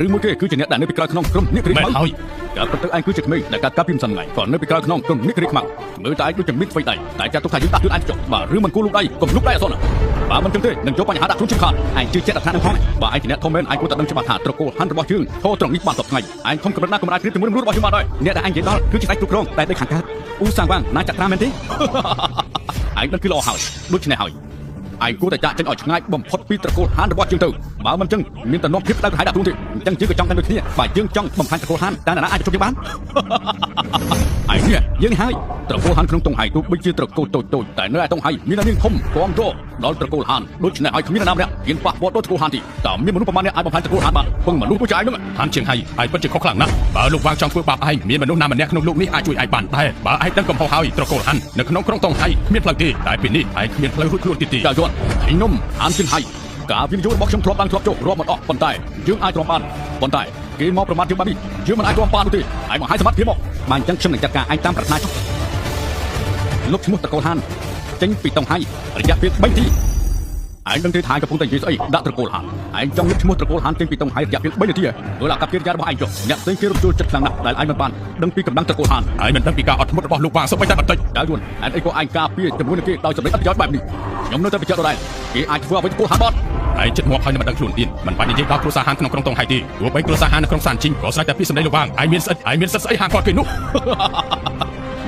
ឬមួយគេគឺជាអ្នកដែលនៅពីក្រោយក្នុងក្រុមនេះគ្រី មែនហើយ ការពិតទៅឯងគឺជាក្មេងដែលកាត់ពីម្សិលថ្ងៃក៏នៅពីក្រោយក្នុងក្រុមនេះគ្រីខ្មៅមើលតែឯងដូចជាមានអ្វីដៃតែចាត់ទុកថាយើងដាក់ខ្លួនឯងចុះបាទឬមិនគួរលូកដៃកុំលូកដៃអសនបើមិនចឹងទេនឹងយកបញ្ហាដាក់ខ្លួនជាខាតឯងជឿជាក់ដល់ថ្នាក់នឹងផងបើឯងជាអ្នកធំមែនឯងគួរតែដឹងច្បាស់ថាត្រកូលហាន់របស់យើងធរត្រង់នេះបានសពថ្ងៃឯងធំកម្រិតណាក៏មិនអាចប្រៀបជាមួយនឹងរបស់យើងបានដែរអ្នកដែលឯងនិយាយដល់គឺជាស្ដេចគ្រប់គ្រងតែនៅខាងកើតអ៊ូសាងវាងណាចាក់ត្រាមែនទេឯងដឹងគឺល្អហើយដូច្នេះហើយឯងគួរតែចាក់ចេញឲ្យឆ្ងាយបំផុតពីត្រកូលហានរបស់យើងទៅបើមិនចឹងមានតែនាំភាពក្តៅក្រហាយដាក់ខ្លួនទេអញ្ចឹងយើងក៏ចង់តែដូចគ្នាបើយើងចង់បំផ្លាញត្រកូលហានតើអ្នកណាអាចជួបយើងបានឯង នេះយើងហើយត្រកូលហានក្នុងតុងហៃទោះបីជាត្រកូលតូចតូចតែនៅឯតុងហៃមាននាងធំគាំទ្រដល់ត្រកូលហានដូច្នេះហើយគ្មាននរណាម្នាក់ហ៊ានប៉ះពាល់ដល់ត្រកូលហានទេតើមានមនុស្សប្រមាណអ្នកអាចបំផ្លាញត្រកូលហានបានពឹងមនុស្សដូចជាឯងនោះ ហានជាងហៃឯងពិតជាខុសខ្លាំងណាស់បើលោកវាងចង់ធ្វើបាបឯងមានមនុស្សណាម្នាក់ក្នុងលោកនេះអាចជួយឯងបានដែរបើឯងដឹងកំហុសហើយត្រកូលហាននៅក្នុងក្រុងតុងហៃគ្មានផ្លូវទេតែពេលនេះឯងគ្មានផ្លូវរួចខ្លួនទៀតទេ ចៅយន់ខ្ញុំហានជាងហៃការវិនិយោគរបស់ខ្ញុំធ្លាប់ឡើងធ្លាប់ចុះរាប់មិនអស់ប៉ុន្តែយើងអាចទ្រាំបានប៉ុន្តែគេមកប្រមាថយើងបែបនេះយើងមិនអាចទ្រាំបាននោះទេឯងមកឲ្យសមត្ថភាពមក បានអញ្ចឹងខ្ញុំនឹងចាត់ការឯងតាមប្រាថ្នាចុះលុបឈ្មោះត្រកូលហានចេញពីតុងហៃរយៈពេល3នាទី ឯងដឹងទេថាឯងកំពុងតែនិយាយស្អីដាក់ត្រកូលហានឯងចង់លុបឈ្មោះត្រកូលហានចេញពីតុងហៃរយៈពេល3នាទីមើលអាកប្បកិរិយារបស់ឯងចុះអ្នកផ្សេងគេរំជួលចិត្តខ្លាំងណាស់ដែលឯងមិនបានដឹងពីកម្លាំងត្រកូលហាន ឯងមិនដឹងពីការអត់ធ្មត់របស់លោកវាងសូម្បីតែបន្តិច ចៅយួនឯងអីក៏ឯងការពារជាមួយនឹងគេដោយសម្លេងអត់ប្រយោជន៍បែបនេះខ្ញុំនៅតែបញ្ជាក់ដដែលគេអាចធ្វើអ្វីត្រកូលហានបាត់ ឯងចិត្តងាប់ហើយមិនដឹងខ្លួនទៀតមិនបាច់និយាយដល់គ្រួសារហានក្នុងក្រុងតុងហៃទេទោះបីគ្រួសារហាននៅក្រុងសានជីងក៏ស្រេចតែពីសម្ដីលោកវាងឯងមានស្អិតឯងមានសិទ្ធិស្អីហាមគាត់គេនោះ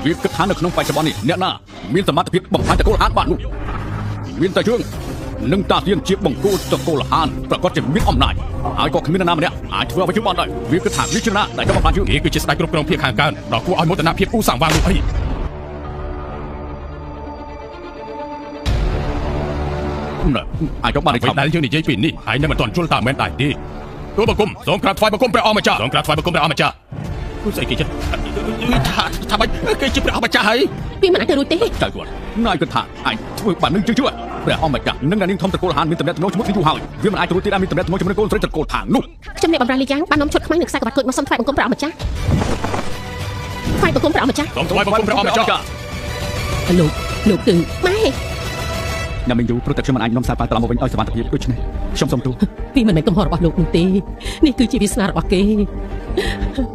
វាគិតថានៅក្នុងបច្ចុប្បន្ននេះអ្នកណាមានសមត្ថភាពបំផ្លាញត្រកូលហានបាននោះមានតែយើងនឹងតាទៀនជាបង្គោលត្រកូលហានប្រកាសជាមានអំណាចហើយក៏គ្មាននរណាម្នាក់អាចធ្វើអ្វីជាបានដែរវាគិតថាវាជាណាដែលចង់បំផ្លាញយើង គេគឺជាស្ដេចគ្រប់គ្រងភាគខាងកើតដ៏គួរឲ្យមោទនភាពអ៊ូសាំងវាងនោះអី អាចចង់បាន អ្វីដែលយើងនិយាយពីនេះឯងនៅមិនទាន់ជល់តាមមែនដែរទេទូបង្គំសូមក្រាបថ្វាយបង្គំព្រះអង្គម្ចាស់សូមក្រាបថ្វាយបង្គំព្រះអង្គម្ចាស់គឺស្អីគេចិត្តថាថាបាច់គេជាព្រះអង្គម្ចាស់ហើយ វាមិនអាចទៅរួចទេ ចៅគាត់ណាយគិតថាអញធ្វើបាននឹងជឿជឿព្រះអង្គម្ចាស់និងនាងធំត្រកូលហានមានតំណែងជាមួយគ្នាយូរហើយវាមិនអាចរួចទៀតដែរមានតំណែងជាមួយនឹងកូនស្រីត្រកូលថាងនោះ ខ្ញុំអ្នកបម្រើលីយ៉ាងបាននាំឈុតខ្មៅនិងខ្សែក្បាត់គុជមកសុំថ្វាយបង្គំព្រះអង្គម្ចាស់ថ្វាយបង្គំព្រះអង្គម្ចាស់ សូមថ្វាយបង្គំព្រះអង្គម្ចាស់ លោកលោកគឺ ម៉ែ អ្នកមីងយូព្រោះតែខ្ញុំមិនអាចនាំសារប៉ាត្រឡប់មកវិញឲ្យសុវត្ថិភាពដូច្នេះខ្ញុំសូមទោស វាមិនមែនកំហុសរបស់លោកនោះទេនេះគឺជាវាសនារបស់គ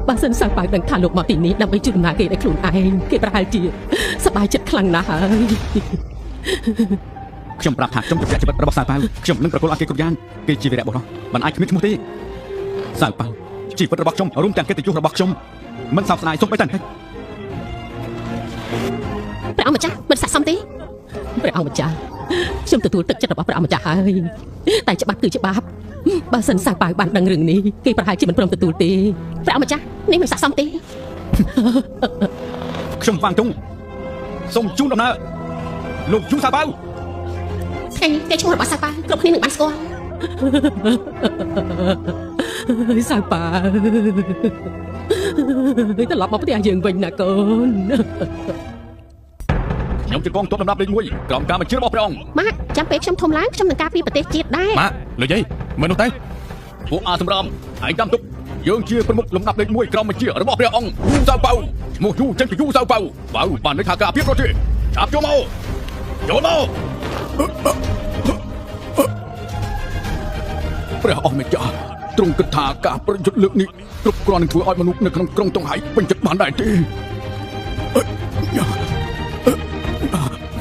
េបើសិនសាប៉ៅដឹងថាលោកមកទីនេះដើម្បីជួយដំណើរគេដោយខ្លួនឯងគេប្រហែលជាសប្បាយចិត្តខ្លាំងណាស់ហើយ ខ្ញុំប្រាប់ថាខ្ញុំជម្រះជីវិតរបស់សាប៉ៅខ្ញុំនឹងប្រគល់ឲ្យគេគ្រប់យ៉ាងគេជាវីរៈបុរសមិនអាចគ្មានឈ្មោះទេសាប៉ៅជីវិតរបស់ខ្ញុំរួមទាំងកិត្តិយសរបស់ខ្ញុំមិនសោកស្ដាយសូម្បីតែបន្តិច ព្រះអង្គម្ចាស់មិនស័ក្តិសមទេ ព្រះអង្គម្ចាស់ខ្ញុំទទួលទឹកចិត្តរបស់ព្រះអង្គម្ចាស់ហើយតែច្បាប់គឺច្បាប់បើសិនសាប៉ៅបានដឹងរឿងនេះគេប្រហែលជាមិនព្រមទទួលទេ ព្រះអង្គម្ចាស់នេះមិនស័ក្តិសមទេ ខ្ញុំវាងទុងសូមជូនដំណើរលោកយូសាប៉ៅ ថ្ងៃនេះគេឈ្មោះរបស់សាប៉ៅគ្រប់គ្នានឹងបានស្គាល់ សាប៉ៅត្រឡប់មកផ្ទះយើងវិញណាកូន ខ្ញុំជាកងទ័ពលំដាប់លេខ1ក្រោមការបញ្ជារបស់ព្រះអង្គ ម៉ាក់ចាំពេលខ្ញុំធំឡើងខ្ញុំនឹងការពារប្រទេសជាតិដែរ ម៉ាក់លោកយាយមើលនោះទៅ ពួកអាសម្រាមឯងចាំទុកយើងជាប្រមុខលំដាប់លេខ1ក្រោមបញ្ជារបស់ព្រះអង្គយូសាប៉ៅឈ្មោះយូចេញពីយូសាប៉ៅប៉ៅបានន័យថាការពារប្រទេសឆាប់ចូលមកចូលមកព្រះអង្គម្ចាស់ទ្រង់គិតថាការប្រយុទ្ធលើកនេះគ្រប់គ្រាន់នឹងធ្វើឲ្យមនុស្សនៅក្នុងក្រុងតុងហៃពេញចិត្តបានដែរទេ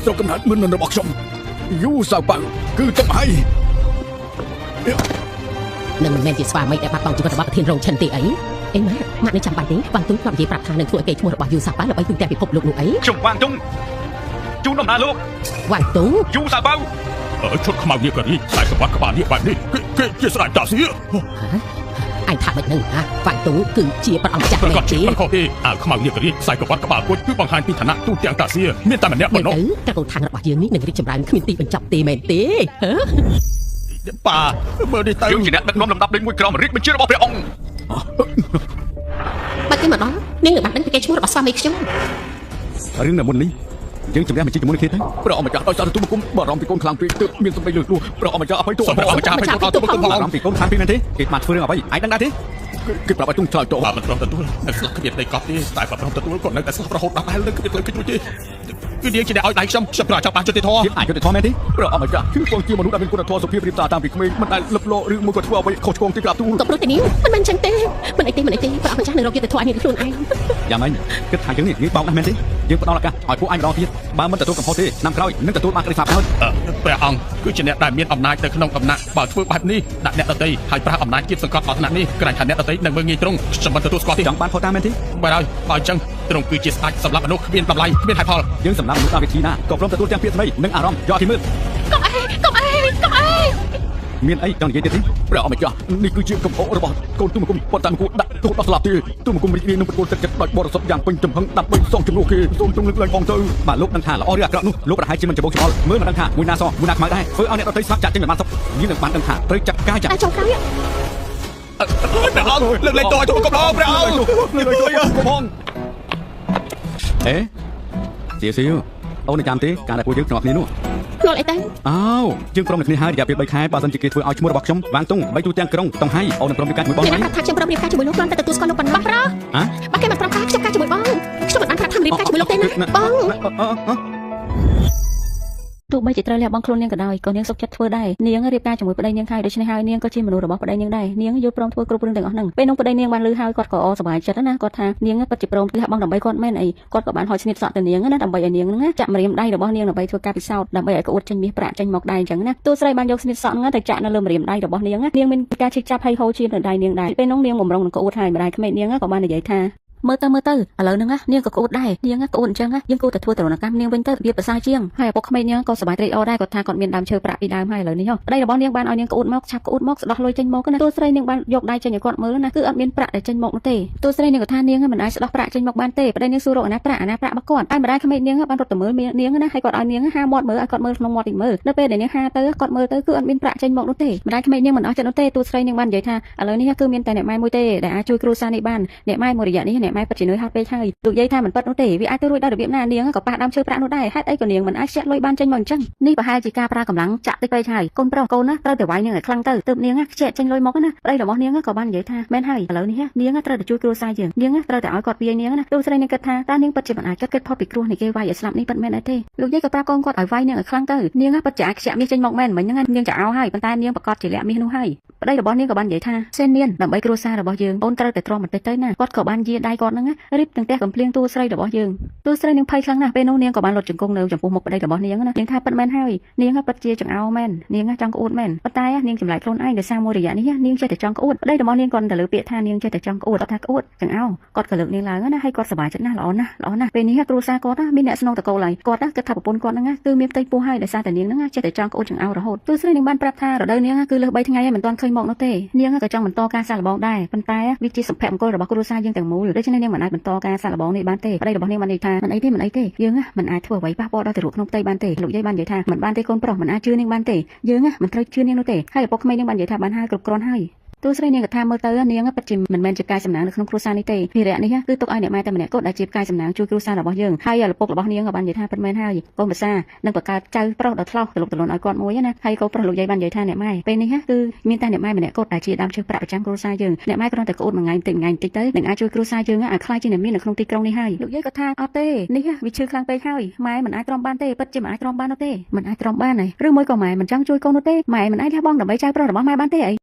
ស្រុកកំណើតមិនរបស់ខ្ញុំយូសាប៉ៅគឺតុងហៃ នឹងមិនមែនជាស្វាមីដែលបាត់បង់ជីវិតរបស់ប្រធានរោងឈិនទេអីអេម៉ាក់ម៉ាក់នៅចាំបាច់ទេវ៉ាងទុងធ្លាប់និយាយប្រាប់ថានឹងធ្វើឲ្យគេឈ្មោះរបស់យូសាប៉ៅល្បីទូទាំងពិភពលោកនោះអី ខ្ញុំវាងទុងជូនដំណើរលោក វ៉ាងទុង យូសាប៉ៅ ឈុតខ្មៅនេះក៏រីតែក្បាត់ក្បាលនេះបែបនេះគេគេជាស្ដេចតាសៀ ឯងថាម៉េចនឹងហ៎វ៉ាងទុងគឺជាព្រះអង្គម្ចាស់ ប្រកាស មែនទេ ជាមិនខុសទេអាវខ្មៅនេះក៏រីខ្សែក្បាត់ក្បាលគុជគឺបង្ហាញពីឋានៈទូទាំងតាសៀមានតែម្នាក់ មើល ប៉ុណ្ណោះ ទៅត្រកូលខាងរបស់យើងនេះនឹងរីកចម្រើនគ្មានទីបញ្ចប់ទេមែនទេហ៎ ប៉ាមើលនេះទៅ យើងជាអ្នកដឹកនាំលំដាប់លេខ1ក្រោមរាជបញ្ជារបស់ព្រះអង្គ បើគេមកដល់នាងនឹងបានដឹងពីគេឈ្មោះរបស់ស្វាមីខ្ញុំ រឿងនៅមុននេះយើងជម្រះបញ្ជីជាមួយនឹងគេទៅ ព្រះអង្គម្ចាស់ដោយសារទទួលបង្គំបារម្ភពីកូនខ្លាំងពេកទើបមានសម្ដីលើសលួសព្រះអង្គម្ចាស់អភ័យទោស សូមព្រះអង្គម្ចាស់អភ័យទោសដល់ទូបង្គំផង បារម្ភពីកូនខ្លាំងពេកមែនទេគេបានធ្វើរឿងអ្វីឯងដឹងដែរទេ គេប្រាប់ឲ្យទុំឆ្លើយតប បើមិនព្រមទទួលនៅស្លាប់គ្មានដីកប់ទេតែបើព្រមទទួលក៏នៅតែស្លាប់រហូតដល់ដែលនៅគ្មានផ្លូវគេចរួចទេគឺនាងជាអ្នកឲ្យដៃខ្ញុំខ្ញុំប្រចាំបានយុត្តិធម៌ ភាពអយុត្តិធម៌មែនទេ ព្រះអង្គម្ចាស់គឺបងជាមនុស្សដែលមានគុណធម៌សុភាពរៀបសារតាំងពីក្មេងមិនដែលលឹបលរឬមួយក៏ធ្វើអ្វីខុសឆ្គងទីក្រាបទូល ក៏ព្រោះតែនាងមិនមែនចឹងទេមិនអីទេមិនអីទេព្រះអង្គម្ចាស់នឹងរកយុត្តិធម៌ឲ្យនាងខ្លួនឯង យ៉ាងម៉េចគិតថាយើងនេះងាយបោកណាស់មែនទេយើងផ្ដល់ឱកាសឲ្យពួកឯងម្ដងទៀតបើមិនទទួលកំហុសទេឆ្នាំក្រោយនឹងទទួលបានក្តីស្លាប់ហើយ ព្រះអង្គគឺជាអ្នកដែលមានអំណាចនៅក្នុងដំណាក់បើធ្វើបែបនេះដាក់អ្នកដទៃហើយប្រើអំណាចគៀបសង្កត់ដល់ថ្នាក់នេះក្រែងថាអ្នកដទៃនឹងមើលងាយទ្រង់ខ្ញុំមិនទទួលស្គាល់ទេ ចង់បានខុសតាមមែនទេ បើហើយបើអញ្ចឹងទ្រង់គឺជាស្ដេចសម្រាប់មនុស្សគ្មានតម្លៃគ្មានហេតុផល យើងសម្រាប់មនុស្សតាមវិធីណាក៏ព្រមទទួលទាំងពាក្យសម្ដីនិងអារម្មណ៍យកឲ្យគេមើល កុំអីកុំអីកុំអី មានអីចង់និយាយទៀតទេ ព្រះអម្ចាស់នេះគឺជាកំហុសរបស់កូនទូមង្គមប៉ុន្តែមិនគួរដាក់ទោសដល់ស្លាប់ទេទូមង្គមរីករាយនឹងប្រគល់ទឹកចិត្តដោយបរិសុទ្ធយ៉ាងពេញចំហឹងដើម្បីសងជំនួសគេសូមទ្រង់លើកលែងផងទៅ បាទលោកដឹងថាល្អឬអាក្រក់នោះលោកប្រហែលជាមិនច្របូកច្របល់មើលមិនដឹងថាមួយណាសមួយណាខ្មៅដែរធ្វើឲ្យអ្នកដទៃស្លាប់ចាក់ចេញមិនបានសុខយើងនឹងបានដឹងថាត្រូវចាត់ការយ៉ាង តែចុងក្រោយ ព្រះអង្គលើកលែងតឲ្យទូមង្គមផងព្រះអង្គ លើកលែងទោសផង អេសៀសៀអូនចាំទេការដែលពួកយើងធ្នាប់គ្នានោះ ភ្លល់អីទៅ អោយើងព្រមនឹងគ្នាហើយរយៈពេល3ខែបើសិនជាគេធ្វើឲ្យឈ្មោះរបស់ខ្ញុំវាងតុងបីទូទាំងក្រុងតុងហៃអូននឹងព្រមរៀបការជាមួយបង អ្នក ไหម ណាប្រាប់ថាខ្ញុំព្រមរៀបការជាមួយលោកគ្រាន់តែទទួលស្គាល់លោកប៉ុណ្ណោះបងប្រុសហ ៎ បើគេមិនព្រមការខ្ញុំការជាមួយបងខ្ញុំមិនបានប្រាប់ថារៀបការជាមួយលោកទេណាបង ទោះបីជាត្រូវលះបង់ខ្លួននាងក៏ដោយក៏នាងសុខចិត្តធ្វើដែរនាងរៀបការជាមួយប្តីនាងហើយដូច្នេះហើយនាងក៏ជាមនុស្សរបស់ប្តីនាងដែរនាងយល់ព្រមធ្វើគ្រប់រឿងទាំងអស់ហ្នឹងពេលនោះប្តីនាងបានឮហើយគាត់ក៏អសប្បាយចិត្តណាគាត់ថានាងពិតជាព្រមលះបង់ដើម្បីគាត់មែនអីគាត់ក៏បានហុចស្នៀតសក់ទៅនាងណាដើម្បីឲ្យនាងហ្នឹងចាក់ម្រាមដៃរបស់នាងដើម្បីធ្វើការពិសោធន៍ដើម្បីឲ្យក្អួតចេញមាសប្រាក់ចេញមកដែរអញ្ចឹងណាតួស្រីបានយកស្នៀតសក់ហ្នឹងទៅចាក់នៅលើម្រាមដៃរបស់នាងនាងមានការឈឺចាប់ហើយហូរឈាមនៅដៃនាងដែរពេលនោះនាងបំរុងនឹងក្អួតហើយម្ដាយក្មេកនាងក៏បាននិយាយថាមើលទៅមើលទៅឥឡូវហ្នឹងនាងក៏ក្អួតដែរនាងក្អួតអញ្ចឹងយើងគួរតែធ្វើទរណកម្មនាងវិញទៅវាប្រសើរជាងហើយឪពុកក្មេកនាងក៏សប្បាយត្រេកអរដែរគាត់ថាគាត់មានដើមឈើប្រាក់ពីដើមហើយឥឡូវនេះប្តីរបស់នាងបានឲ្យនាងក្អួតមកឆាប់ក្អួតមកស្ដោះលុយចេញមកណាតួស្រីនាងបានយកដៃចេញឲ្យគាត់មើលណាគឺអត់មានប្រាក់ដែលចេញមកនោះទេតួស្រីនាងក៏ថានាងមិនអាចស្ដោះប្រាក់ចេញមកបានទេប្តីនាងសួររកអាណាប្រាក់អាណាប្រាក់របស់គាត់ហើយម្ដាយក្មេកនាងបានរត់ទៅមើលនាងណាហើយគាត់ឲ្យនាងហាមាត់មើលឲ្យគាត់មើលក្នុងមាត់ទីមើលនៅពេលដែលនាងហាទៅគាត់មើលទៅគឺអត់មានប្រាក់ចេញមកនោះទេម្ដាយក្មេកនាងមិនអស់ចិត្តនោះទេតួស្រីនាងបាននិយាយថាឥឡូវនេះគឺមានតែអ្នកម៉ែមួយទេដែលអាចជួយគ្រួសារនេះបានអ្នកម៉ែមួយរយៈនេះអ្នកម៉ែពិតជានឿយហត់ពេកហើយលោកយាយថាមិនពិតនោះទេវាអាចទៅរួចដល់របៀបណានាងក៏ប៉ះដើមឈើប្រាក់នោះដែរហេតុអីក៏នាងមិនអាចចាក់លុយបានចេញមកអញ្ចឹងនេះប្រហែលជាការប្រើកម្លាំងចាក់តិចពេកហើយកូនប្រុសកូនណាត្រូវតែវាយនាងឲ្យខ្លាំងទៅទើបនាងខ្ជាក់ចេញលុយមកណាប្តីរបស់នាងក៏បាននិយាយថាមែនហើយឥឡូវនេះនាងត្រូវតែជួយគ្រួសារយើងនាងត្រូវតែឲ្យគាត់វាយនាងណាលោកស្រីនាងគិតថាតើនាងពិតជាមិនអាចគិតផុតពីគ្រោះនៃគេវាយឲ្យស្លាប់នេះពិតមែនអត់ទេលោកយាយក៏ប្រាប់កូនគាត់ឲ្យវាយនាងឲ្យខ្លាំងទៅនាងពិតជាអាចខ្ជាក់មាសចេញមកមែនមិញហ្នឹងនាងចៅអោហើយប៉ុន្តែនាងប្រកាសជាលាក់មាសនោះហើយប្តីរបស់នាងក៏បាននិយាយថាសេននានដើម្បីគ្រួសាររបស់យើងអូនត្រូវតែទ្រាំបន្តិចទៅណាគាត់ក៏បានយាដៃគាត់ហ្នឹងរៀបទាំងផ្ទះកំភ្លៀងតួស្រីរបស់យើងតួស្រីនាងភ័យខ្លាំងណាស់ពេលនោះនាងក៏បានលត់ជង្គង់នៅចំពោះមុខប្តីរបស់នាងណានាងថាពិតមែនហើយនាងពិតជាចង្អោមែននាងចង់ក្អួតមែនប៉ុន្តែនាងចម្លែកខ្លួនឯងដោយសារមួយរយៈនេះនាងចេះតែចង់ក្អួតប្តីរបស់នាងគាត់ទៅលើពាក្យថានាងចេះតែចង់ក្អួតគាត់ថាក្អួតចង្អោគាត់ក៏លើកនាងឡើងណាហើយគាត់សប្បាយចិត្តណាស់ល្អណាស់ល្អណាស់ពេលនេះគ្រួសារគាត់មានអ្នកស្នងតកូលហើយគាត់គិតថាប្រពន្ធគាត់ហ្នឹងគឺមានផ្ទៃពោះហើយដោយសារតែនាងហ្នឹងចេះតែចង់ក្អួតចង្អោរហូតតួស្រីនាងបានប្រាប់ថារដូវនាងគឺលើស3ថ្ងៃហើយមិនទាន់ឃើញមកនោះទេនាងក៏ចង់បន្តការសាកល្បងដែរប៉ុន្តែវាជាសម្ភៈមង្គលរបស់គ្រួសារយើងទាំងមូលដូច្នេះនាងមិនអាចបន្តការសាកល្បងនេះបានទេប្តីរបស់នាងបាននិយាយថាមិនអីទេមិនអីទេយើងមិនអាចធ្វើអ្វីប៉ះពាល់ដល់ទារកក្នុងផ្ទៃបានទេលោកយាយបាននិយាយថាមិនបានទេកូនប្រុសមិនអាចជឿនាងបានទេយើងមិនត្រូវជឿនាងនោះទេហើយឪពុកក្មេងនាងបាននិយាយថាបានហើយគ្រប់គ្រាន់ហើយតួស្រីនាងក៏ថាមើលទៅនាងពិតជាមិនមែនជាផ្កាយសំណាងនៅក្នុងគ្រួសារនេះទេភារៈនេះគឺទុកឲ្យអ្នកម៉ែតែម្នាក់គត់ដែលជាផ្កាយសំណាងជួយគ្រួសាររបស់យើងហើយឪពុករបស់នាងក៏បាននិយាយថាពិតមែនហើយកូនប្រសានឹងបង្កើតចៅប្រុសដ៏ថ្លោះទលុកទលន់ឲ្យគាត់មួយណាហើយកូនប្រុសលោកយាយបាននិយាយថាអ្នកម៉ែពេលនេះគឺមានតែអ្នកម៉ែម្នាក់គត់ដែលជាដើមឈើប្រាក់ប្រចាំគ្រួសារយើងអ្នកម៉ែគ្រាន់តែក្អួតមួយថ្ងៃបន្តិចមួយថ្ងៃបន្តិចទៅនឹងអាចជួយគ្រួសារយើងឲ្យក្លាយជាអ្នកមាននៅក្នុងទីក្រុងនេះហើយលោកយាយក៏ថាអត់ទេនេះវាឈឺខ្លាំងពេកហើយម៉ែមិនអាចទ្រាំបានទេពិតជាមិនអាចទ្រាំបាននោះទេមិនអាចទ្រាំបានហើយឬមួយក៏ម៉ែមិនចង់ជួយកូននោះទេម៉ែមិនអាចលះបង់ដើម្បីចៅប្រុសរបស់ម៉ែបានទេអី